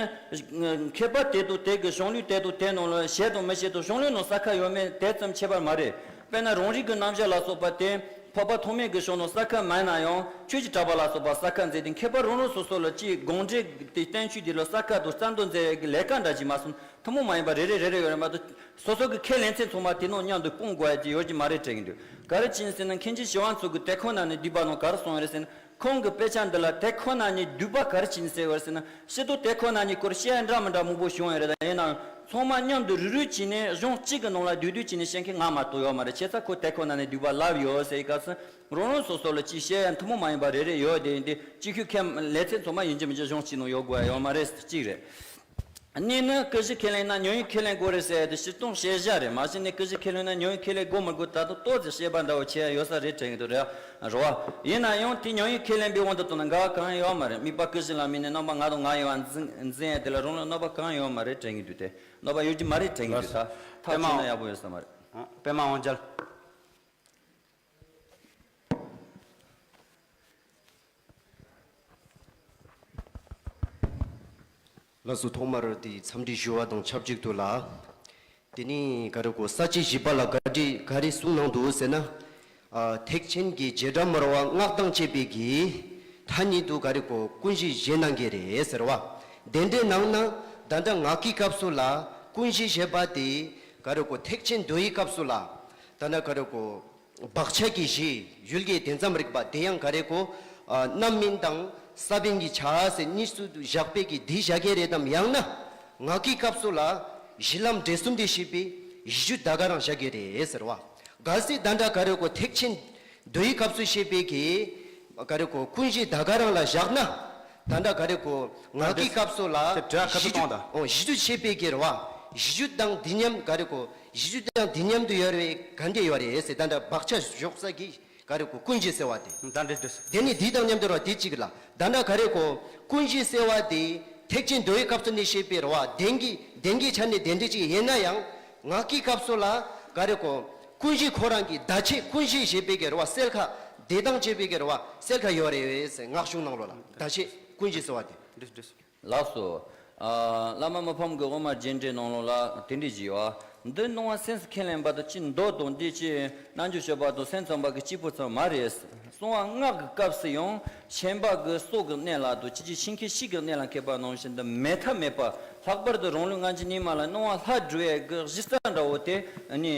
མཁས་པ་དེ་དང་དེ་གི་གཞུང་ལུགས་དེ་དང་དེ་ནང་ལ་བཞེད་དང་མི་བཞེད་དང་གཞུང་ལུགས་ནང་ས་ཁ་ཡོད་མེད་དེ་ཙམ་ཁྱད་པར་མ་རེད། དཔེར་ན་རང་རིག་གི་རྣམ་གཞག་ལ་སོགས་པ་དེ་འཕགས་པ་ཐོགས་མེད་ཀྱི་གཞུང་ནང་ས་ཁ་མེད་ན་ཡང་ཆོས་ཀྱི་གྲགས་པ་ལ་སོགས་པ་ས་ཁ་མཛད་དེ་མཁས་པ་རང་རང་སོ་སོ་ལ་ཅིག་དགོངས་འགྲེལ་དེ་བསྟན་བཅོས་དེ་ལ་ས་ཁ་དང་རྩ་འདོན་མཛད་ཡས་ཀྱི་ལས་ཀ་འདྲ་ཅིག་མ་སོང་ཐུན་མོང་མ་ཡིན་པ་རེ་རེ་རེ་རེ་ཡོད་རེད་མ་གཏོགས་སོ་སོ་གི་ཁས་ལེན་ཚད་ཚང་མ་དེ་ནང་མཉམ་དུ་སྤུངས་དགོས་ཡ་ཅིག་ཡོད་ཀྱི་མ་རེད་དྲན་གྱི་འདུག་ག་རེ་བྱས་ཟེར་ན་མཁན་ཆེན་ཞི་བ་འཚོ་གི་དེ་ཁོ་ན་ནི་བསྡུས་པ་ནང་ག་རེ་གསུངས་ཡོད་རེད་ཟེར་ན། ཁོང་གི་དཔེ་ཆ་འདི་ལ་དེ་ཁོ་ན་ཉིད་བསྡུས་པ་ག་རེ་བྱས་ནས་གསལ་བར་ཟེར་ན། སྤྱིར་བཏང་དེ་ཁོ་ན་ཉིད་སྐོར་བཤད་ཡ་འདྲ་མི་འདྲ་མང་པོ་བྱུང་ཡོད་རེད། ད་ཡིན་ནའང་ཚང་མ་མཉམ་དུ་རུག་རུག་བྱས་ནས་གཞུང་གཅིག་གི་ནང་ལ་བསྡུས་བསྡུས་བྱས་ནས་བཤད་མཁན་ང་མ་གཏོགས་ཡོད་མ་རེད། བྱས་ཙང་ཁོ་དེ་ཁོ་ན་ནས་བསྡུས་པ་ལབ་ཡོད་ཟེར་བའི་སྐབས་སུ་རང་རང་སོ་སོ་ལ་ཅིག་བཤད་ཡ་ཐུན་མོང་མ་ཡིན་པ་རེ་རེ་ཡོད་དེ། ཡིན་དེ་གཅིག་ཤོས་ཁས་ལེན་ཚད་ཚང་མ་ཡིན་གཅིག་མིན་གཅིག་གཞུང་གཅིག་ནང་ཡོད་དགོས་ཡ་ཡོད་མ་རེད། གཅིག་རེད། གཉིས་ནི་ཀུན་གཞི་ཁས་ལེན་ན་ཉོན་ཡིད་ཁས་ལེན་དགོས་རེད་ཟེར་ཡ་དེ་སྤྱིར་བཏང་བཤད་བྱ་རེད། མ་གཞི་ནས་ཀུན་གཞི་ཁས་ལེན་ན་ཉོན་ཡིད་ཁས་ལེན་དགོས་མི་དགོས་ད་དུང་ཏོག་ཙམ་བཤད་པ་འདྲ་བོ་བྱེད་ཡ་ཡོད་ས་རེད་དྲན་གྱི་འདུག་རེད་བ། ཡིན་ན་ཡང་དེ་ཉོན་ཡིད་ཁས་ལེན་པའི་དབང་དུ་བཏང་ན་འགལ་བ་གང་ཡང་ཡོད་མ་རེད། དམིགས་པ་ཀུན་གཞི་ལ་དམིགས་ནས་རྣམ་པ་ང་དང་ང་ཡིན་པ་འཛིན་འཛིན་ཡ་དེ་ལ་རང་ལ་གནོད་པ་གང་ཡང་ཡོད་མ་རེད་དྲན་གྱི་འདུག་དེ་གནོད་པ་ཡོད་ཀྱི་མ་རེད་དྲན་གྱི་འདུག་ད་ཐག་གཅོད་ན་ཡག་པོ་ཡོད་ས་མ་རེད། པད་མ་དབང་རྒྱལ། ལགས་སོ། ཐོག་མར་དེ་འཚམས་འདྲི་ཞུ་བ་དང་ཆབས་ཅིག་ཏུ་ལ། དེ་ནི་ག་རེ་གོ་ས་བཅད་བཞི་པ་ལ་ག་རེ་ག་རེ་གསུངས་གནང་འདུག་ཟེར་ན། ཨ། ཐེག་ཆེན་གྱི་རྗེས་འབྲང་མར་པ་སྔགས་དང་བཅས་པའི་གི་ཐ་སྙད་དུ་ག་རེ་གོ་ཀུན་གཞི་བཞེད་གནང་གི་རེད་ཟེར་བ། དེ་འདྲའི་ནང་ན་ད་ལྟ་ངག་གི་སྐབས་སུ་ལ་ཀུན་གཞི་ཞེས་པ་དེ་ག་རེ་གོ་ཐེག་ཆེན་མདོའི་སྐབས་སུ་ལ་ད་ལྟ་ག་རེ་གོ་བག་ཆགས་ཀྱི་གཞི་ཡུལ་གྱི་དོན་ཙམ་རིག་པ་དེ་ཡང་ག་རེ་གོ། ཨ། རྣམ་སྨིན་དང་ས་བོན་གྱི་ཆ་ཟེར་གཉིས་སུ་བཞག་པའི་གི་འདི་བཞག་གི་རེད་དམ། ཡང་ན་ངག་གི་སྐབས་སུ་ལ་གཞི་ལམ་འབྲས་གསུམ་དེ་ཤེས་པའི་གཞི་རྒྱུད་ད་ག་རང་བཞག་གི་རེད་ཟེར་བ། གལ་སྲིད་ད་ལྟ་ག་རེ་གོ་ཐེག་ཆེན་མདོའི་སྐབས་སུ་བཤད་པའི་གི་ག་རེ་གོ་ཀུན་གཞི་ད་ག་རང་ལ་བཞག་ན། ད་ལྟ་ག་རེ་གོ་ངག་གི་སྐབས་སུ་ལ་དེ་དྲ་ཁ་ཐུག་གཏོང་དང་། གཞི་རྒྱུད་བཤད་པའི་གི་རེད་བ། གཞི་རྒྱུད་དང་འདི་མཉམ་ག་རེ་གོ་གཞི་རྒྱུད་དང་འདི་མཉམ་དུ་ཡོད་རེད། ག་འདྲ་ཡོད་རེད་ཟེར། ད་ལྟ་བག་ཆགས་ཞོག་ས་གི་ག་རེ་གོ་ཀུན་གཞི་ཟེར་བ་དེ། ད་འདྲ་འདྲ། དེ་ནི་འདི་དང་མཉམ་དུ་རེད་བ། དེ་གཅིག་ལ་ད་ལྟ་ག་རེ་གོ་ཀུན་གཞི་ཟེར་བ་དེ་ཐེག་ཆེན་མདོའི་སྐབས་སུ་ནི་བཤད་པའི་རེད་བ། བདེན་གྱི་བདེན་གྱི་ཆ་ནས་བདེན་འདྲ་གཅིག་ཡིན་ན་ཡང་ངག་གི་སྐབས་སུ་ལ་ག་རེ་གོ་ཀུན་གཞི་ཁོ་རང་གི་བརྡ་ཆད་ཀུན་གཞི་ཞེས་པའི་གི་རེད་བ། གསལ་ཁ་དེ་དང་བཅས་པའི་གི་རེད་བ། གསལ་ཁ་ཡོད་རེད་ཟེར། སྔགས་གཞུང་ནང་ལོགས་ལ་བརྡ་ཆད་ཀུན་གཞི་ཟེར་བ་དེ། འདྲ་འདྲ། ལགས་སོ། ཨ། བླ་མ་མི་ཕམ་གྱི་དབུ་མ་རྒྱན་འགྲེལ་ནང་ལོགས་ལ་དེ་འདྲ་ཞིག་ཡོད། འདི་སྣང་བ་སེམས་སུ་ཁས་ལེན་པ་དང་གཅིག། མདོ་དང་འདི་ཅི་རྣལ་འབྱོར་སྤྱོད་པ་དང་སེམས་ཙམ་པ་གི་གཅིག་པུ་ཙམ་མ་རེད། གསང་བ་སྔགས་ཀྱི་སྐབས་སུ་ཡང་ཤན་པ་གི་སྲོག་གི་གནད་ལ་དང་ཅི་ཅི་ཤིང་ཁའི་ཤིག་གི་གནད་ལ་མཁས་པ་ནང་བཞིན་དུ་མེད་ཐབས་མེད་པ། ལྷག་པར་དུ་རང་ལུགས་སྔ་ཕྱི་གཉིས་མ་ལ་སྣང་བ་ལྷ་སྒྲུབ་ཡས་ཀྱི་གཞི་རྩ་འདྲ་བོ་དེ་ནི་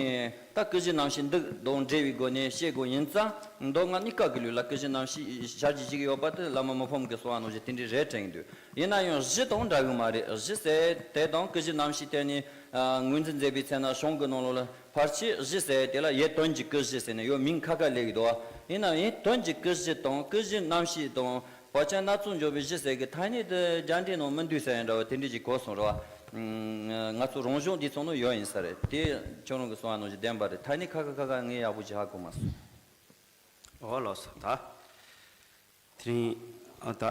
ད་ཀུན་གཞི་རྣམ་ཤེས་འདི་དང་འབྲེལ་བའི་སྒོ་ནས་བཤད་དགོས་ཡིན་ཙང་། མདོ་སྔགས་གཉིས་ཀ་གི་ལུགས་ལ་ཀུན་གཞི་རྣམ་ཤེས་ཞལ་གྱིས་བཞེས་ཀྱི་ཡོད་པ་དེ་བླ་མ་མི་ཕམ་གྱི་གསུང་བ་ནང་བཞིན་དེ་འདྲ་རེད་དྲན་གྱི་འདུག་ཡིན་ན་ཡང་གཞི་དང་འདྲ་གི་མ་རེད། གཞི་ཟེར་དེ་དང་ཀུན་གཞི་རྣམ་ཤེས་དེ་ནི་ངོས་འཛིན་མཛད་པའི་ཚེ་ན་གཞུང་གི་ནང་ལོགས་ལ་ཕལ་ཆེར་གཞི་ཟེར་དེ་ལ་ཡུལ་དོན་གྱི་ཀུན་གཞི་ཟེར་ནས་ཡོད་མིང་ཁ་ཁ་སླེབས་ཀྱི་འདུག་ཡིན་ན་ཡང་དོན་གྱི་ཀུན་གཞི་དང་ཀུན་གཞི་རྣམ་ཤེས་དང་བག་ཆགས་སྣ་ཚོགས་འཇོམས་པའི་གཞི་ཟེར་གི་ཐ་སྙད་དེ་རྒྱ་འགྲེལ་ནང་མི་འདུག་ཟེར་ཡང་འདྲ་བ་དེ་འདྲ་ཅིག་གོ་སོང་རེད་བ། ང་ཚོ་རང་གཞུང་འདི་ཚོ་ནང་ཡོད་ཡིན་ས་རེད། དེ་ཁྱོད་རང་གི་གསུང་བ་ནང་བཞིན་བདེན་པ་རེད། ཐ་སྙད་ཁ་ཁ་ཁ་ཁ་ངས་ཡག་པོ་ཅིག་ཧ་གོ་མ་སོང་། འོ་ལགས་སོ། ད་དེ་རིང་ཨ་ད་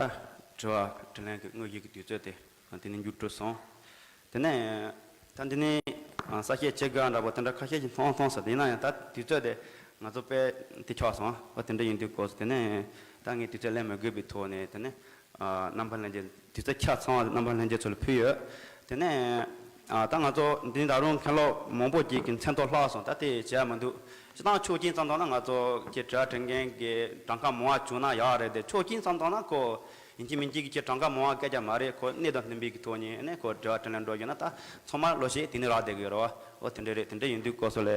དྲི་བ་དྲིས་ལན་གྱི་དངོས་ཡོད་ཀྱི་དུས་ཚོད་དེ་ དེ་ནས་མཇུག་གྲུབ་སོང་། དེ་ནས་ད་འདི་ནས་ཨ་གསལ་བཤད་བྱེད་དགོས་འདྲ་པོ་དེ་འདྲ་ཁ་ཤས་ཤིག་མཐོང་སོང་ཟེར། དེ་ཡིན་ན་ཡང་ད་དུས་ཚོད་དེ་ང་ཚོ་དཔེ་དེ་ཆགས་སོང་། ཨོ་དེ་འདྲ་ཡིན་དུས་སྐབས་སུ་དེ་ནས་ད་ངས་དུས་ཚོད་ལེན་མི་དགོས་པའི་ཐོག་ནས་དེ་ནས་ཨ་རྣམ་པ་ལྷན་རྒྱས་དུས་ཚོད་ཆ་ཚང་བ་རྣམ་པ་ལྷན་རྒྱས་ཚོ་ལ་ཕུལ་ཡོད། དེ་ནས་ཨ་ད་ང་ཚོ་འདི་ད་རུང་མཁན་སློབ་མང་པོ་ཅིག་གི་མཚན་ཐོ་ལྷག་སོང་། ད་དེ་བྱས་མི་འདུག་སྤྱིར་བཏང་ཆོས་སྐྱིད་ཙམ་བཏང་ན་ང་ཚོ་ཀྱི་དྲི་བ་དྲི་མཁན་གྱི་གྲངས་ཀ་མང་བ་བྱུང་ན་ཡག་རེད་དེ། ཆོས་སྐྱིད་ཙམ་བཏང་ན་ཁོ་ཡིན་གཅིག་མིན་གཅིག་གི་ཀྱི་གྲངས་ཀ་མང་བ་སྐད་ཆ་མ་རེད། ཁོ་གནད་དང་མཐུན་པའི་གི་ཐོག་ནས་ནས་ཁོ་དྲི་བ་དྲིས་ལན་འགྲོ་རྒྱུ་ན་ད་ཚང་མ་ལོ་ཤས་དེ་ནས་རག་བསྡད་ཀྱི་ཡོད་རེད་བ། ཨོ་དེ་འདྲ་རེད། དེ་འདྲ་ཡིན་དུས་སྐབས་སུ་ལས་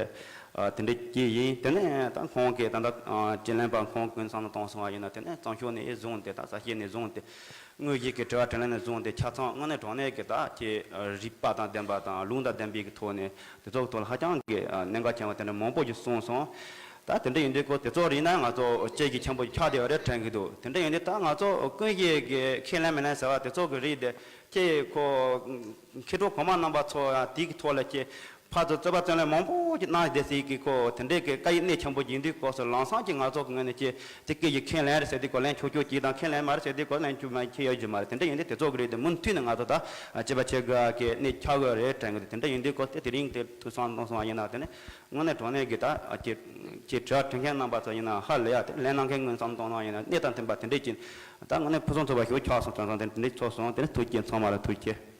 ཨ་དེ་འདྲ་སྐྱེས་ཡིན། དེ་ནས་ད་ཁོང་གིས་ད་ལྟ་ཨ་དྲིས་ལན་པ་ཁོང་ཀུན་བསམ་བློ་གཏོང་སོང་བ་ཡིན་ན། དེ་ནས་གཙང་ཕྱོགས་ནས་བཟུང་སྟེ་ད་གསལ་བཤད་ནས་བཟུང་སྟེ་དངོས་གཞི་གི་དྲི་བ་དྲིས་ལན་ནས་བཟུང་སྟེ་ཆ་ཚང་དངོས་གནས་དྲང་གནས་ཀྱི་ད་ཀྱི་རིགས་པ་དང་ལྡན་པ་དང་ལུང་དང་ལྡན་པའི་གི་ཐོག་ནས་དེ་ཚོ་གི་ཐོག་ལ་ཧ་ཅང་གི་ཨ་གནད་འགག་ཆེན་པོ་དེ་འདྲ་མང་པོ་ཞིག་གསུངས་སོང་། ད་དེ་འདྲ་ཡིན་དུས་ཁོ་དེ་ཚོ་རིགས་ན་ང་ཚོ་སྐྱེས་ཀྱི་ཆེན་པོ་ཆགས་བསྡད་པ་རེད་དྲན་གྱི་འདུག་དེ་འདྲ་ཡིན་དུས་ད་ང་ཚོ་ཀུན་གཞི་གི་ཁས་ལེན་མི་ལེན་ཟེར་བ་དེ་ཚོ་གི་རིགས་དེ་ཁྱེད་ཁོ་མཁས་གྲུབ་གོང་མ་རྣམ་པ་ཚོ་ཡང་དེའི་གི་ཐོག་ལ་ཁྱེད་ཕར་ཚུར་རྩོད་པ་རྩོད་ལེན་མང་པོ་ཞིག་གནང་བསྡད་སྲིད་ཀྱི། ཁོ་དེ་འདྲའི་གི་བཀའ་ཡིག་གནད་ཆེན་པོ་ཡིན་དུས་སྐབས་སུ་ལམ་སང་གི་ང་ཚོ་གི་ངོས་ནས་ཁྱེད་དེ་སྐད་ཀྱི་ཁས་ལེན་རེད་ཟེར་དུས་སྐབས་ལེན་ཆོག་ཆོག་ཅིག་དང་། ཁས་ལེན་མ་རེད་ཟེར་དུས་སྐབས་ལེན་ཆོག་མ་ཁྱེད་ཡོད་ཀྱི་མ་རེད། དེ་འདྲ་ཡིན་དུས་དེ་ཚོ་གི་རིགས་དེ་མུ་མཐུད་ནས་ང་ཚོ་ད་བྱེད་པ་བྱེད་དགོས་གི་གནད་ཆགས་དགོས་རེད་དྲན་གི་འདུག་དེ་འདྲ་ཡིན་དུས་སྐབས་དེ་དེ་རིང་དེ་ཐུགས་བསམ་གཏོང་སོང་བ་ཡིན་ན། དེ་ནས་དངོས་གནས་དྲང་གནས་ཀྱི་ད་ཀྱི་ཀྱི་དྲི་བ་དྲི་མཁན་རྣམ་པ་ཚོ་ཡིན་ན་ཧ་ལས་ཡ། དེ་ལན་གནང་མཁན་ཀུན་བསམ་བློ་གཏོང་སྟངས་ཡིན་ན་གནས་དང་མཐུན་པ་དེ་འདྲས་ཀྱི་ད་དངོས་གནས་ཕུན་སུམ་ཚོགས་པ་ཞིག་ཆགས་སོང་དྲན་སོང་། དེ་འདྲས་ཚོགས་སོང་། དེ་ནས་ཐུགས་རྗེ་ཆེ། ཚང་མ་ལ་ཐུགས་རྗེ་ཆེ།